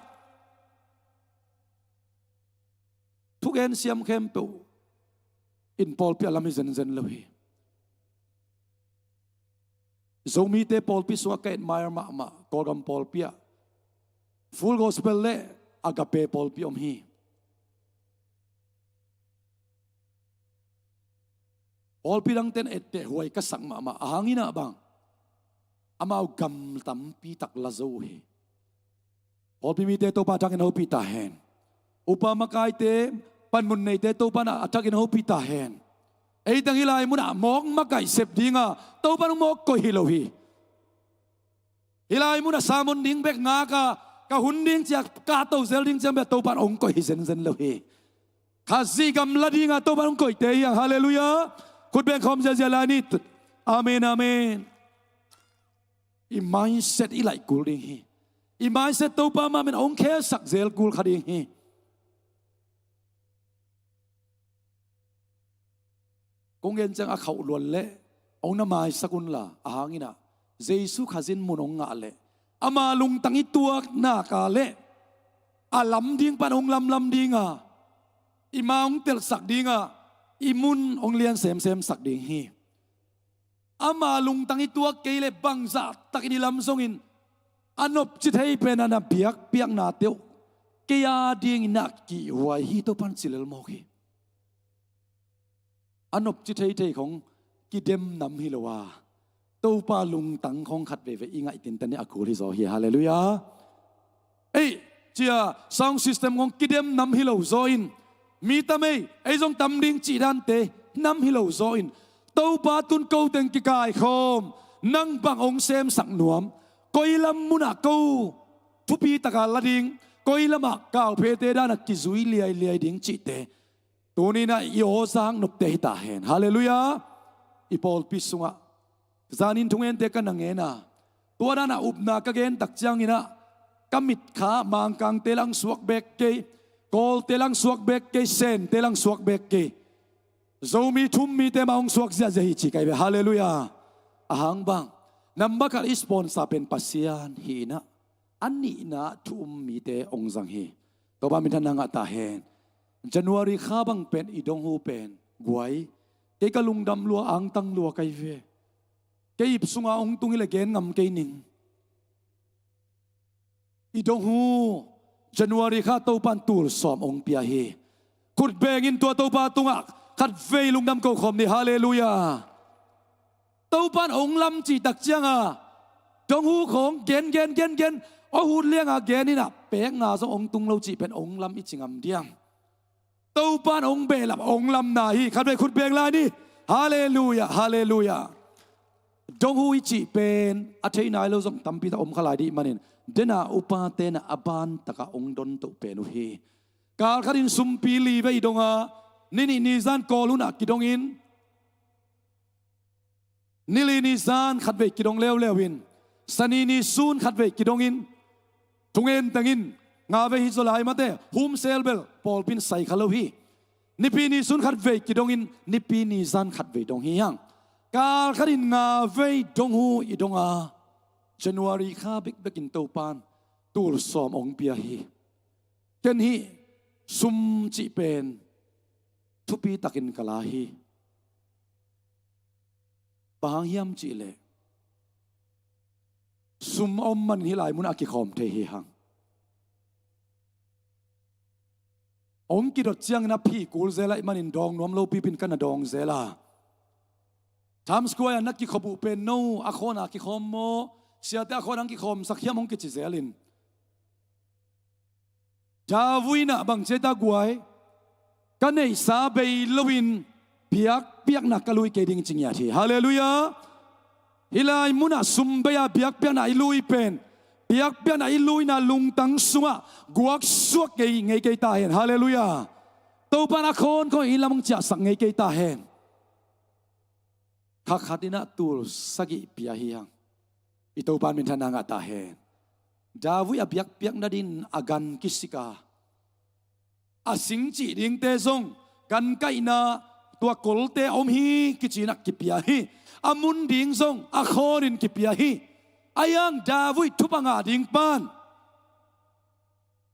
Thugen siam khempeuh in pawlpi a lam hi zenzen lo hi. Zomite pawlpi sungah ka admire mahmah Kawlgam pawlpi ah Full Gospel le Agape pawlpi om hi. Pawlpi dangte'n etteh huai ka sak mahmah, ahang in ah bang, amau gam tampi tak la zo uh hi. Pawlpi mite Topa thakin hopih ta hen. Upa makaite, panmun neite Topa in a thakin hopih ta hen. Ei teng hih lai munah mawk makaih sep ding a, Topa in hong mawk koih hi lo hi. Hih lai munah sermon ding bek ngak a, ka hun ding ciang, ka to zel ding ciang bek Topa in hong koih hi zenzen lo hi. Khazih gam la ding a Topa in hong koihte hi hang. Halleluiah. Khut beng khawm ziazia lai ni. Amen, amen. I mindset i laih kul ding hi. I mindset Topa mah in hong khelsak zel kul kha ding hi. kong gen ciang a khauh luat leh hong na maisak unla, ahang inah Jesu Khazih in mun hong ngah leh ama lungtang i tuak nak leh a lam ding pan hong lamlam dinga, i ma hong telhsak dinga, i mun hong lian semsemsak ding hi. Ama lungtang i tuak kei leh bangzah takin i lam zongin a nopci thei pen a na biakpiaknate uh kei a dingin a kihhuai hi, Topan ci lel mawk hi. A nopci theithei khong kidem nam hi lo a, Topa lungtang khong khat veivei i ngaih tinten hi a kul hi zaw hi. Halleluiah. Ei, cia sound system khong kidem nam hi lo zaw in, mi tam ei, ei zong tam ding cih dante nam hi lo zaw in, Topa tun ko teng kikaikhawm, nang bang hong semsak nuam, koi lam munah ko thupi taka la ding, koi lamah kauphete danah kizui liailiai ding cihte tuni inah i aw zak nopte hi ta hen. Halleluiah. I pawlpi sungah zanin thungente ka na ngen a, tua danah upna ka gen tak cianginah ka mit kha Mangkangte lang suak bek kei, Kawlte lang suak bek kei, Sente lang suak bek kei, Zomi thum mite mah hong suak ziahziah hi ci kai ve. Halleluiah. Ahang bang, number khat i sponsor pen Pasian hi inah, a nihna thu um mite hong zang hi. Topa minthanna ngah ta hen. January kha bang pen i dong hu pen, guai, kei ka lungdam lua, angtang lua kai ve. Kei ip sunga hong tung hileh gen ngam kei ning. I dong hu January kha Topan tul sawm hong pia hi. Khut bengin tua Topa tungah khat vei lungdam ko khawm ni. Halleluiah. Topan hong lam cih tak cianga dong hu khong gen gen gen gen, aw hut lianga gen inah pek nga zong hong tung lo cih pen hong lam i ci ngam diam? Topan hong behlap hong lamna hi. Khat vei khut beng lai ni. Halleluiah, halleluiah. Dong hu i cih pen a thei nai lo zong tampi tak om kha lai dih manin, dena upate na a ban takah hong don toh pen uh hi. Kal khatin sumpi li vei i dong a, ni nih ni zan Kawl hunah kidongin, ni li ni zan khat vei kidong leuleu in, Sani ni sun khat vei kidongin, thungen tengin nga vei hi zaw lai mate, hum sel bel pawlpin sai kha lo hi. Nipi ni sun khat vei kidongin, nipi ni zan khat vei dong hi hang. Kal khatin nga vei dong hu i dong a, January kha bekbekin Topan tul sawm hong pia hi. Ken hih sum cih pen thupi takin ka la hi. Bang hang hiam cihleh, sum a om manin hih lai munah a kikhawm thei hi hang. Hong kidot ciangin a phi kul zel ahih manin dawng nuam lo pipin ka na dawng zel a, Times Square ah na kikhop uh pen no a khawna kikhawm maw, siate a khawna hong kikhawmsak hiam hong kici zelin, David in ah bang ci a, guai, ka neihsa bei loin biakpiakna ka lui kei ding ci ngiat hi. Halleluiah. Hih lai munah sum bei-a biakpiakna i lui pen, biakpiakna i luina lungtang sungah guaksuak kei ngei kei ta hen. Halleluiah. Topan a khawn khawn i lam hong ciahsak ngei kei ta hen. Kha khat in ah tul sagih pia hi hang. I Topan minthanna ngah ta hen. David a biakpiak nadingin a gan kisik a, a sing cih dingte zong gankaihna tua kolte a om hi kici-in ah kipia hi. A mun ding zong a khawnin kipia hi. Ahi hang David thupha ngah ding pan,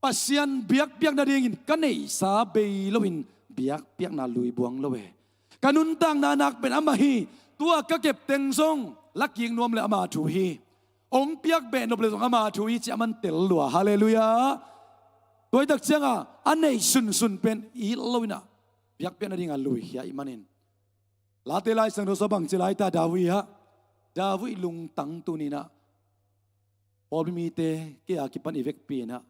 Pasian biakpiak nadingin ka neihsa bei loin biakpiakna lui buang lo e. Ka nuntakna nak pen amah hi. Tua ka kep teng zong la kik nuam le ama thu hi. Hong piak beh nop le zong ama thu hi ci a man tel lua. Halleluiah. Tua hi tak cianga a neih sunsun pen it loin ah biakpiak nadinga luikhia i hih manin, Late Lai Siangtho sung bang ci lai ta, David ah, David lungtang tuni-in ah pawlpi mite kei a kipan i vekpi-in ah,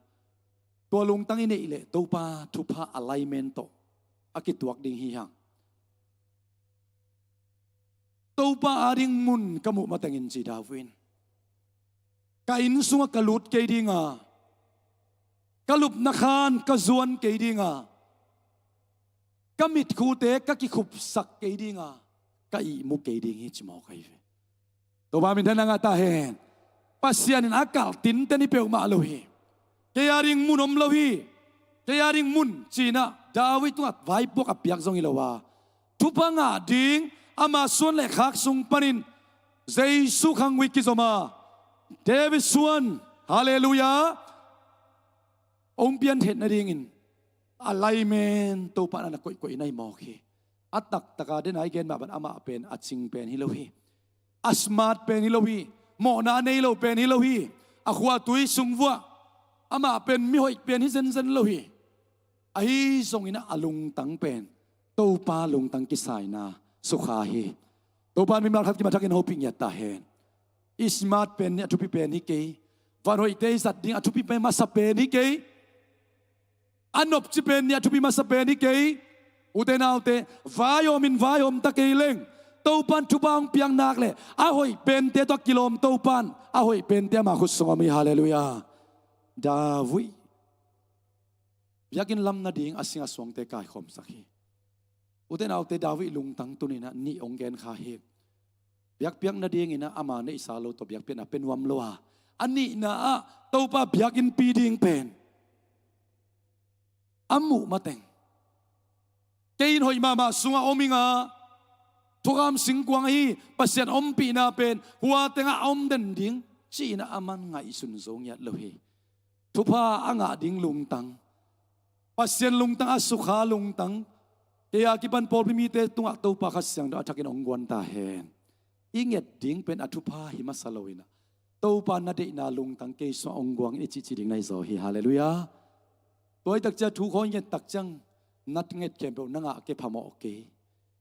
tua lungtang i neih leh Topa thupha alignment tawh a kituak ding hi hang. Topa ading mun ka muh matengin, ci David in, ka inn sungah ka lut kei dinga, ka lupna khan ka zuan kei dinga, ka mitkhute ka kikhupsak kei dinga, ka ihmu kei ding hi, ci mawk ahi ve. Topa minthanna ngah ta hen. Pasian in a kalh tinten hi peuhmah lo hi. Kei ading mun om lo hi. Kei ading mun, ci-in ah David tungah vaipuak a piak zong hi lo a, thupha ngah ding ama suan le khak sung panin Jesu khangui kizom a, David suan, halleluiah, hong piantheih nadingin a laimen Topa in a na koihkoih na hi mawk hi. A taktaka den a i gen mah bang amah pen a cing pen hi lo hi. A smart pen hi lo hi. Mawhna a nei lo pen hi lo hi. A khua tui sung vuah amah pen mihoih pen hi zenzen lo hi. Ahi zongin a lungtang pen Topa lungtang kisaina sukha hi. Topa in mimal khat kimathakin hopih ngiat ta hen. I smart pen nih a thupi pen hi kei. Van hoihte i zat ding a thupi pen masa pen hi kei. A nopci pen nih a thupi masa pen hi kei. Ute naute, vaihawmin vaihawm ta kei leng, Topa in thupha hong piak nak le a hoih pente tawh a kilawm Topa in a hoih pente ama khut sung om hi, halleluiah. David biakinn lam nading a sing a suangte kaikhawmsak hi. Ute naute, David lungtang tuni-in ah nih hong gen kha hi. Biakpiak nadingin ah ama neihsa lo tawh biakpiakna pia nuam lo a, a nihna ah Topa biakinnpi ding pen a muh mateng, kei in hoih mahmah sungah om ing a, thukham singkuang ahi Pasian ompihna pen hua tengah a om den ding ci-in ah aman ngaihsun zo ngiat lo hi. Thupha a ngah ding lungtang, Pasian lungtang, a sukha lungtang, kei a kipan pawlpi mite tungah Topa Kha Siangtho a thakin hong guan ta hen. I nget ding pen a thupha hi masa lo-in ah, Topa na deihna lungtang kei sungah hong guang in i cihcih ding na hi zaw hi, halleluiah. Tua hi takciang thu khawi nget takciang na nget khempeuh na ngah kei phamawh kei.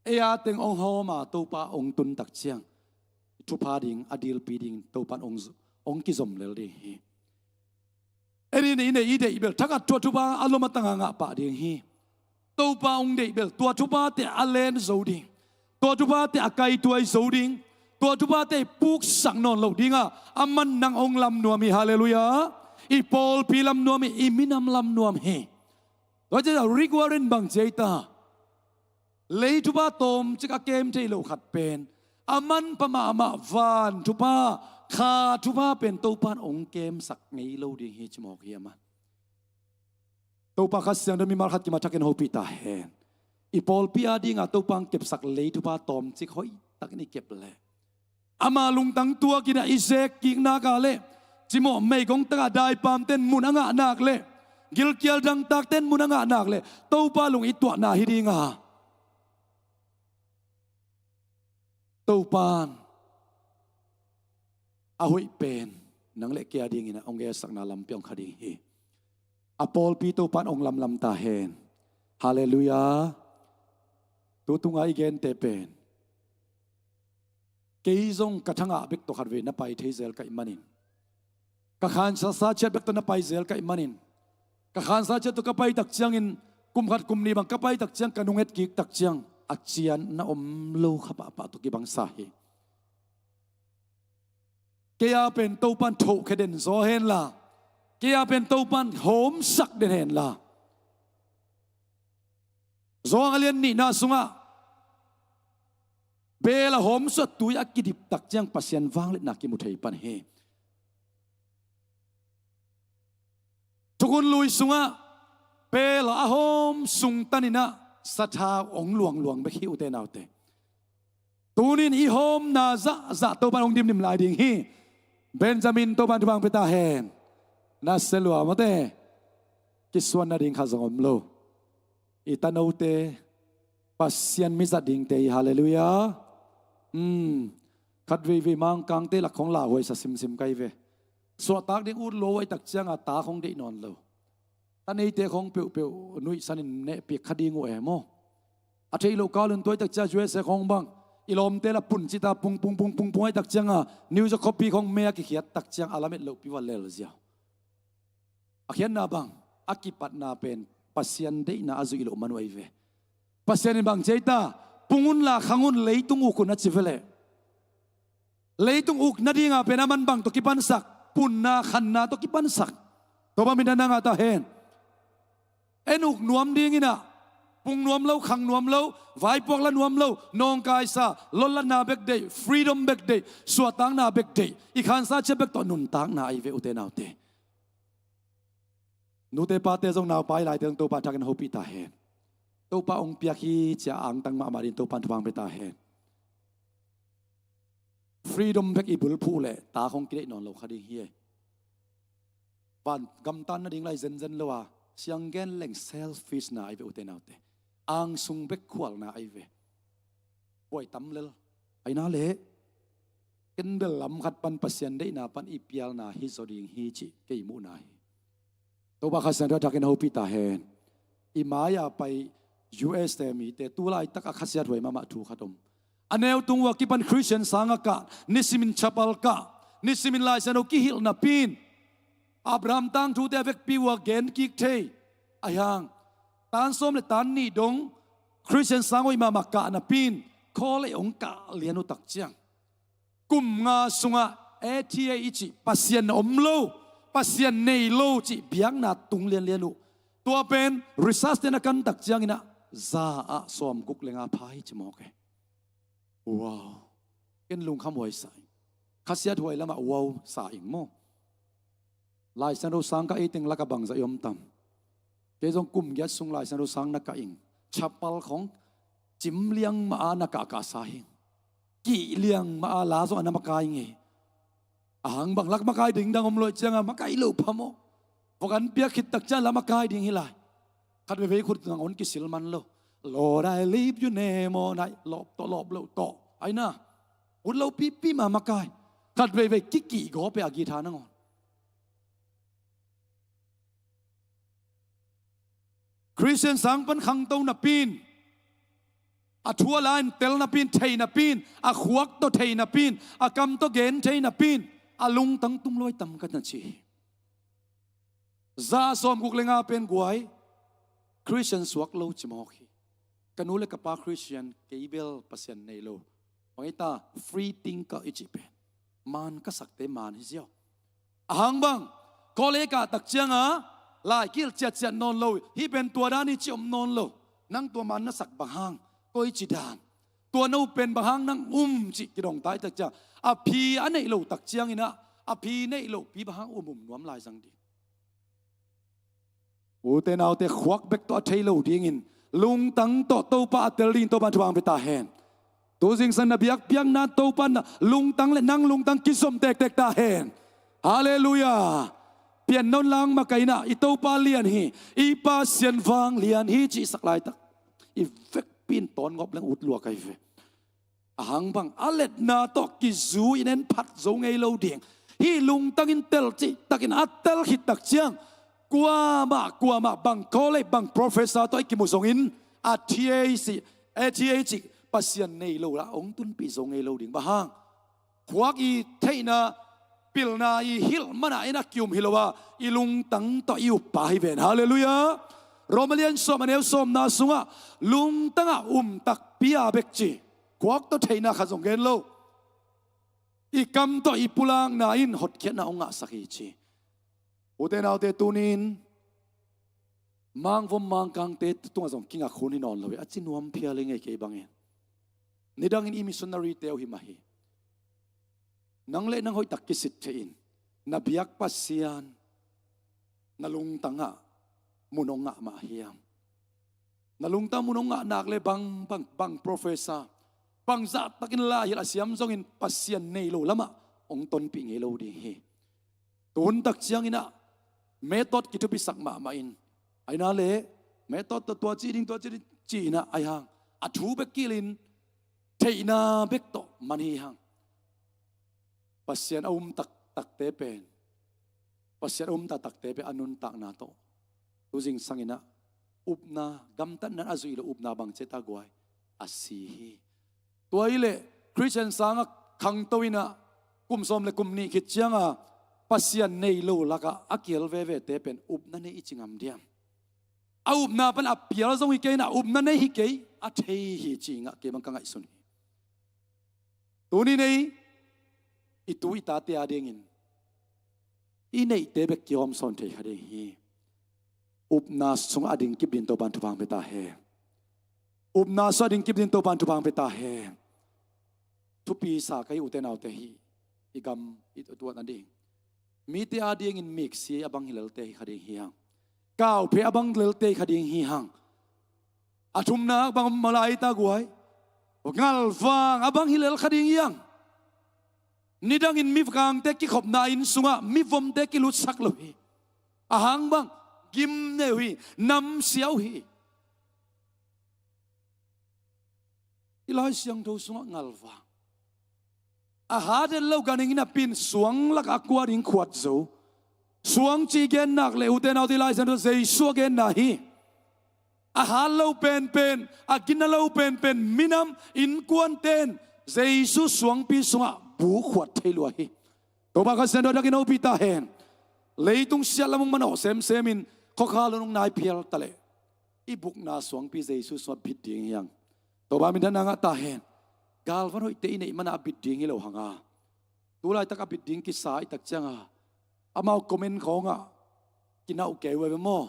Ei a teng hong hawm a Topa hong tun takciang thupha ding, a dilpi ding Topa in hong, hong kizom lel ding hi. Ei in i neih i deih bel thakhat tua thupha a lom a tanga ngah pah ding hi. Topa hong deih bel tua thupha teh a len zo ding, tua thupha teh a kaituai zo ding, tua thupha teh i puksak nawn loh ding a, aman nang hong lam nuam hi, halleluiah. I pawlpi lam nuam hi, i minam lam nuam hi. Tua ciang Rick Warren bang ci ei ta, lei thupha tawmcik a kem thei lo khat pen a manpha mahmah van thupha, kha thupha pen Topa in hong kemsak ngei lo ding hi ci mawk hi amah. Topa Kha Siangtho in mimal khat kimathakin hopih ta hen. I pawlpi a dinga Topa hong kepsak lei thupha tawmcik hoihtakin i kep leh, ama lungtang tuakin ah i zek kik nak a leh, cimawh meigong takah daipamte in mun a ngah nak leh, gilkial dangtakte in mun a ngah nak leh, Topa lung i tuahna hi ding a, Topa in a hoih pen nang le kei a dingin ah hong gelsakna lampi hong kha ding hi. A pawlpi Topa in hong lamlam ta hen. Halleluiah. Tu tunga i gente pen, kei zong ka thangah bek tawh khatvei na pai thei zel ka hih manin, ka khansa sa ciat bek tawh na pai zel ka hih manin, ka khansa ciat tawh ka pai takciangin, kum khat kum nih bang ka pai takciang, ka nunget kik takciang a cian na om lo kha pahpah tawh kibangsa hi. Kei a pen Topa in thohkhia den zaw hen la, kei a pen Topa in hawmsak den hen la. Johan a lian nihna sungah beel a hawmsuah tui a kidip takciang Pasian vangliatna kimu thei pan hi. Thukhun lui sungah beel a hawm sung tanin ah sathau hong luangluang bek hi, ute naute. Tunin i hawmna zahzah Topa in hong dimdim lai ding hi. Benjamin, Topa in thupha hong pia ta hen. Na sia lua mawte. Kisuan nading khat zong om lo. I tanote Pasian mi zat dingte hi, halleluiah. Hmm. Khat veivei Mangkangte lak khong lauhuai sa simsim kai ve. Suahtak ding ut lo uh ahih takcianga ta khong deih nawn lo. Ta neite khong peuhpeuh nuihsanin nehpiak kha ding uh e maw. A theih loh kal un tua ahih takciang U S A khong bang i lawmte la pun cita pung pung pung pung pung ahih takcianga news a copy khong me a kikhiat takciang a lamet lohpi va lel ziau. A khiatna bang, a kipatna pen Pasian deihna a zuih loh man uh ahi ve. Pasian in bang ci ei ta, pung unla khang un, leitung uk un a ci ve leh, leitung uk nadinga pen a man bang tawh kipansak, punna khanna tawh kipansak. Topa min thang ngah ta hen. En uk nuam dingin ah, pung nuam lo, khang nuam lo, vaipuak la nuam lo, nawngkaisa, lotlatna bek deih, freedom bek deih, suahtakna bek deih, i khansa ciat bek tawh nuntakna ahi ve, ute naute. Nute pate zong, naupai laite zong Topa thakin hopih ta hen. Topa hong piak hi ci-a angtang mahmah ding Topan thupha hong pia ta hen. Freedom bek i bulphuh leh ta khong kideih nawn lo kha ding hi. Van gamtan nading lai zenzen lo a, siang gen leng selfish na ahi ve ute naute. Angsung bek khualna ahi ve. Buai tam lel. Aina leh ken bel lam khat pan Pasian deihna pan i pialna hi zaw ding hi cih kei muhna hi. Topa Kha Siangtho a thakin a hopih ta hen. I mai-a pai U S te mite tu laitak a khasiathuai mahmah thu khat om. A neu tung uh a kipan Christian sang a kah, nisimin chapal kah, nisimin Lai Siangtho kihilh napi in, Abraham tangthute a vekpi uh a gen kik thei. Ahi hang tan sawm le tan nih dong Christian sang hoih mahmah kah napi in, khawl ei hong kah lian uh tak ciang kum nga sungah A T A i cih Pasian om lo, Pasian nei lo cih biakna tung lianlian uh. Tua pen research te na kan tak ciangin ah za ah sawmguk le nga pha hi ci mawk e. Wow. Ken lungkham huai sa ing. Khasiathuai lamah wow sa ing maw? Lai Siangtho sang kah ei teng lakah bangzah i om tam? Kei zong kum giat sung Lai Siangtho sang na kah ing. Chapal khong cim liang mah a na kah kah sa hi. Kih liang mah a la zong a na makai ngei. A hang bang lak makai ding dang om lo ciangin makai lo pha maw? Vok an piak khit tak ciang la makai ding hi lai. Khat veivei khut nangawn kisil man lo. Lord, I lift your name all night. Lawp tawh, lawp lo tawh. Aina. Ut lo pipi mah makai. Khat veivei kikih gawp e a guitar nangawn. Christian sang pan khangto napi in, a thu a la in tel napi in, thei napi in, a khuak tawh thei napi in, a kam tawh gen thei napi in, a lungtang tung lo ai tam ka na ci hi. Za sawmguk le nga pen guai Christian suak lo ci mawk hi. Ka nu le ka pa Christian, kei bel Pasian nei lo. Bang hi ta, free thinker i cih pen. Maan ka sakte maan hi ziau. A hang bang, college kah tak cianga lai kihilh ciatciat nawn lo. Hih pen tua dan hi ci om nawn lo. Nang tua maan na sak bang hang, koi ci dan. Tua no pen bang hang nang um cih kidong ta hi tak ciang. A phi a neih lo tak ciangin ah, a phi neih lopi bang hang um um nuam lai zang ding. Ute naute, khuak bek tawh a thei lo dingin lungtang tawh Topa a tel dingin Topa in thupha hong pia ta hen. Tu zingsang na biakpiakna Topa in na lungtang le nang lungtang kizom tektek ta hen. Halleluiah. Pian non lang makaihna i Topa lian hi, i Pasian vanglian hi cih sak laitak i vekpi in tawn ngop leng ut lua ka hi ve. A hang bang a letna tawh kizui in en phat zo ngei lo ding. Hih lungtangin tel cihtakin a tel khit tak ciang kuamah kuamah bang college bang professor tawh i kimu zongin a T A cih, a T A cih Pasian nei lo la hong tunpih zo ngei lo ding. Bang hang? Khuak i theihna, pilna i hilh mana in a kium hi lo a, i lungtang tawh i uppa hi ven. Halleluiah. Roma lian sawm a neu sawmna sungah lungtangah um takpi a bek ci. Khuak tawh theihna khat zong gen lo. I kam tawh i pulakna in hotkhiatna hong ngahsak hi ci. Ute naute, tunin mangvom mangkangte tungah zong kingak hun hi nawn lo hi. A ci nuam phial hi ngei kei bangin. Nidangin i missionary te uh hi mah hi. Nang le nang hoihtak kisit theih in. Na biak Pasian na lungtangah mun hong ngah mah hiam? Na lungtang mun hong ngah nak le bang, bang, bang professor, bang zahtakin lai hilh a siam zongin Pasian nei lo lamah hong tonpih ngei lo ding hi. Tun tak ciangin ah method kithupisak mahmah in, aina le method tawh tua ci ding, tua ci ding ci-in ah ai hang a thu bek kilin theihna bek tawh man hi hang. Pasian a um taktakte pen, Pasian a um taktakte pen a nuntakna tawh tu zingsangin ah upna, gamtatna a zuih lo upna bang ci ta guai, a si hi. Tua hi leh Christian sangah khangto in ah kum sawm le kum nih khit cianga Pasian nei lo lakah a kihel vevete pen upna nei i ci ngam diam? A upna pan a pial zong hi kei in ah upna nei hi kei, a thei hi ci ngah kei bang ka ngaihsun hi. Tuni nei i tu i tate a dingin i neihte bek kihawm sawn thei kha ding hi. Upna sungah a ding kip dingin Topan thupha hong pia ta hen. Upna sungah a ding kip dingin Topan thupha hong pia ta hen. Thupi sa ka hi ute naute hi. I gam i tuat nading, mite a dingin miksi a bang hi lelte hi kha ding hi hang. Kauphe a bang lelte hi kha ding hi hang. A thumna bang om lai ta guai? Ngalvang a bang hi lel kha ding hiang. Nidangin mi kangte kikhopna inn sungah mivomte kilutsak lo hi. A hang bang? Gim nei uh hi, namsia uh hi. I Lai Siangtho sungah ngalvang a hat het lo ganhing hinapi in suang lakah a kua ding khuat zo. Suang cih gen nak leh ute naute, Lai Siangtho Jesu a genna hi. A hat lo penpen, a gina lo penpen minam innkuante in Jesu suangpi sungah bu khuat thei lua hi. Topa Kha Siangtho a dak in hopih ta hen. Leitung siatlam hong manawh semsem in khuakhal hong nai phial ta leh i bukna suangpi Jesu sungah bit ding hiang. Topa minthanna ngah ta hen. Galvan hoihte i neih mana a bit ding hi lo hang a, tu laitak a bit ding kisa i tak cianga amau comment khawngah kinauh kei uh a ve maw?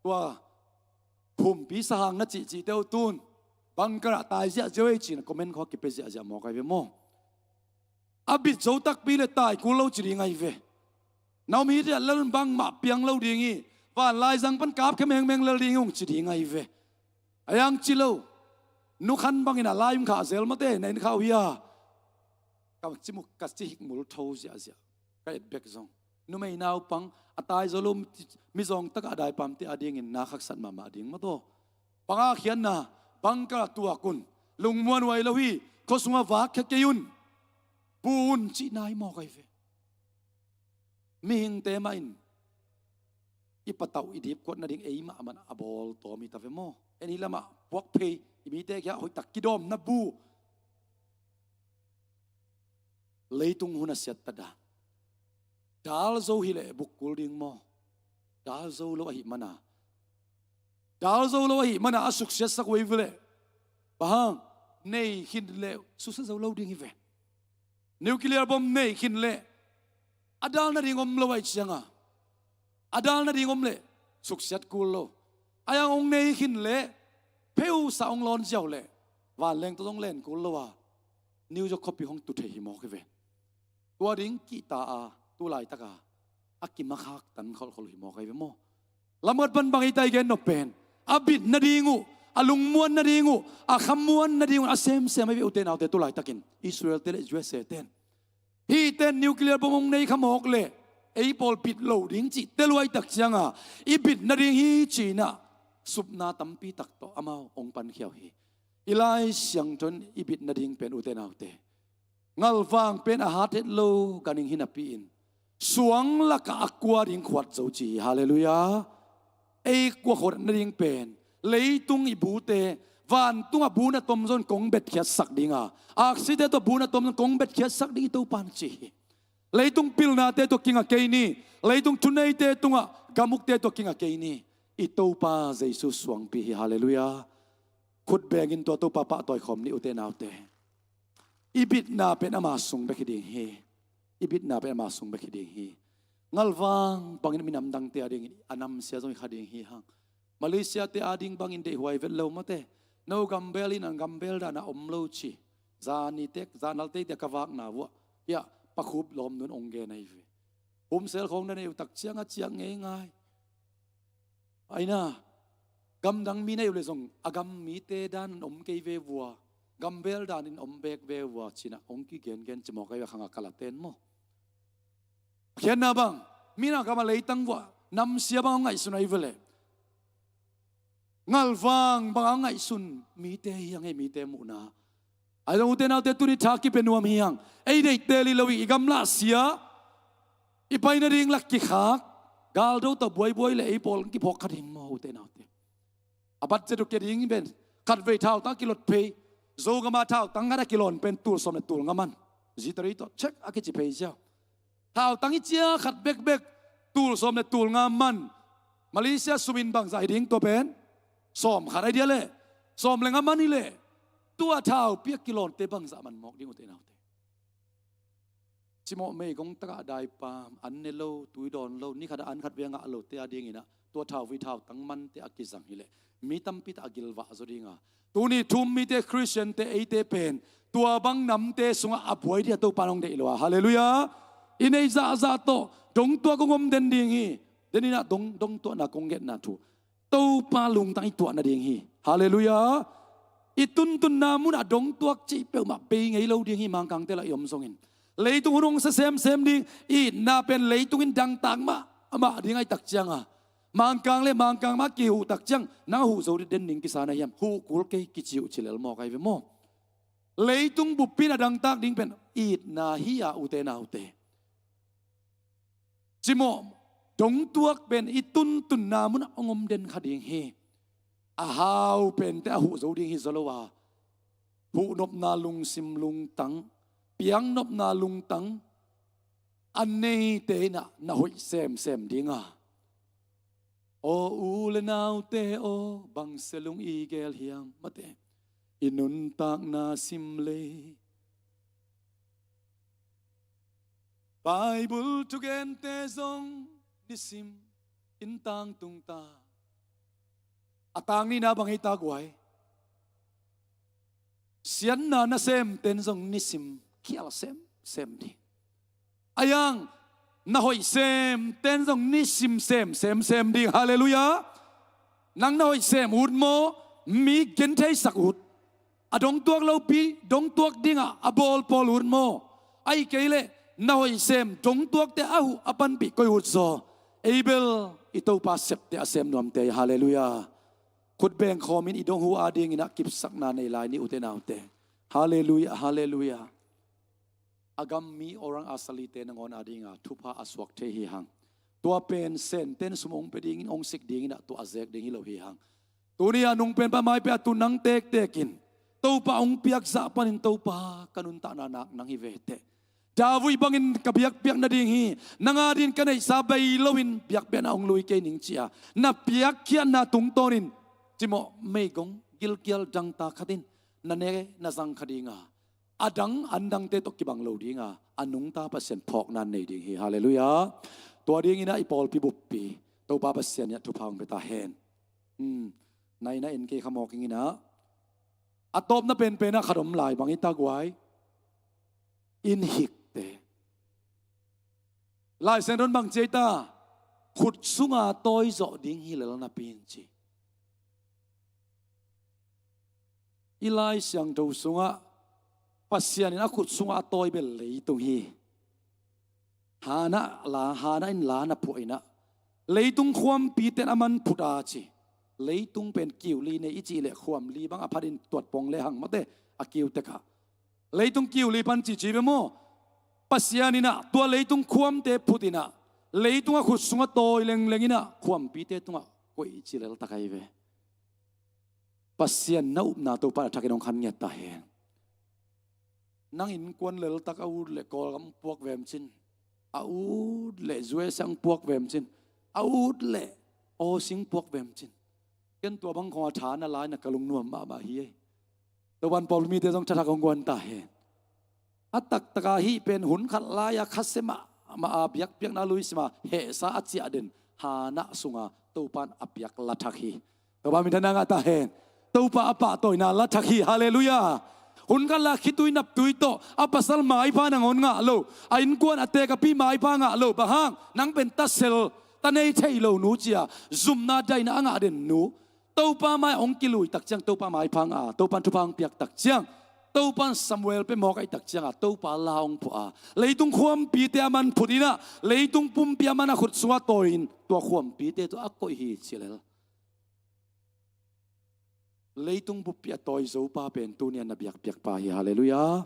Tua pumpi sahang na cihcihte uh tun bangkar ah tai ziahziah uh ei cin a comment khawng kipia ziahziah mawk a ve maw? A bit zo takpi le tai kul lo ci ding ahi ve. Na om hi diat lel un bangmah piang lo ding hi. Van laizang pan kap khe mengmeng lel ding hi ung ci ding ahi ve. A yang ci lo. Nukhan bangin a lai um khah zel mate na in khah uh hia? Ka cimuk ka cihik mul tho ziahziah. Ka et bek zong numei naupang a tai zo lo, mizawng takah daipamte a dingin na khaksat mahmah ding mataw. Panga khiatna, bangkar ah tuak un. Lungmuan huai lo hi. Khuasungah vak khia kei un. Bu un cihna hi mawk ahi ve. Mihingte mah in i patauh i dipkuat nading ei mahmah a bawl tawm hi ta ve maw? En hi lamah puak phei, i mite kiang hoihtak kidawm na bu. Leitung hun a siat ta dan. Dal zo hileh buk kul ding maw? Dal zo lo ahi mana, dal zo lo ahi mana a suksiatsak uh ei ve leh. Bang hang? Nei khin leh suksiat zo lo ding hi ve. Nuclear bomb nei khin leh a dal nading om lo ahi cianga, a dal nading om leh suksiat kul lo. A yang hong nei khin leh pheusa hong lawn ziau leh vanleng tawh zong len kul lo a, New York khuapi hong tu thei hi mawk hi ve. Tua ding kihta a tu laitaka a kimakhak tan kholkhol hi mawk ahi ve maw? Lamkhat pan bang ei ta i gen nop pen a bit nading uh, a lungmuan nading uh, a khamuan nading uh a semsem ahi ve ute naute. Tu laitakin Israel te le U S A ten, hih ten nuclear bomb hong nei kha mawk leh ei pawl bit lo ding cih tel uh ahi tak cianga i bit nading hi cinah supna tampi tak tawh amau hong pankhia uh hi. I Lai Siangtho in i bit nading pen ute naute, ngalvang pen a hat het lo ganhing hinapi in suang lakah a kua ding khuat zo ci hi. Halleluiah. Ei kua khuat nading pen leitung i bute, vantungah bu na tom zong kong betkhiatsak dinga, aksite tawh bu na tom zong kong betkhiatsak ding i Topa na ci hi. Leitung pilnate tawh kinga kei ni. Leitung thuneite tungah gamukte tawh kinga kei ni. I Topa Jesu suangpi hi. Halleluiah. Khut bengin tua Topa pahtawi khawm ni ute naute. I bitna pen ama sung bek hi ding hi. I bitna pen ama sung bek hi ding hi. Ngalvang bangin minam dangte a dingin a namsia zong hi kha ding hi hang. Malaysia te a ding bangin deihhuai vet lo mate. No gambel in a gambel dana om lo ci. Zani tek, zanal teite ka vakna vuah hiah pakhup lawm nun ong gen ahi ve. Humsel khawng na nei uh tak ciang a ciak ngeingai. Aina, gamdang mi na iu le zong a gam mite dan in om kei ve vua, gambel dan in om bek ve vua cinah hong kigengen cimawk ahi ve. Khangah kalaten maw? Khiatna bang, mina gam a leitang vua namsia bang a ngaihsun ahi ve leh. Ngalvang bang a ngaihsun mite hi hang ei mite muhna. Ahi zong ute naute tuni tha kipia nuam hi hang. Ei deihtel hi lo hi, i gamlah sia, i pai nading lak kikhak, galdo tawh buaibuai le ei pawl kiphawk kha ding maw ute naute? A bat zet uh kia ding hi pen khatvei thautang a kilot phei, Zogama thautang khat a kilawn pen tul sawm le tul nga man. Zitari tawh check a kici phei ziau. Thautang i cia khat bekbek tul sawm le tul nga man. Malaysia sumin bangzah hi ding tua pen? Sawm khat ahi dia leh sawm le nga man hi leh tua thau piak kilawnte bangzah man mawk ding ute naute? Cimawh meigong takah daipam an ne lo, tui dawn lo, ni khatah an khat vei a ngah lote a dinginah tua thauvui thautang mante a kizang hileh mi tampi tah a gilvah zaw dinga, tuni thum mite Khristiante eite pen tua bang namte sungah a buai dih a Topa in hong deih lo a. Halleluiah. I neih zahzah tawh dongtuak hong om den ding hi. Deninah dong, dongtuahna kong ngetna thu, Topa lungtang i tuah nading hi. Halleluiah. I tuntunna munah dongtuak cih peuhmah bei ngei lo ding hi, Mangkangte lah i om zongin. Leitung hun hong sa semsem ding, i itna pen leitung in dangtak mahmah ding ahih tak cianga, Mangkang le Mangkang mah kihuh tak ciang, nang a huh zo den ding kisa na hiam? Huh kul kei kici uh ci lel mawk ahi ve maw. Leitung buppi in a dangtak ding pen i itna hi a, ute naute. Cimawh, dongtuak pen i tuntunna munah hong om den kha ding hi. A hau pente a huh zo ding hi zaw lo a, huhnopna lungsim lungtang, piaknopna lungtang a neite inah na hoih semsem dinga, aw u le naute aw, bang selung i gel hiam, mate, i nuntakna sim lei. Bible thugente zong nisim in tangtung ta. A tang nihna bang hi ta guai? Siatna nasemten zong nisim khial semsem ding. A yang, na hoih semten zong nisim semsem sem ding. Halleluiah. Nang na hoih sem ut maw? Mi gentheisak ut. A dongtuak lopi, dongtuak dingah a bawlpawl ut maw? Ahih kei leh na hoih sem dongtuakte a huh a panpih koi ut zaw? Ei bel i Topa septe a sem nuamte hi. Halleluiah. Khut bengkhawmin i dong huh adingin ah kipsakna nei lai ni, ute naute. Halleluiah, halleluiah. A gam mi orang asalite nangawn adinga thupha a suak thei hi hang. Tua pen Senten sum hong pia dingin, hong sik dingin ah tua a zek ding hi lo hi hang. Tuni a nung pen pa mai pia tu nang tektekin Topa hong piak zah panin, Topa, ka nuntakna nak nang hi ve teh. David bangin ka biakpiak nading hi, nang adingin ka neihsa bei loin biakpiakna hong lui kei ning ci-a na piakkhiatna tungtawnin, cimawh, meigong gilkial dangta khatin na ne na zang kha dinga, a dang an dangte tawh kibang lo dinga, a nungta Pasian phawkna nei ding hi. Halleluiah. Tua dingin ah i pawlpi buppi Topa Pasian in ah thupha hong pia ta hen. Hmm. Naina en kei kha mawk ing in ah, a tawpna penpen ah khat om lai, bang hi ta guai? Inn hikte. Lai Siangtho in bang ci ei ta? Khut sunga tawi zawh ding hi lel napi in ci. I Lai Siangtho sungah Pasian in a khut sungah a tawi bel leitung hi. Hannah la, Hannah in la na phuah in ah, leitung khuampite in a man phut a ci. Leitung pen kiu li nei i cih leh khuam li bang a phatin tuat pong le hang mate, a kiu tekah. Leitung kiu li pan ci ci ve maw? Pasian in ah tua leitung khuamte phut in ah, leitung a khut sungah tawi lengleng in ah khuampite tungah koih ci lel tak ahi ve. Pasian na upna Topa in a thakin hong khan ngiat ta hen. Nang innkuan leltak a ut leh Kawlgam puak vem cin, a ut leh U S A ang puak vem cin, a ut leh Aussie ang puak vem cin. Ken tua bang khong a tha na lai na ka lungnuam mahmah hi ei. Topan pawlmite zong thathak hong guan ta hen. A taktaka hih pen hun khat lai-a khasia mahmah a biakpiakna lui sima hehsa a ciah den Hannah sunga Topan a piak lathak hi. Topa minthanna ngah ta hen. Topa a pahtawina lathak hi. Halleluiah. Hun khat lai khitui naptui tawh a pasal maipha nangawn ngah lo, a innkuan a tekapi maipha ngah lo. Bang hang? Nang pen tasel, ta nei thei lo nu ci-a zumna daina a ngah den nu Topa mai-ah hong kilui tak ciang Topa maipha ngah a, Topan thupha hong piak tak ciang, Topan Samuel pia mawk ahih tak cianga Topa la hong phuah a, leitung khuampite a man phut in ah, leitung pumpi a man a khut sungah tawi in tua khuampite tawh a koih hi ci lel. Leitung buppi a tawi zo pa pen tuni a na biakpiak pa hi. Halleluiah.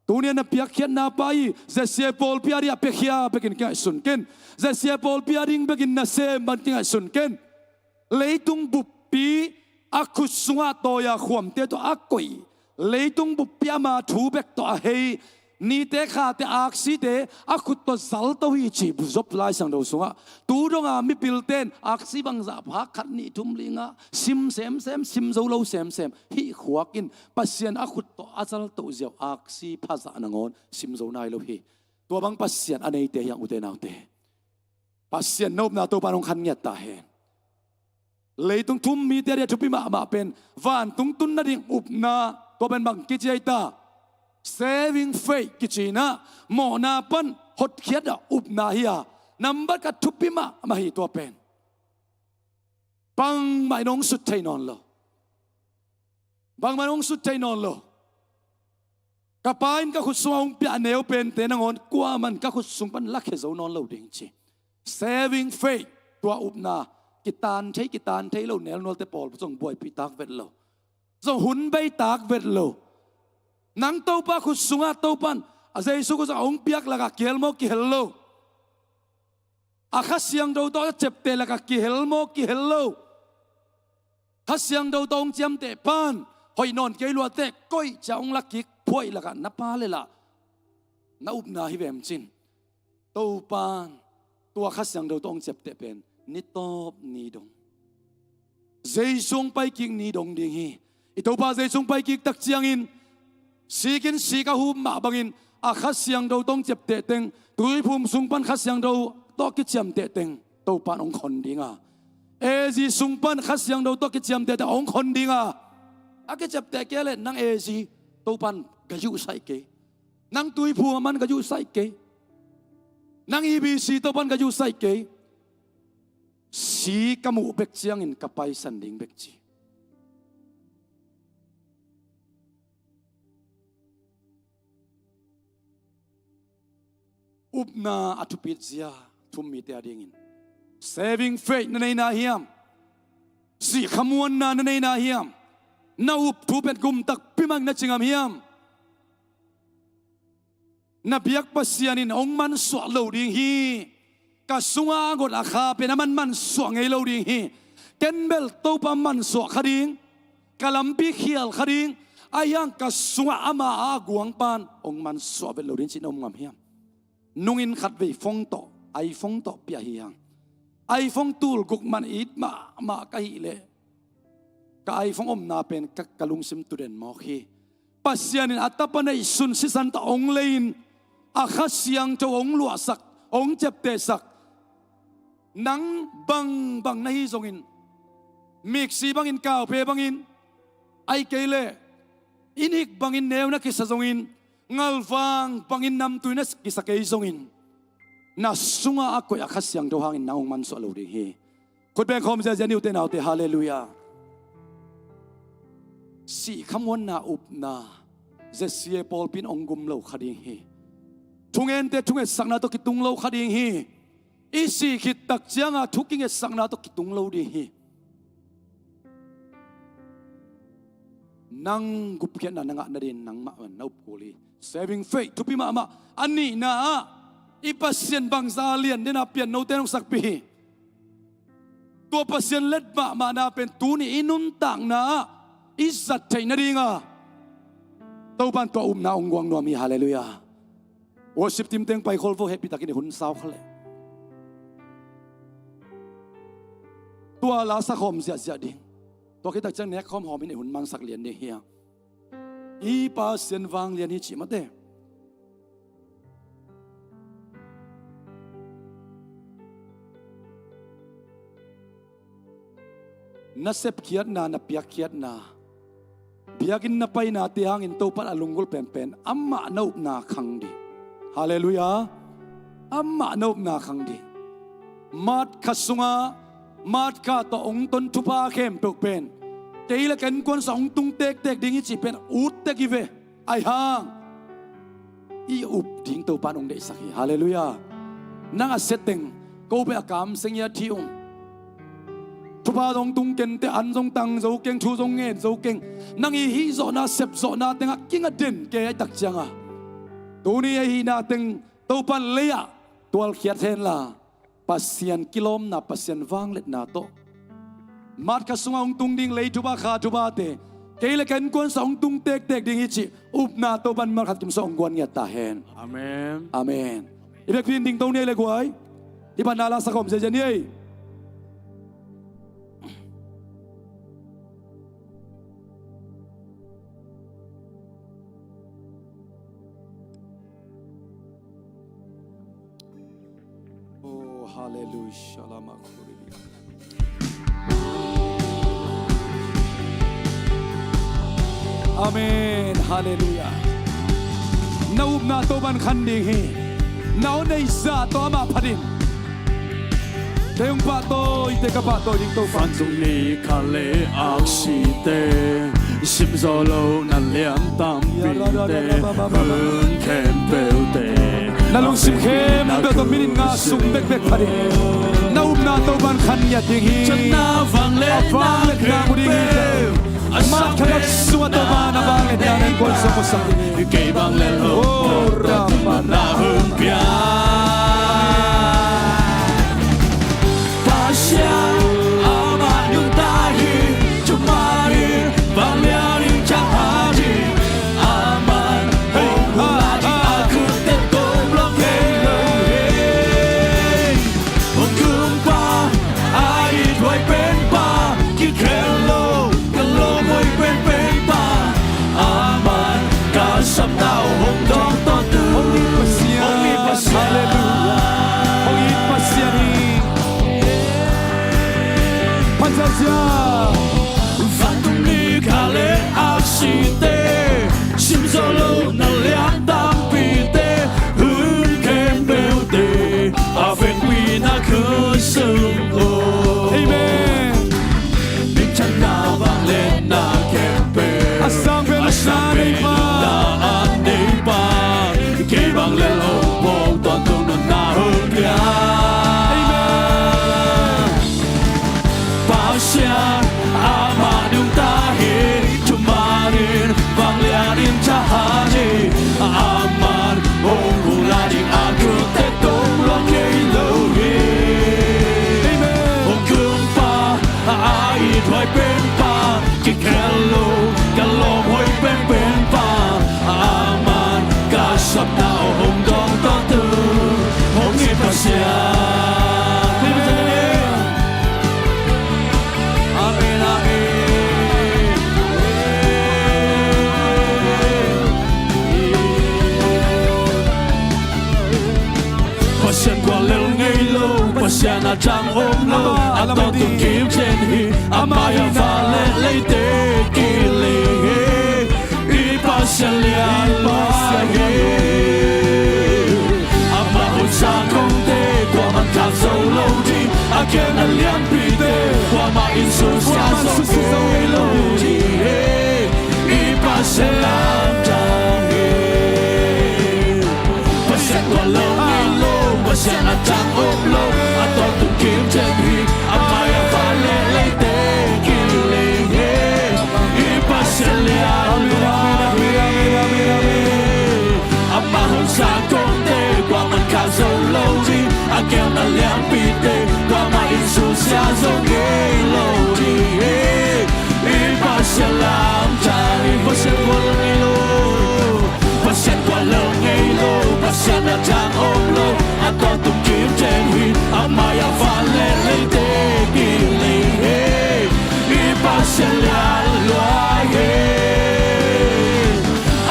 Tuni a na piakkhiatna pa hi. Zesia pawlpi a dingah piakhia bekin kingaihsun ken. Zesia pawlpi a ding bekin nasem ban kingaihsun ken. Leitung buppi a khut sungah tawi a khuamte tawh a koih, leitung buppi ama thu bek tawh a hei, nite khate aksite a khut tawh zalto hi ci Job Lai Siangtho sungah. Tu donga mipilten aksi bangzah phak khat nih thum li nga sim semsem, sim zo lo semsem. Hih khuak in Pasian a khut tawh a zalto ziau aksi phazah nangawn sim zo nai lo hi. Tua bang Pasian a neite hiang, ute naute. Pasian na upna Topa in hong khan ngiat ta hen. Leitung thum mite a dingah thupi mahmah pen vantung tun nading upna, tua pen bang kici ei ta? Saving faith kici in ah, mawhna pan hotkhiat a upna hi a, nambat khat thupi mahmah hi tua pen. Bangmah in hong sut thei nawn lo. Bangmah hong sut thei nawn lo. Ka Pa in ka khut sungah hong piah neu pente nangawn kuaman ka khut sung pan lakhia zo nawn lo ding ci. Saving faith, tua upna, kitan thei kitan thei lo nelnualte pawl zong buaipih tak vet lo. Zong hun bei tak vet lo. Nang Topa khut sungah Topan a Jesu khut sungah hong piak lakah kihel maw? Kihel lo. A Kha Siangtho tawh a ciapteh lakah kihel maw? Kihel lo. Kha Siangtho tawh hong ciamteh pan hoih nawn kei lua teh koih cia hong la kik phuaih lakah na pa le lah na upna hi vem cin. Topan tua Kha Siangtho tawh hong ciapteh pen ni tawp ni dong, Jesu hong pai kik ni dong ding hi. I Topa Jesu hong pai kik tak ciangin sik in sik a hup mah bangin a Kha Siangtho tawh hong ciapteh teng, tuiphum sung pan Kha Siangtho tawh kiciamteh teng Topan hong khon ding a, A Z sung pan Kha Siangtho tawh kiciamteh teng hong khon ding a, a kiciapteh kei leh nang A Z Topan ka zuhsaih kei. Nang tuiphum a man ka zuhsaih kei. Nang E B C Topan ka zuhsaih kei. Si ka muh bek ciangin ka paisan ding bek ci. Upna a thupit zia thum mite a dingin saving faith na neina hiam? Sih khamuanna na neina hiam? Na up thu pen gum takpi mah na ci ngam hiam? Na biak Pasian in hong mansuah lo ding hi. Ka sungah a got a kha pen a man mansuah ngei lo ding hi. Ken bel Topa mansuah kha ding, ka lampi khial kha ding. Ahi hang ka sungah ama a guangpan hong mansuah vet lo ding cih na um ngam hiam? Nungin khatvei phone tawh, iPhone tawh pia hi hang. iPhone tul guk man it mahmah ka hih leh ka iPhone omna pen ka, ka lungsim tu den mawk hi. Pasian in a tapa neihsun sisan tawh hong lei-in a Kha Siangtho hong luahsak, hong ciaptehsak. Nang bangbang na hi zongin, miksi bangin, kauphe bangin, ahih kei leh innik bangin neu na kisa zongin, ngalvang bangin namtui na kisa kei zongin, na sungah a koih a Kha Siangtho hangin nang hong mansuah lo ding hi. Khut beng khawm ziazia ni ute naute, halleluiah. Sih khamuanna upna, Z C A pawlpi in hong gum lo kha ding hi. Thungente thungetsakna tawh kitung lo kha ding hi. I sih khit tak cianga thu kingetsakna tawh kitung lo ding hi. Nang gupkhiatna na ngah nadin nangmah na up kul hi. Saving faith thupi mahmah. A nihna ah i Pasian bangza lian dena pian note hong sakpih hi. Tua Pasian let mahmahna pen tuni i nuntakna ah i zat theih nadinga Topan tua upna hong guang nuam hi. Halleluiah. Worship team teng pai khol vo, hehpihtakin i hun sau kha leh. Tua la sakhawm ziahziah ding. Tua khit tak ciang nek khawm hawmin i hun mansak lian ding hi a. I Pasian vanglian hi cih mate. Na sepkhiatna, na piakkhiatna, biakinn na painate hangin Topan a lunggulh penpen amah na upna khang ding. Halleluiah. Amah na upna khang ding. Mat kha sungah, mat kha tawh hong ton thupha khempeuh pen kei le ka innkuan sungah hong tung tektek ding hi cih pen ut tek hi ve. Ahi hang i up ding Topan hong deihsak hi. Halleluiah. Nang a sia teng, ko beh a kamseng hi a thi ung. Thupha zong tung kenteh, an zong tang zo keng, thu zong ngen zo keng. Nang i hihzawhna, sepzawhna tengah kinga den kei a, ahih tak cianga tuni a hihna teng Topan lei-ah tualkhiat henla, Pasian kilawmna, Pasian vangliatna tawh mat kha sungah hong tung ding lei thupha, kha thuphate kei le ka innkuan sungah hong tung tektek ding hi cih upna Topan malkhat kim sungah hong guan ngiat ta hen. Amen. Amen. I biakpi in dingto ni ei le guai. Hih pan na la sakhawm ziazia ni ei. Oh, halleluiah. Amen. Halleluiah. Na upna Topan khan ding hi. Na aw neih zah tawh amah phat in. Kei hong pahtawi te, ka pahtawi ding Topa. Vantung ni kha le aksite, simzaw lo na lian tampite, hun khempeuhte, na lungsim khempeuh tawh minit nga sung bekbek pha ding. Na upna Topa'n khan ngiat ding hi. A vangliatna mu ding hi. March kha khat sungah Topa'n a vangliatna nang koi sawk mawk sak ding. Kei bang le lo, oh, Rama, na hong pia. Pasian amah nungta hi, thuman in vanglian in tha hi. Amah hong hula ding a khutte tawh lawng kei lo hi. Hong kumpa, a ithuai penpa, kikhel lo, ka lawmhuai penpenpa, amah ka sapna hong dawng tawntung. Hong it Pasian. Hong it Pasian. Halleluiah. Hong it Pasian hi. Phat ziahziah. Vantung ni kha le aksite, simzaw lo na lian tampite, hun khempeuhte, a vekpi na khut sung uh. Amen. Minthanna vangliatna khempeuh, a sang pen, a sang pen nunna a neipa, kei bang le lo, hong phawk tawntung nunna hong pia. Amen. Pasian amah nungta hi, thuman in vanglian in tha hi. Amah hong hula ding a khutte tawh lawng kei lo hi. Amen. Hong kumpa, a ithuai penpa, kikhel lo, ka lawmhuai penpenpa, amah ka sapna hong dawng tawntung. Hong it Pasian. Amen, amen. Pasian guallel ngei lo, Pasian a tang om lo, a tawntung kimciat hi, a mai-ah van le leite kiling hi. I Pasian lian lua hi. Amah honsa kongte kuaman khak zo lo ding, a gelhna lianpite kuamah in susia zo ngei lo ding hi. I Pasian lamdang hi. Pasian guallel ngei lo, Pasian a tang om lo, a tawntung kimciat hi, a mai-ah van le leite kiling hi. I Pasian lian lua hi. Amah honsa kongte kuaman khak zo lo ding, a gelhna lianpite kuamah in susia zo ngei lo ding hi. I Pasian lamdang hi. Pasian guallel ngei lo, Pasian guallel ngei lo, Pasian a tang om lo, a tawntung kimciat hi, a mai-ah van le leite kiling hi. I Pasian lian lua hi.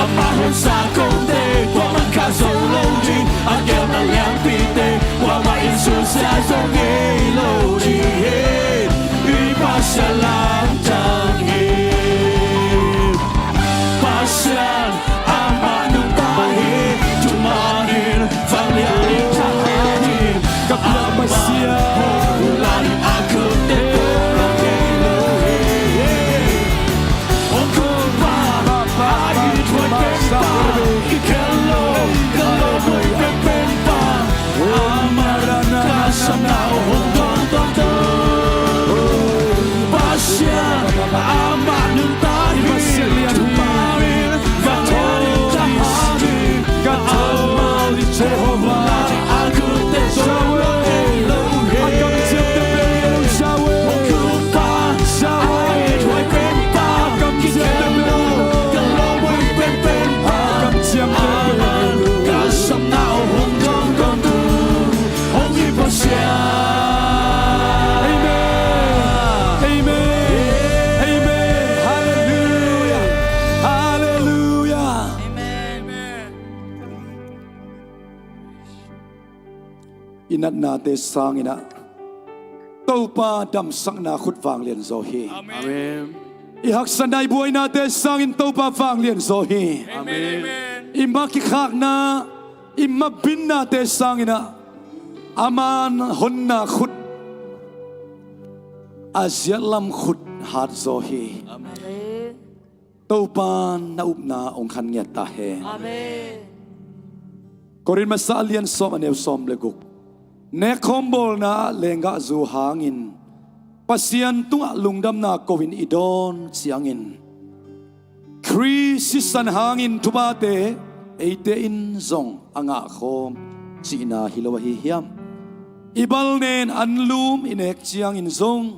Amah honsa kongte kuaman khak zo lo ding, a gelhna lianpite kuamah in susia zo ngei lo ding hi. I Pasian lamdang hi. Pasian amah nungta hi, thuman in vanglian in tha hi. Ka biak Pasian. Amah hong hula ding a khutte tawh lawng kei lo hi. Hong kumpa, a ithuai penpa, kikhel lo, ka lawmhuai penpenpa, amah ka sapna hong dawng tawntung. Pasian amah nungta hi, thuman in vanglian in tha hi. Amah Jehovah. A khutte tawh lawng kei lo hi. A kamciamte pen Jehovah. Hong kumpa, a ithuai penpa, a kamciamte pen, ka lawmhuai penpenpa, a kamciamte pen, amah ka sapna hong dawng tawntung. Hong it Pasian. Amen. Amen. Amen. Halleluiah. Halleluiah. Amen. I natnate sangin ah Topa damsakna khut vanglian zaw hi. Amen. I haksatna, i buainate sangin Topa vanglian zaw hi. Amen. I ma kikhakna, i ma binnate sangin ah Aman honna khut a ziatlam khut hatzaw hi. Amen. Topan na upna hong khan ngiat ta hen. Amen. Korin masa a lian sawm, a neu sawm le guk. Nekkhawm bawlna ah lenggahzu hangin Pasian tungah lungdamna ko-in i dawn ciangin, Khrist sisan hangin thuphate eite in zong a ngahkhawm cihna hi lo ahi hiam? I bal nen anlum i nek ciangin zong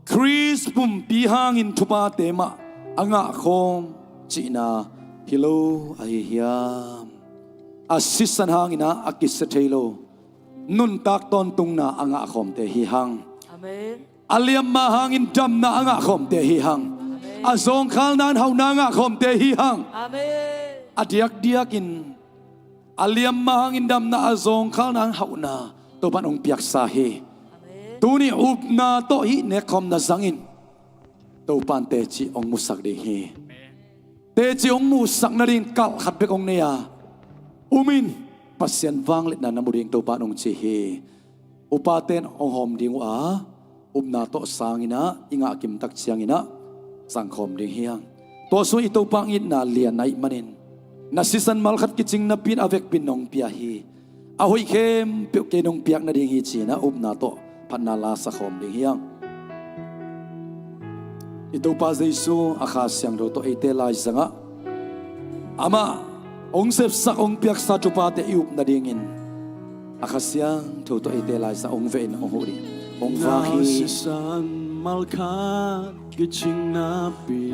Khrist pumpi hangin thuphate mah a ngahkhawm cihna hi lo ahi hiam? A sisan hangin ah a kisia thei lo nuntak tawntungna a ngahkhawmte hi hang. Amen. A liamma hangin damna a ngahkhawmte hi hang. Amen. A zawngkhalna in hauhna a ngahkhawmte hi hang. Amen. A diakdiakin a liamma hangin damna, a zawngkhalna in hauhna Topan hong piaksa hi. Amen. Tuni upna tawh hih nekkhawmna zangin Topan teci hong musak ding hi. Amen. Teci hong muhsak nading kalh khat bek hong nei a, um in, Pasian vangliatna na mu ding Topan hong ci hi. Upate in hong hawm ding uh a, upna tawh sangin ah i ngah kimtak ciangin ah zangkhawm ding hi hang. Tua sung i Topa hong itna lian ahih manin, na sisan malkhat kicing napi in a vekpi in nong pia hi. A hoih khempeuh kei nong piak nading hi ci-in ah upna tawh phatna la sakhawm ding hi hang. I Topa Jesu a Kha Siangtho tawh eite laizangah amah hong sepsak, hong piaksa thuphate i up nadingin a Kha Siangtho tawh eite laizangah hong veh in hong huh ding, hong vak hi. Na sisan malkhat kicing napi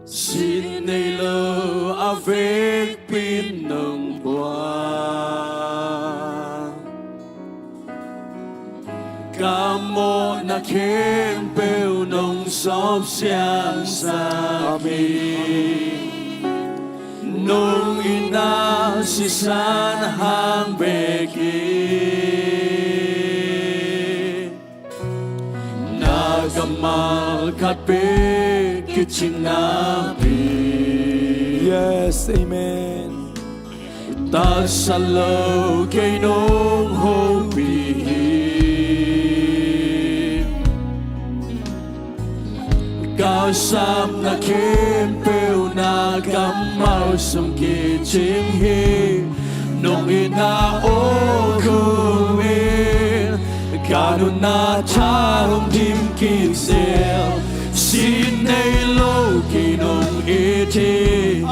sin nei lo a vekpi in nong buak. Ka mawhna khempeuh nong sawp siangsak hi. Nong itna sisan hang bek hi. Na kammal khat bek kicing napi. Yes, amen. Taksa lo kei nong hopih hi. Ka sapna khempeuh na kammal sung kicing hi. Nong itna aw khum in ka nunna tha hong dim kik zel. Sin nei lo kei nong it hi.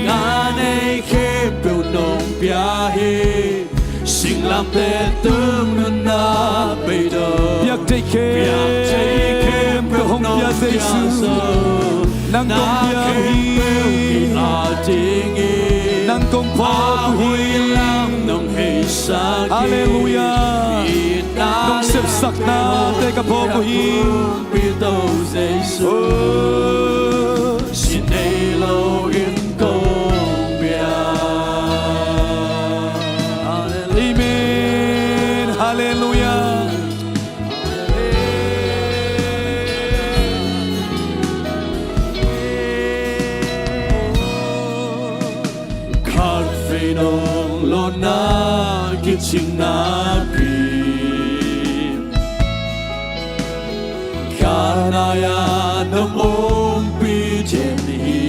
Ngah nei khempeuh nong pia hi. Singlamteh tung nunna beidong. Piak theih khempeuh hong pia Jesu. Nang kong pia hi. Nang kong phawk uh hi. Halleluiah. Nong sepsaknate ka phawk uh hi. Amen. Halleluiah. Khatvei nong lawhna kicing napi, ka nai-ah nong ompih den hi.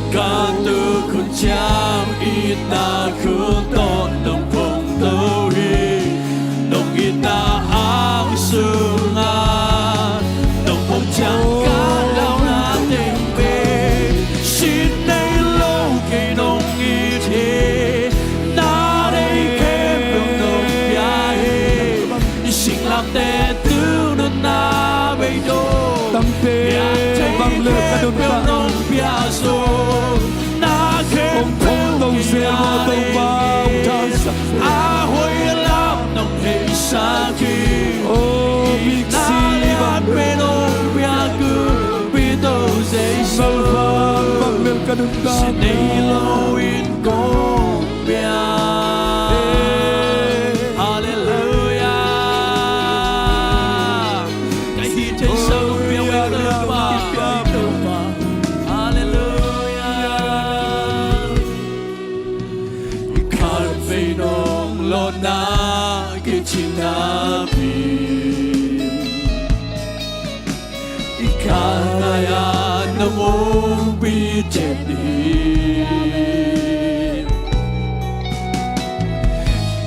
Ka tuk hun ciang itna khut tawh nong phongto hi. Nong itna ang sungah nong phong ciang ka launa teng pen sin nei lo kei nong it hi. Na nei khempeuh nong pia hi. Singlamteh tung nunna beidong. Tangte bang le ka nuntak nong pia zo. Na khempeuh hong phongto zel maw Topa, hong thasak zel. A hoih lam nong theisak hi. O miksi bang le Jesu. Salvang bang le ka nuntak. Sin nei lo in kong pia. Halleluiah. Ka hih theih so pia, pia, pia, pia. Halleluiah. Na kei cih napi, i khanaya na mungpi cet hi.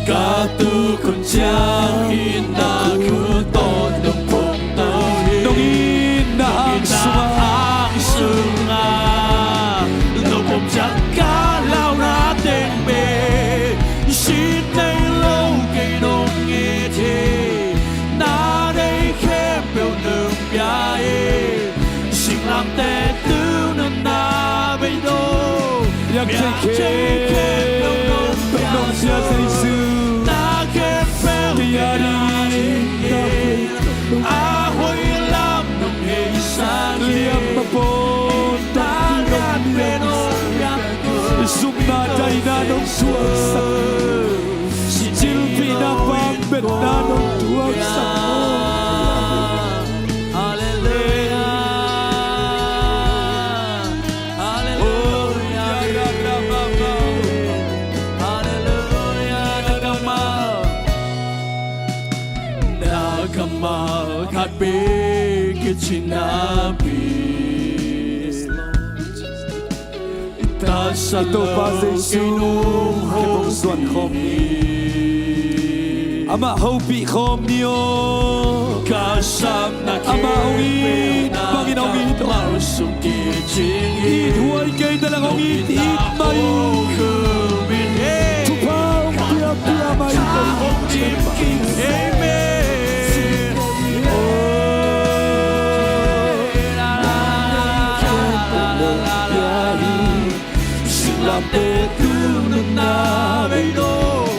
Ka tukhun ciang i na khut tawh nong phawk to hi. Nong itna hang sungah, nong itna hang sungah, nong pom ciang ka launa teng bek, sin nei lo kei nong it hi. Na nei khempeuh nong pia hi. Singlamteh tu nunna bei lo. Biak thei khempeuh nong pia Jesu. Na khempeuh kei a dingin, a hoih lam nong heisak hi. Liam a pawt nong pia. I sukna daina nong suaksak. Cilpihna pangbetna nong tuaksak. Halleluiah. Halleluiah. Halleluiah. Na kammal, na kammal khat bek i cih napi, i Topa Jesu kei nong hong zuan khawm ni. Amah hopih khawm ni aw. Amah hong it bangin hong it aw. It huai kei ta leng hong it, it mai. Thupha hong pia, pia mai. Amen. Singlamteh tu nunna bei lo.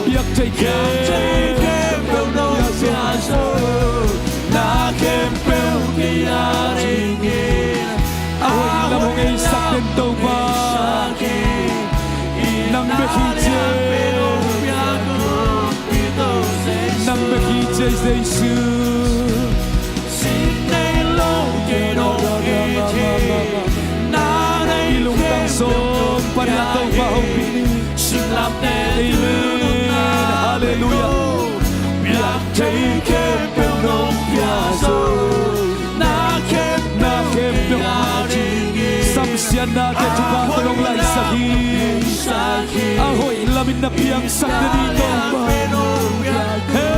Biak thei khempeuh nong pia zo. Na khempeuh kei a dingin, a hoih lam hong heisak den Topa. Nang bek hi ci e. Nang bek hi ci e Jesu. Sin nei lo kei nong it hi. Na nei khempeuh nong pia hi. I lungtang sawm pan i a Topa hopih ni. Amen. Halleluiah. Biak thei khempeuh nong pia zo. Na khempeuh, na khempeuh. Samsiatnate thupha tawh nong laisak hi. A hoih lamin na piangsak na ding Topa. Hey.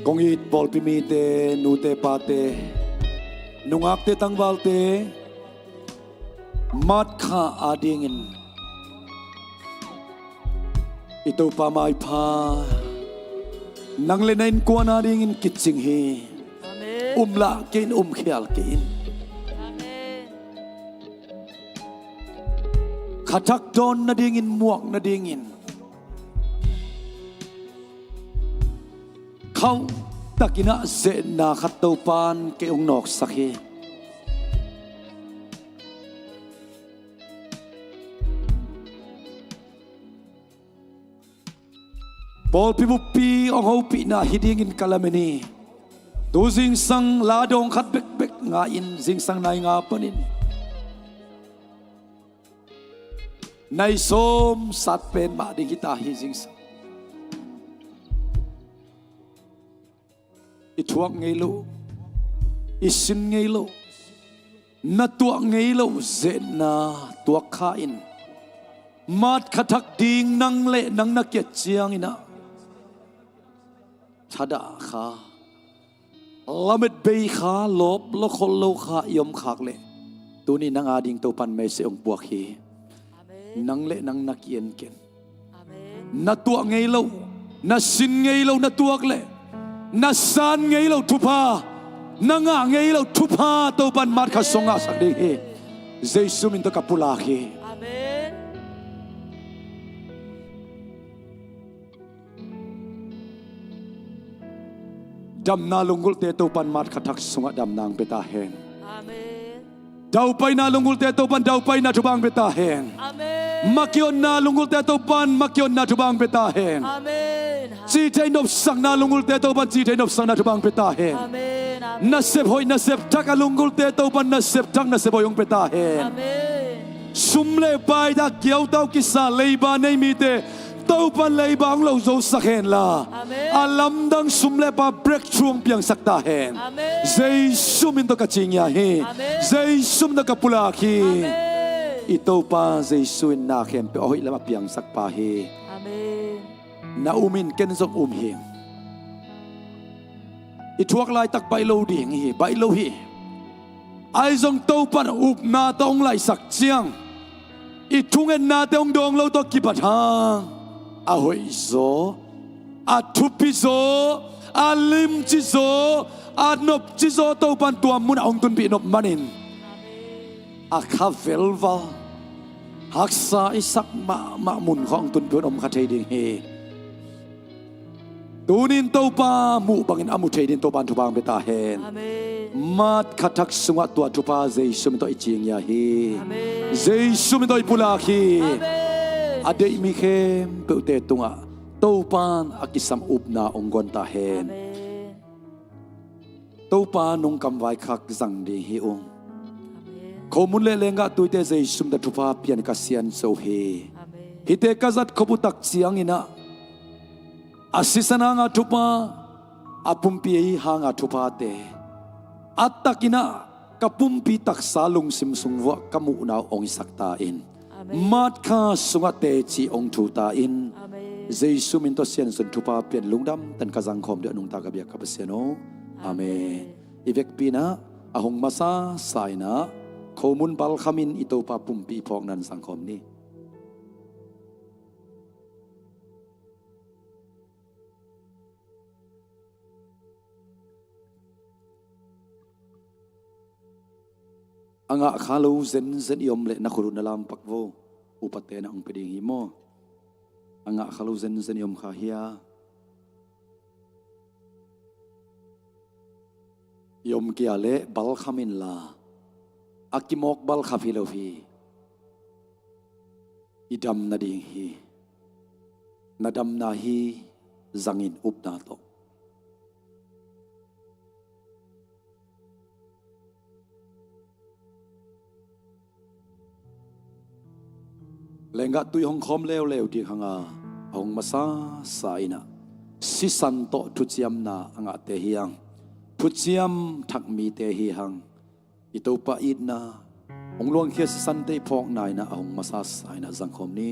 Kong it pawlpi mite, nute pate, nungakte tangvalte, March kha adingin i Topa maipha nang le na innkuan adingin kicing hi. Amen. Um lah kei in, um khial kei in. Amen. Kha thak dawn nadingin, muak nadingin khauh takin ah ze-etna khat Topan kei hong nawksak hi. Pawlpi buppi hong hopihna hi dingin ka lamen hi. Tu zingsang la dawng khat bekbek ngai-in, zingsang nai nga panin nai sawm sat pen mah ding hi ta hi zingsang. I thuak ngei lo, i sin ngei lo, na tuah ngei lo ze-etna tuak kha in, March kha thak ding nang le nang na kiat ciangin ah thadah kha, lamet bei kha, lawp lo khol lo kha i om khak leh, tuni nang ading Topan message hong puak hi. Amen. Nang le nang na ki-en ken. Amen. Na tuah ngei lo, na sin ngei lo, na tuak leh na san ngei lo thupha, na ngah ngei lo thupha Topan March kha sung ngahsak ding hi. Jesu min tawh ka pulak hi. Amen. Damna lunggulhte Topan March kha thak sungah damna hong pia ta hen. Amen. Daupaina lunggulhte Topan daupaina thupha hong pia ta hen. Amen. Makaihna lunggulhte Topan makaihna thupha hong pia ta hen. Amen. Cihtheih nopsakna lunggulhte Topan cihtheih nopsakna thupha hong pia ta hen. Amen. Amen. Nasep hoih nasep thak a lunggulhte Topan nasep thak nasep hoih hong pia ta hen. Amen. Sum le pai a kiautau kisa leiba nei mite Topan leiba hong lo zosak hen la. Amen. A lamdang sum le pai breakthrough hong piangsak ta hen. Amen. Jesu min tawh ka ci ngiat hi. Amen. Jesu min tawh ka pulak hi. Amen. I Topa Jesu in na khempeuh a hoih lam a piangsak pa hi. Amen. Na um in ken zong um hi. I thuak laitak baih lo ding hi, baih lo hi. Ahi zong Topan upna tawh hong laihsak ciang i thungennate hong dawng lo tawh kibat hang a hoihzaw, a thupizaw, a limcizaw, a nopcizaw Topan tua munah hong tunpih nop manin a kha velval haksa i sak mahmah mun khawng tunpih hong om kha thei ding hi. Tunin Topa muh bangin a mu thei dingin Topan thupha hong pia ta hen. Amen. Mat kha thak sungah tua thupha Jesu min tawh i ci ngiat hi. Amen. Jesu min tawh i pulak hi. Amen. A deih mi khempeuhte tungah Topan a kisam upna hong guan ta hen. Amen. Topa nungkam vaikhak zang ding hi ung. Amen. Khomun le lenggah tuite Jesu min tawh thupha pian ka sianso hi. Amen. Hihte ka zat khop uh tak ciangin ah a sisan hanga thupha, a pumpi hanga thuphate a takin ah ka pumpi taksa lungsim sung vuah ka muhna uh hong hisak ta in. Amen. Mat kha sungah teci hong thu ta in. Amen. Jesu min tawh sianson thupha pian lungdam tan ka zangkhawm dih a nungta ka biak ka Pasian aw. Amen. Amen. I vekpi in ah a hong masa sa in ah khomun balkham in i Topa pumpi phawkna in zangkhawm ni. A ngah kha lo zenzen i om leh na khut uh na lampak vo. Upate na hong pia ding hi maw? A ngah kha lo zenzen i om kha hia? I om kei leh balkham inla a kimawk balkhap hi lo hi. I dam nading hi. Na damna hi zangin upna tawh. Lenggah tui hong khawm leuleu ding hanga a hong masa sa in ah sisan tawh thuciamna a ngahte hi hang. Thuciam thak mite hi hang. I Topa itna hong luangkhia sisante i phawkna in ah a hong masa sa in ah zangkhawm ni.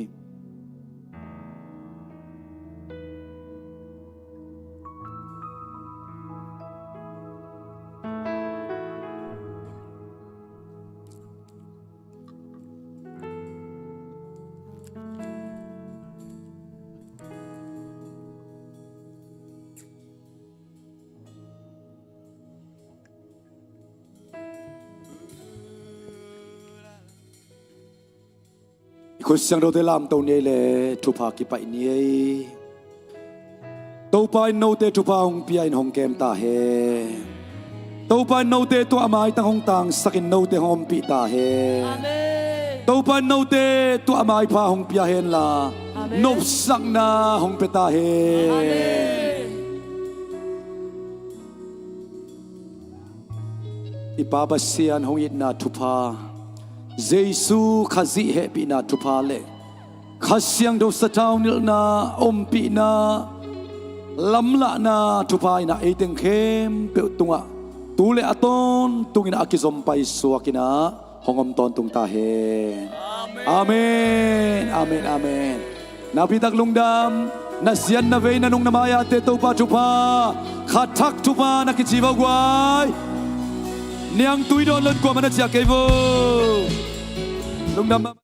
I khut siangthote lamto ni ei le thupha kipaih ni ei. Topa in note thupha hong pia in hong kem ta hen. Topa in note tua a maitang hong tangsak in note hong ompih ta hen. Amen. Topa in note tua a maipha hong pia hen la. Amen. Nopsakna hong pia ta hen. Amen. I Pa Pasian hong itna thupha, Jesu Khazih hehpihna thupha le Kha Siangtho sathau nilhna, ompihna, lamlahna thupha in ah ei teng khempeuh tungah tu le a tawntungin a kizom paisuak in ah hong om tawntung ta hen. Amen. Amen. Amen. Amen. Nakpi tak lungdam. Na siat na vei na nung na mai-ate Topa thupha, kha thak thupha na kici vo guai. Niangtui dawn lo in kuamah na ciah kei vo. Lungdam.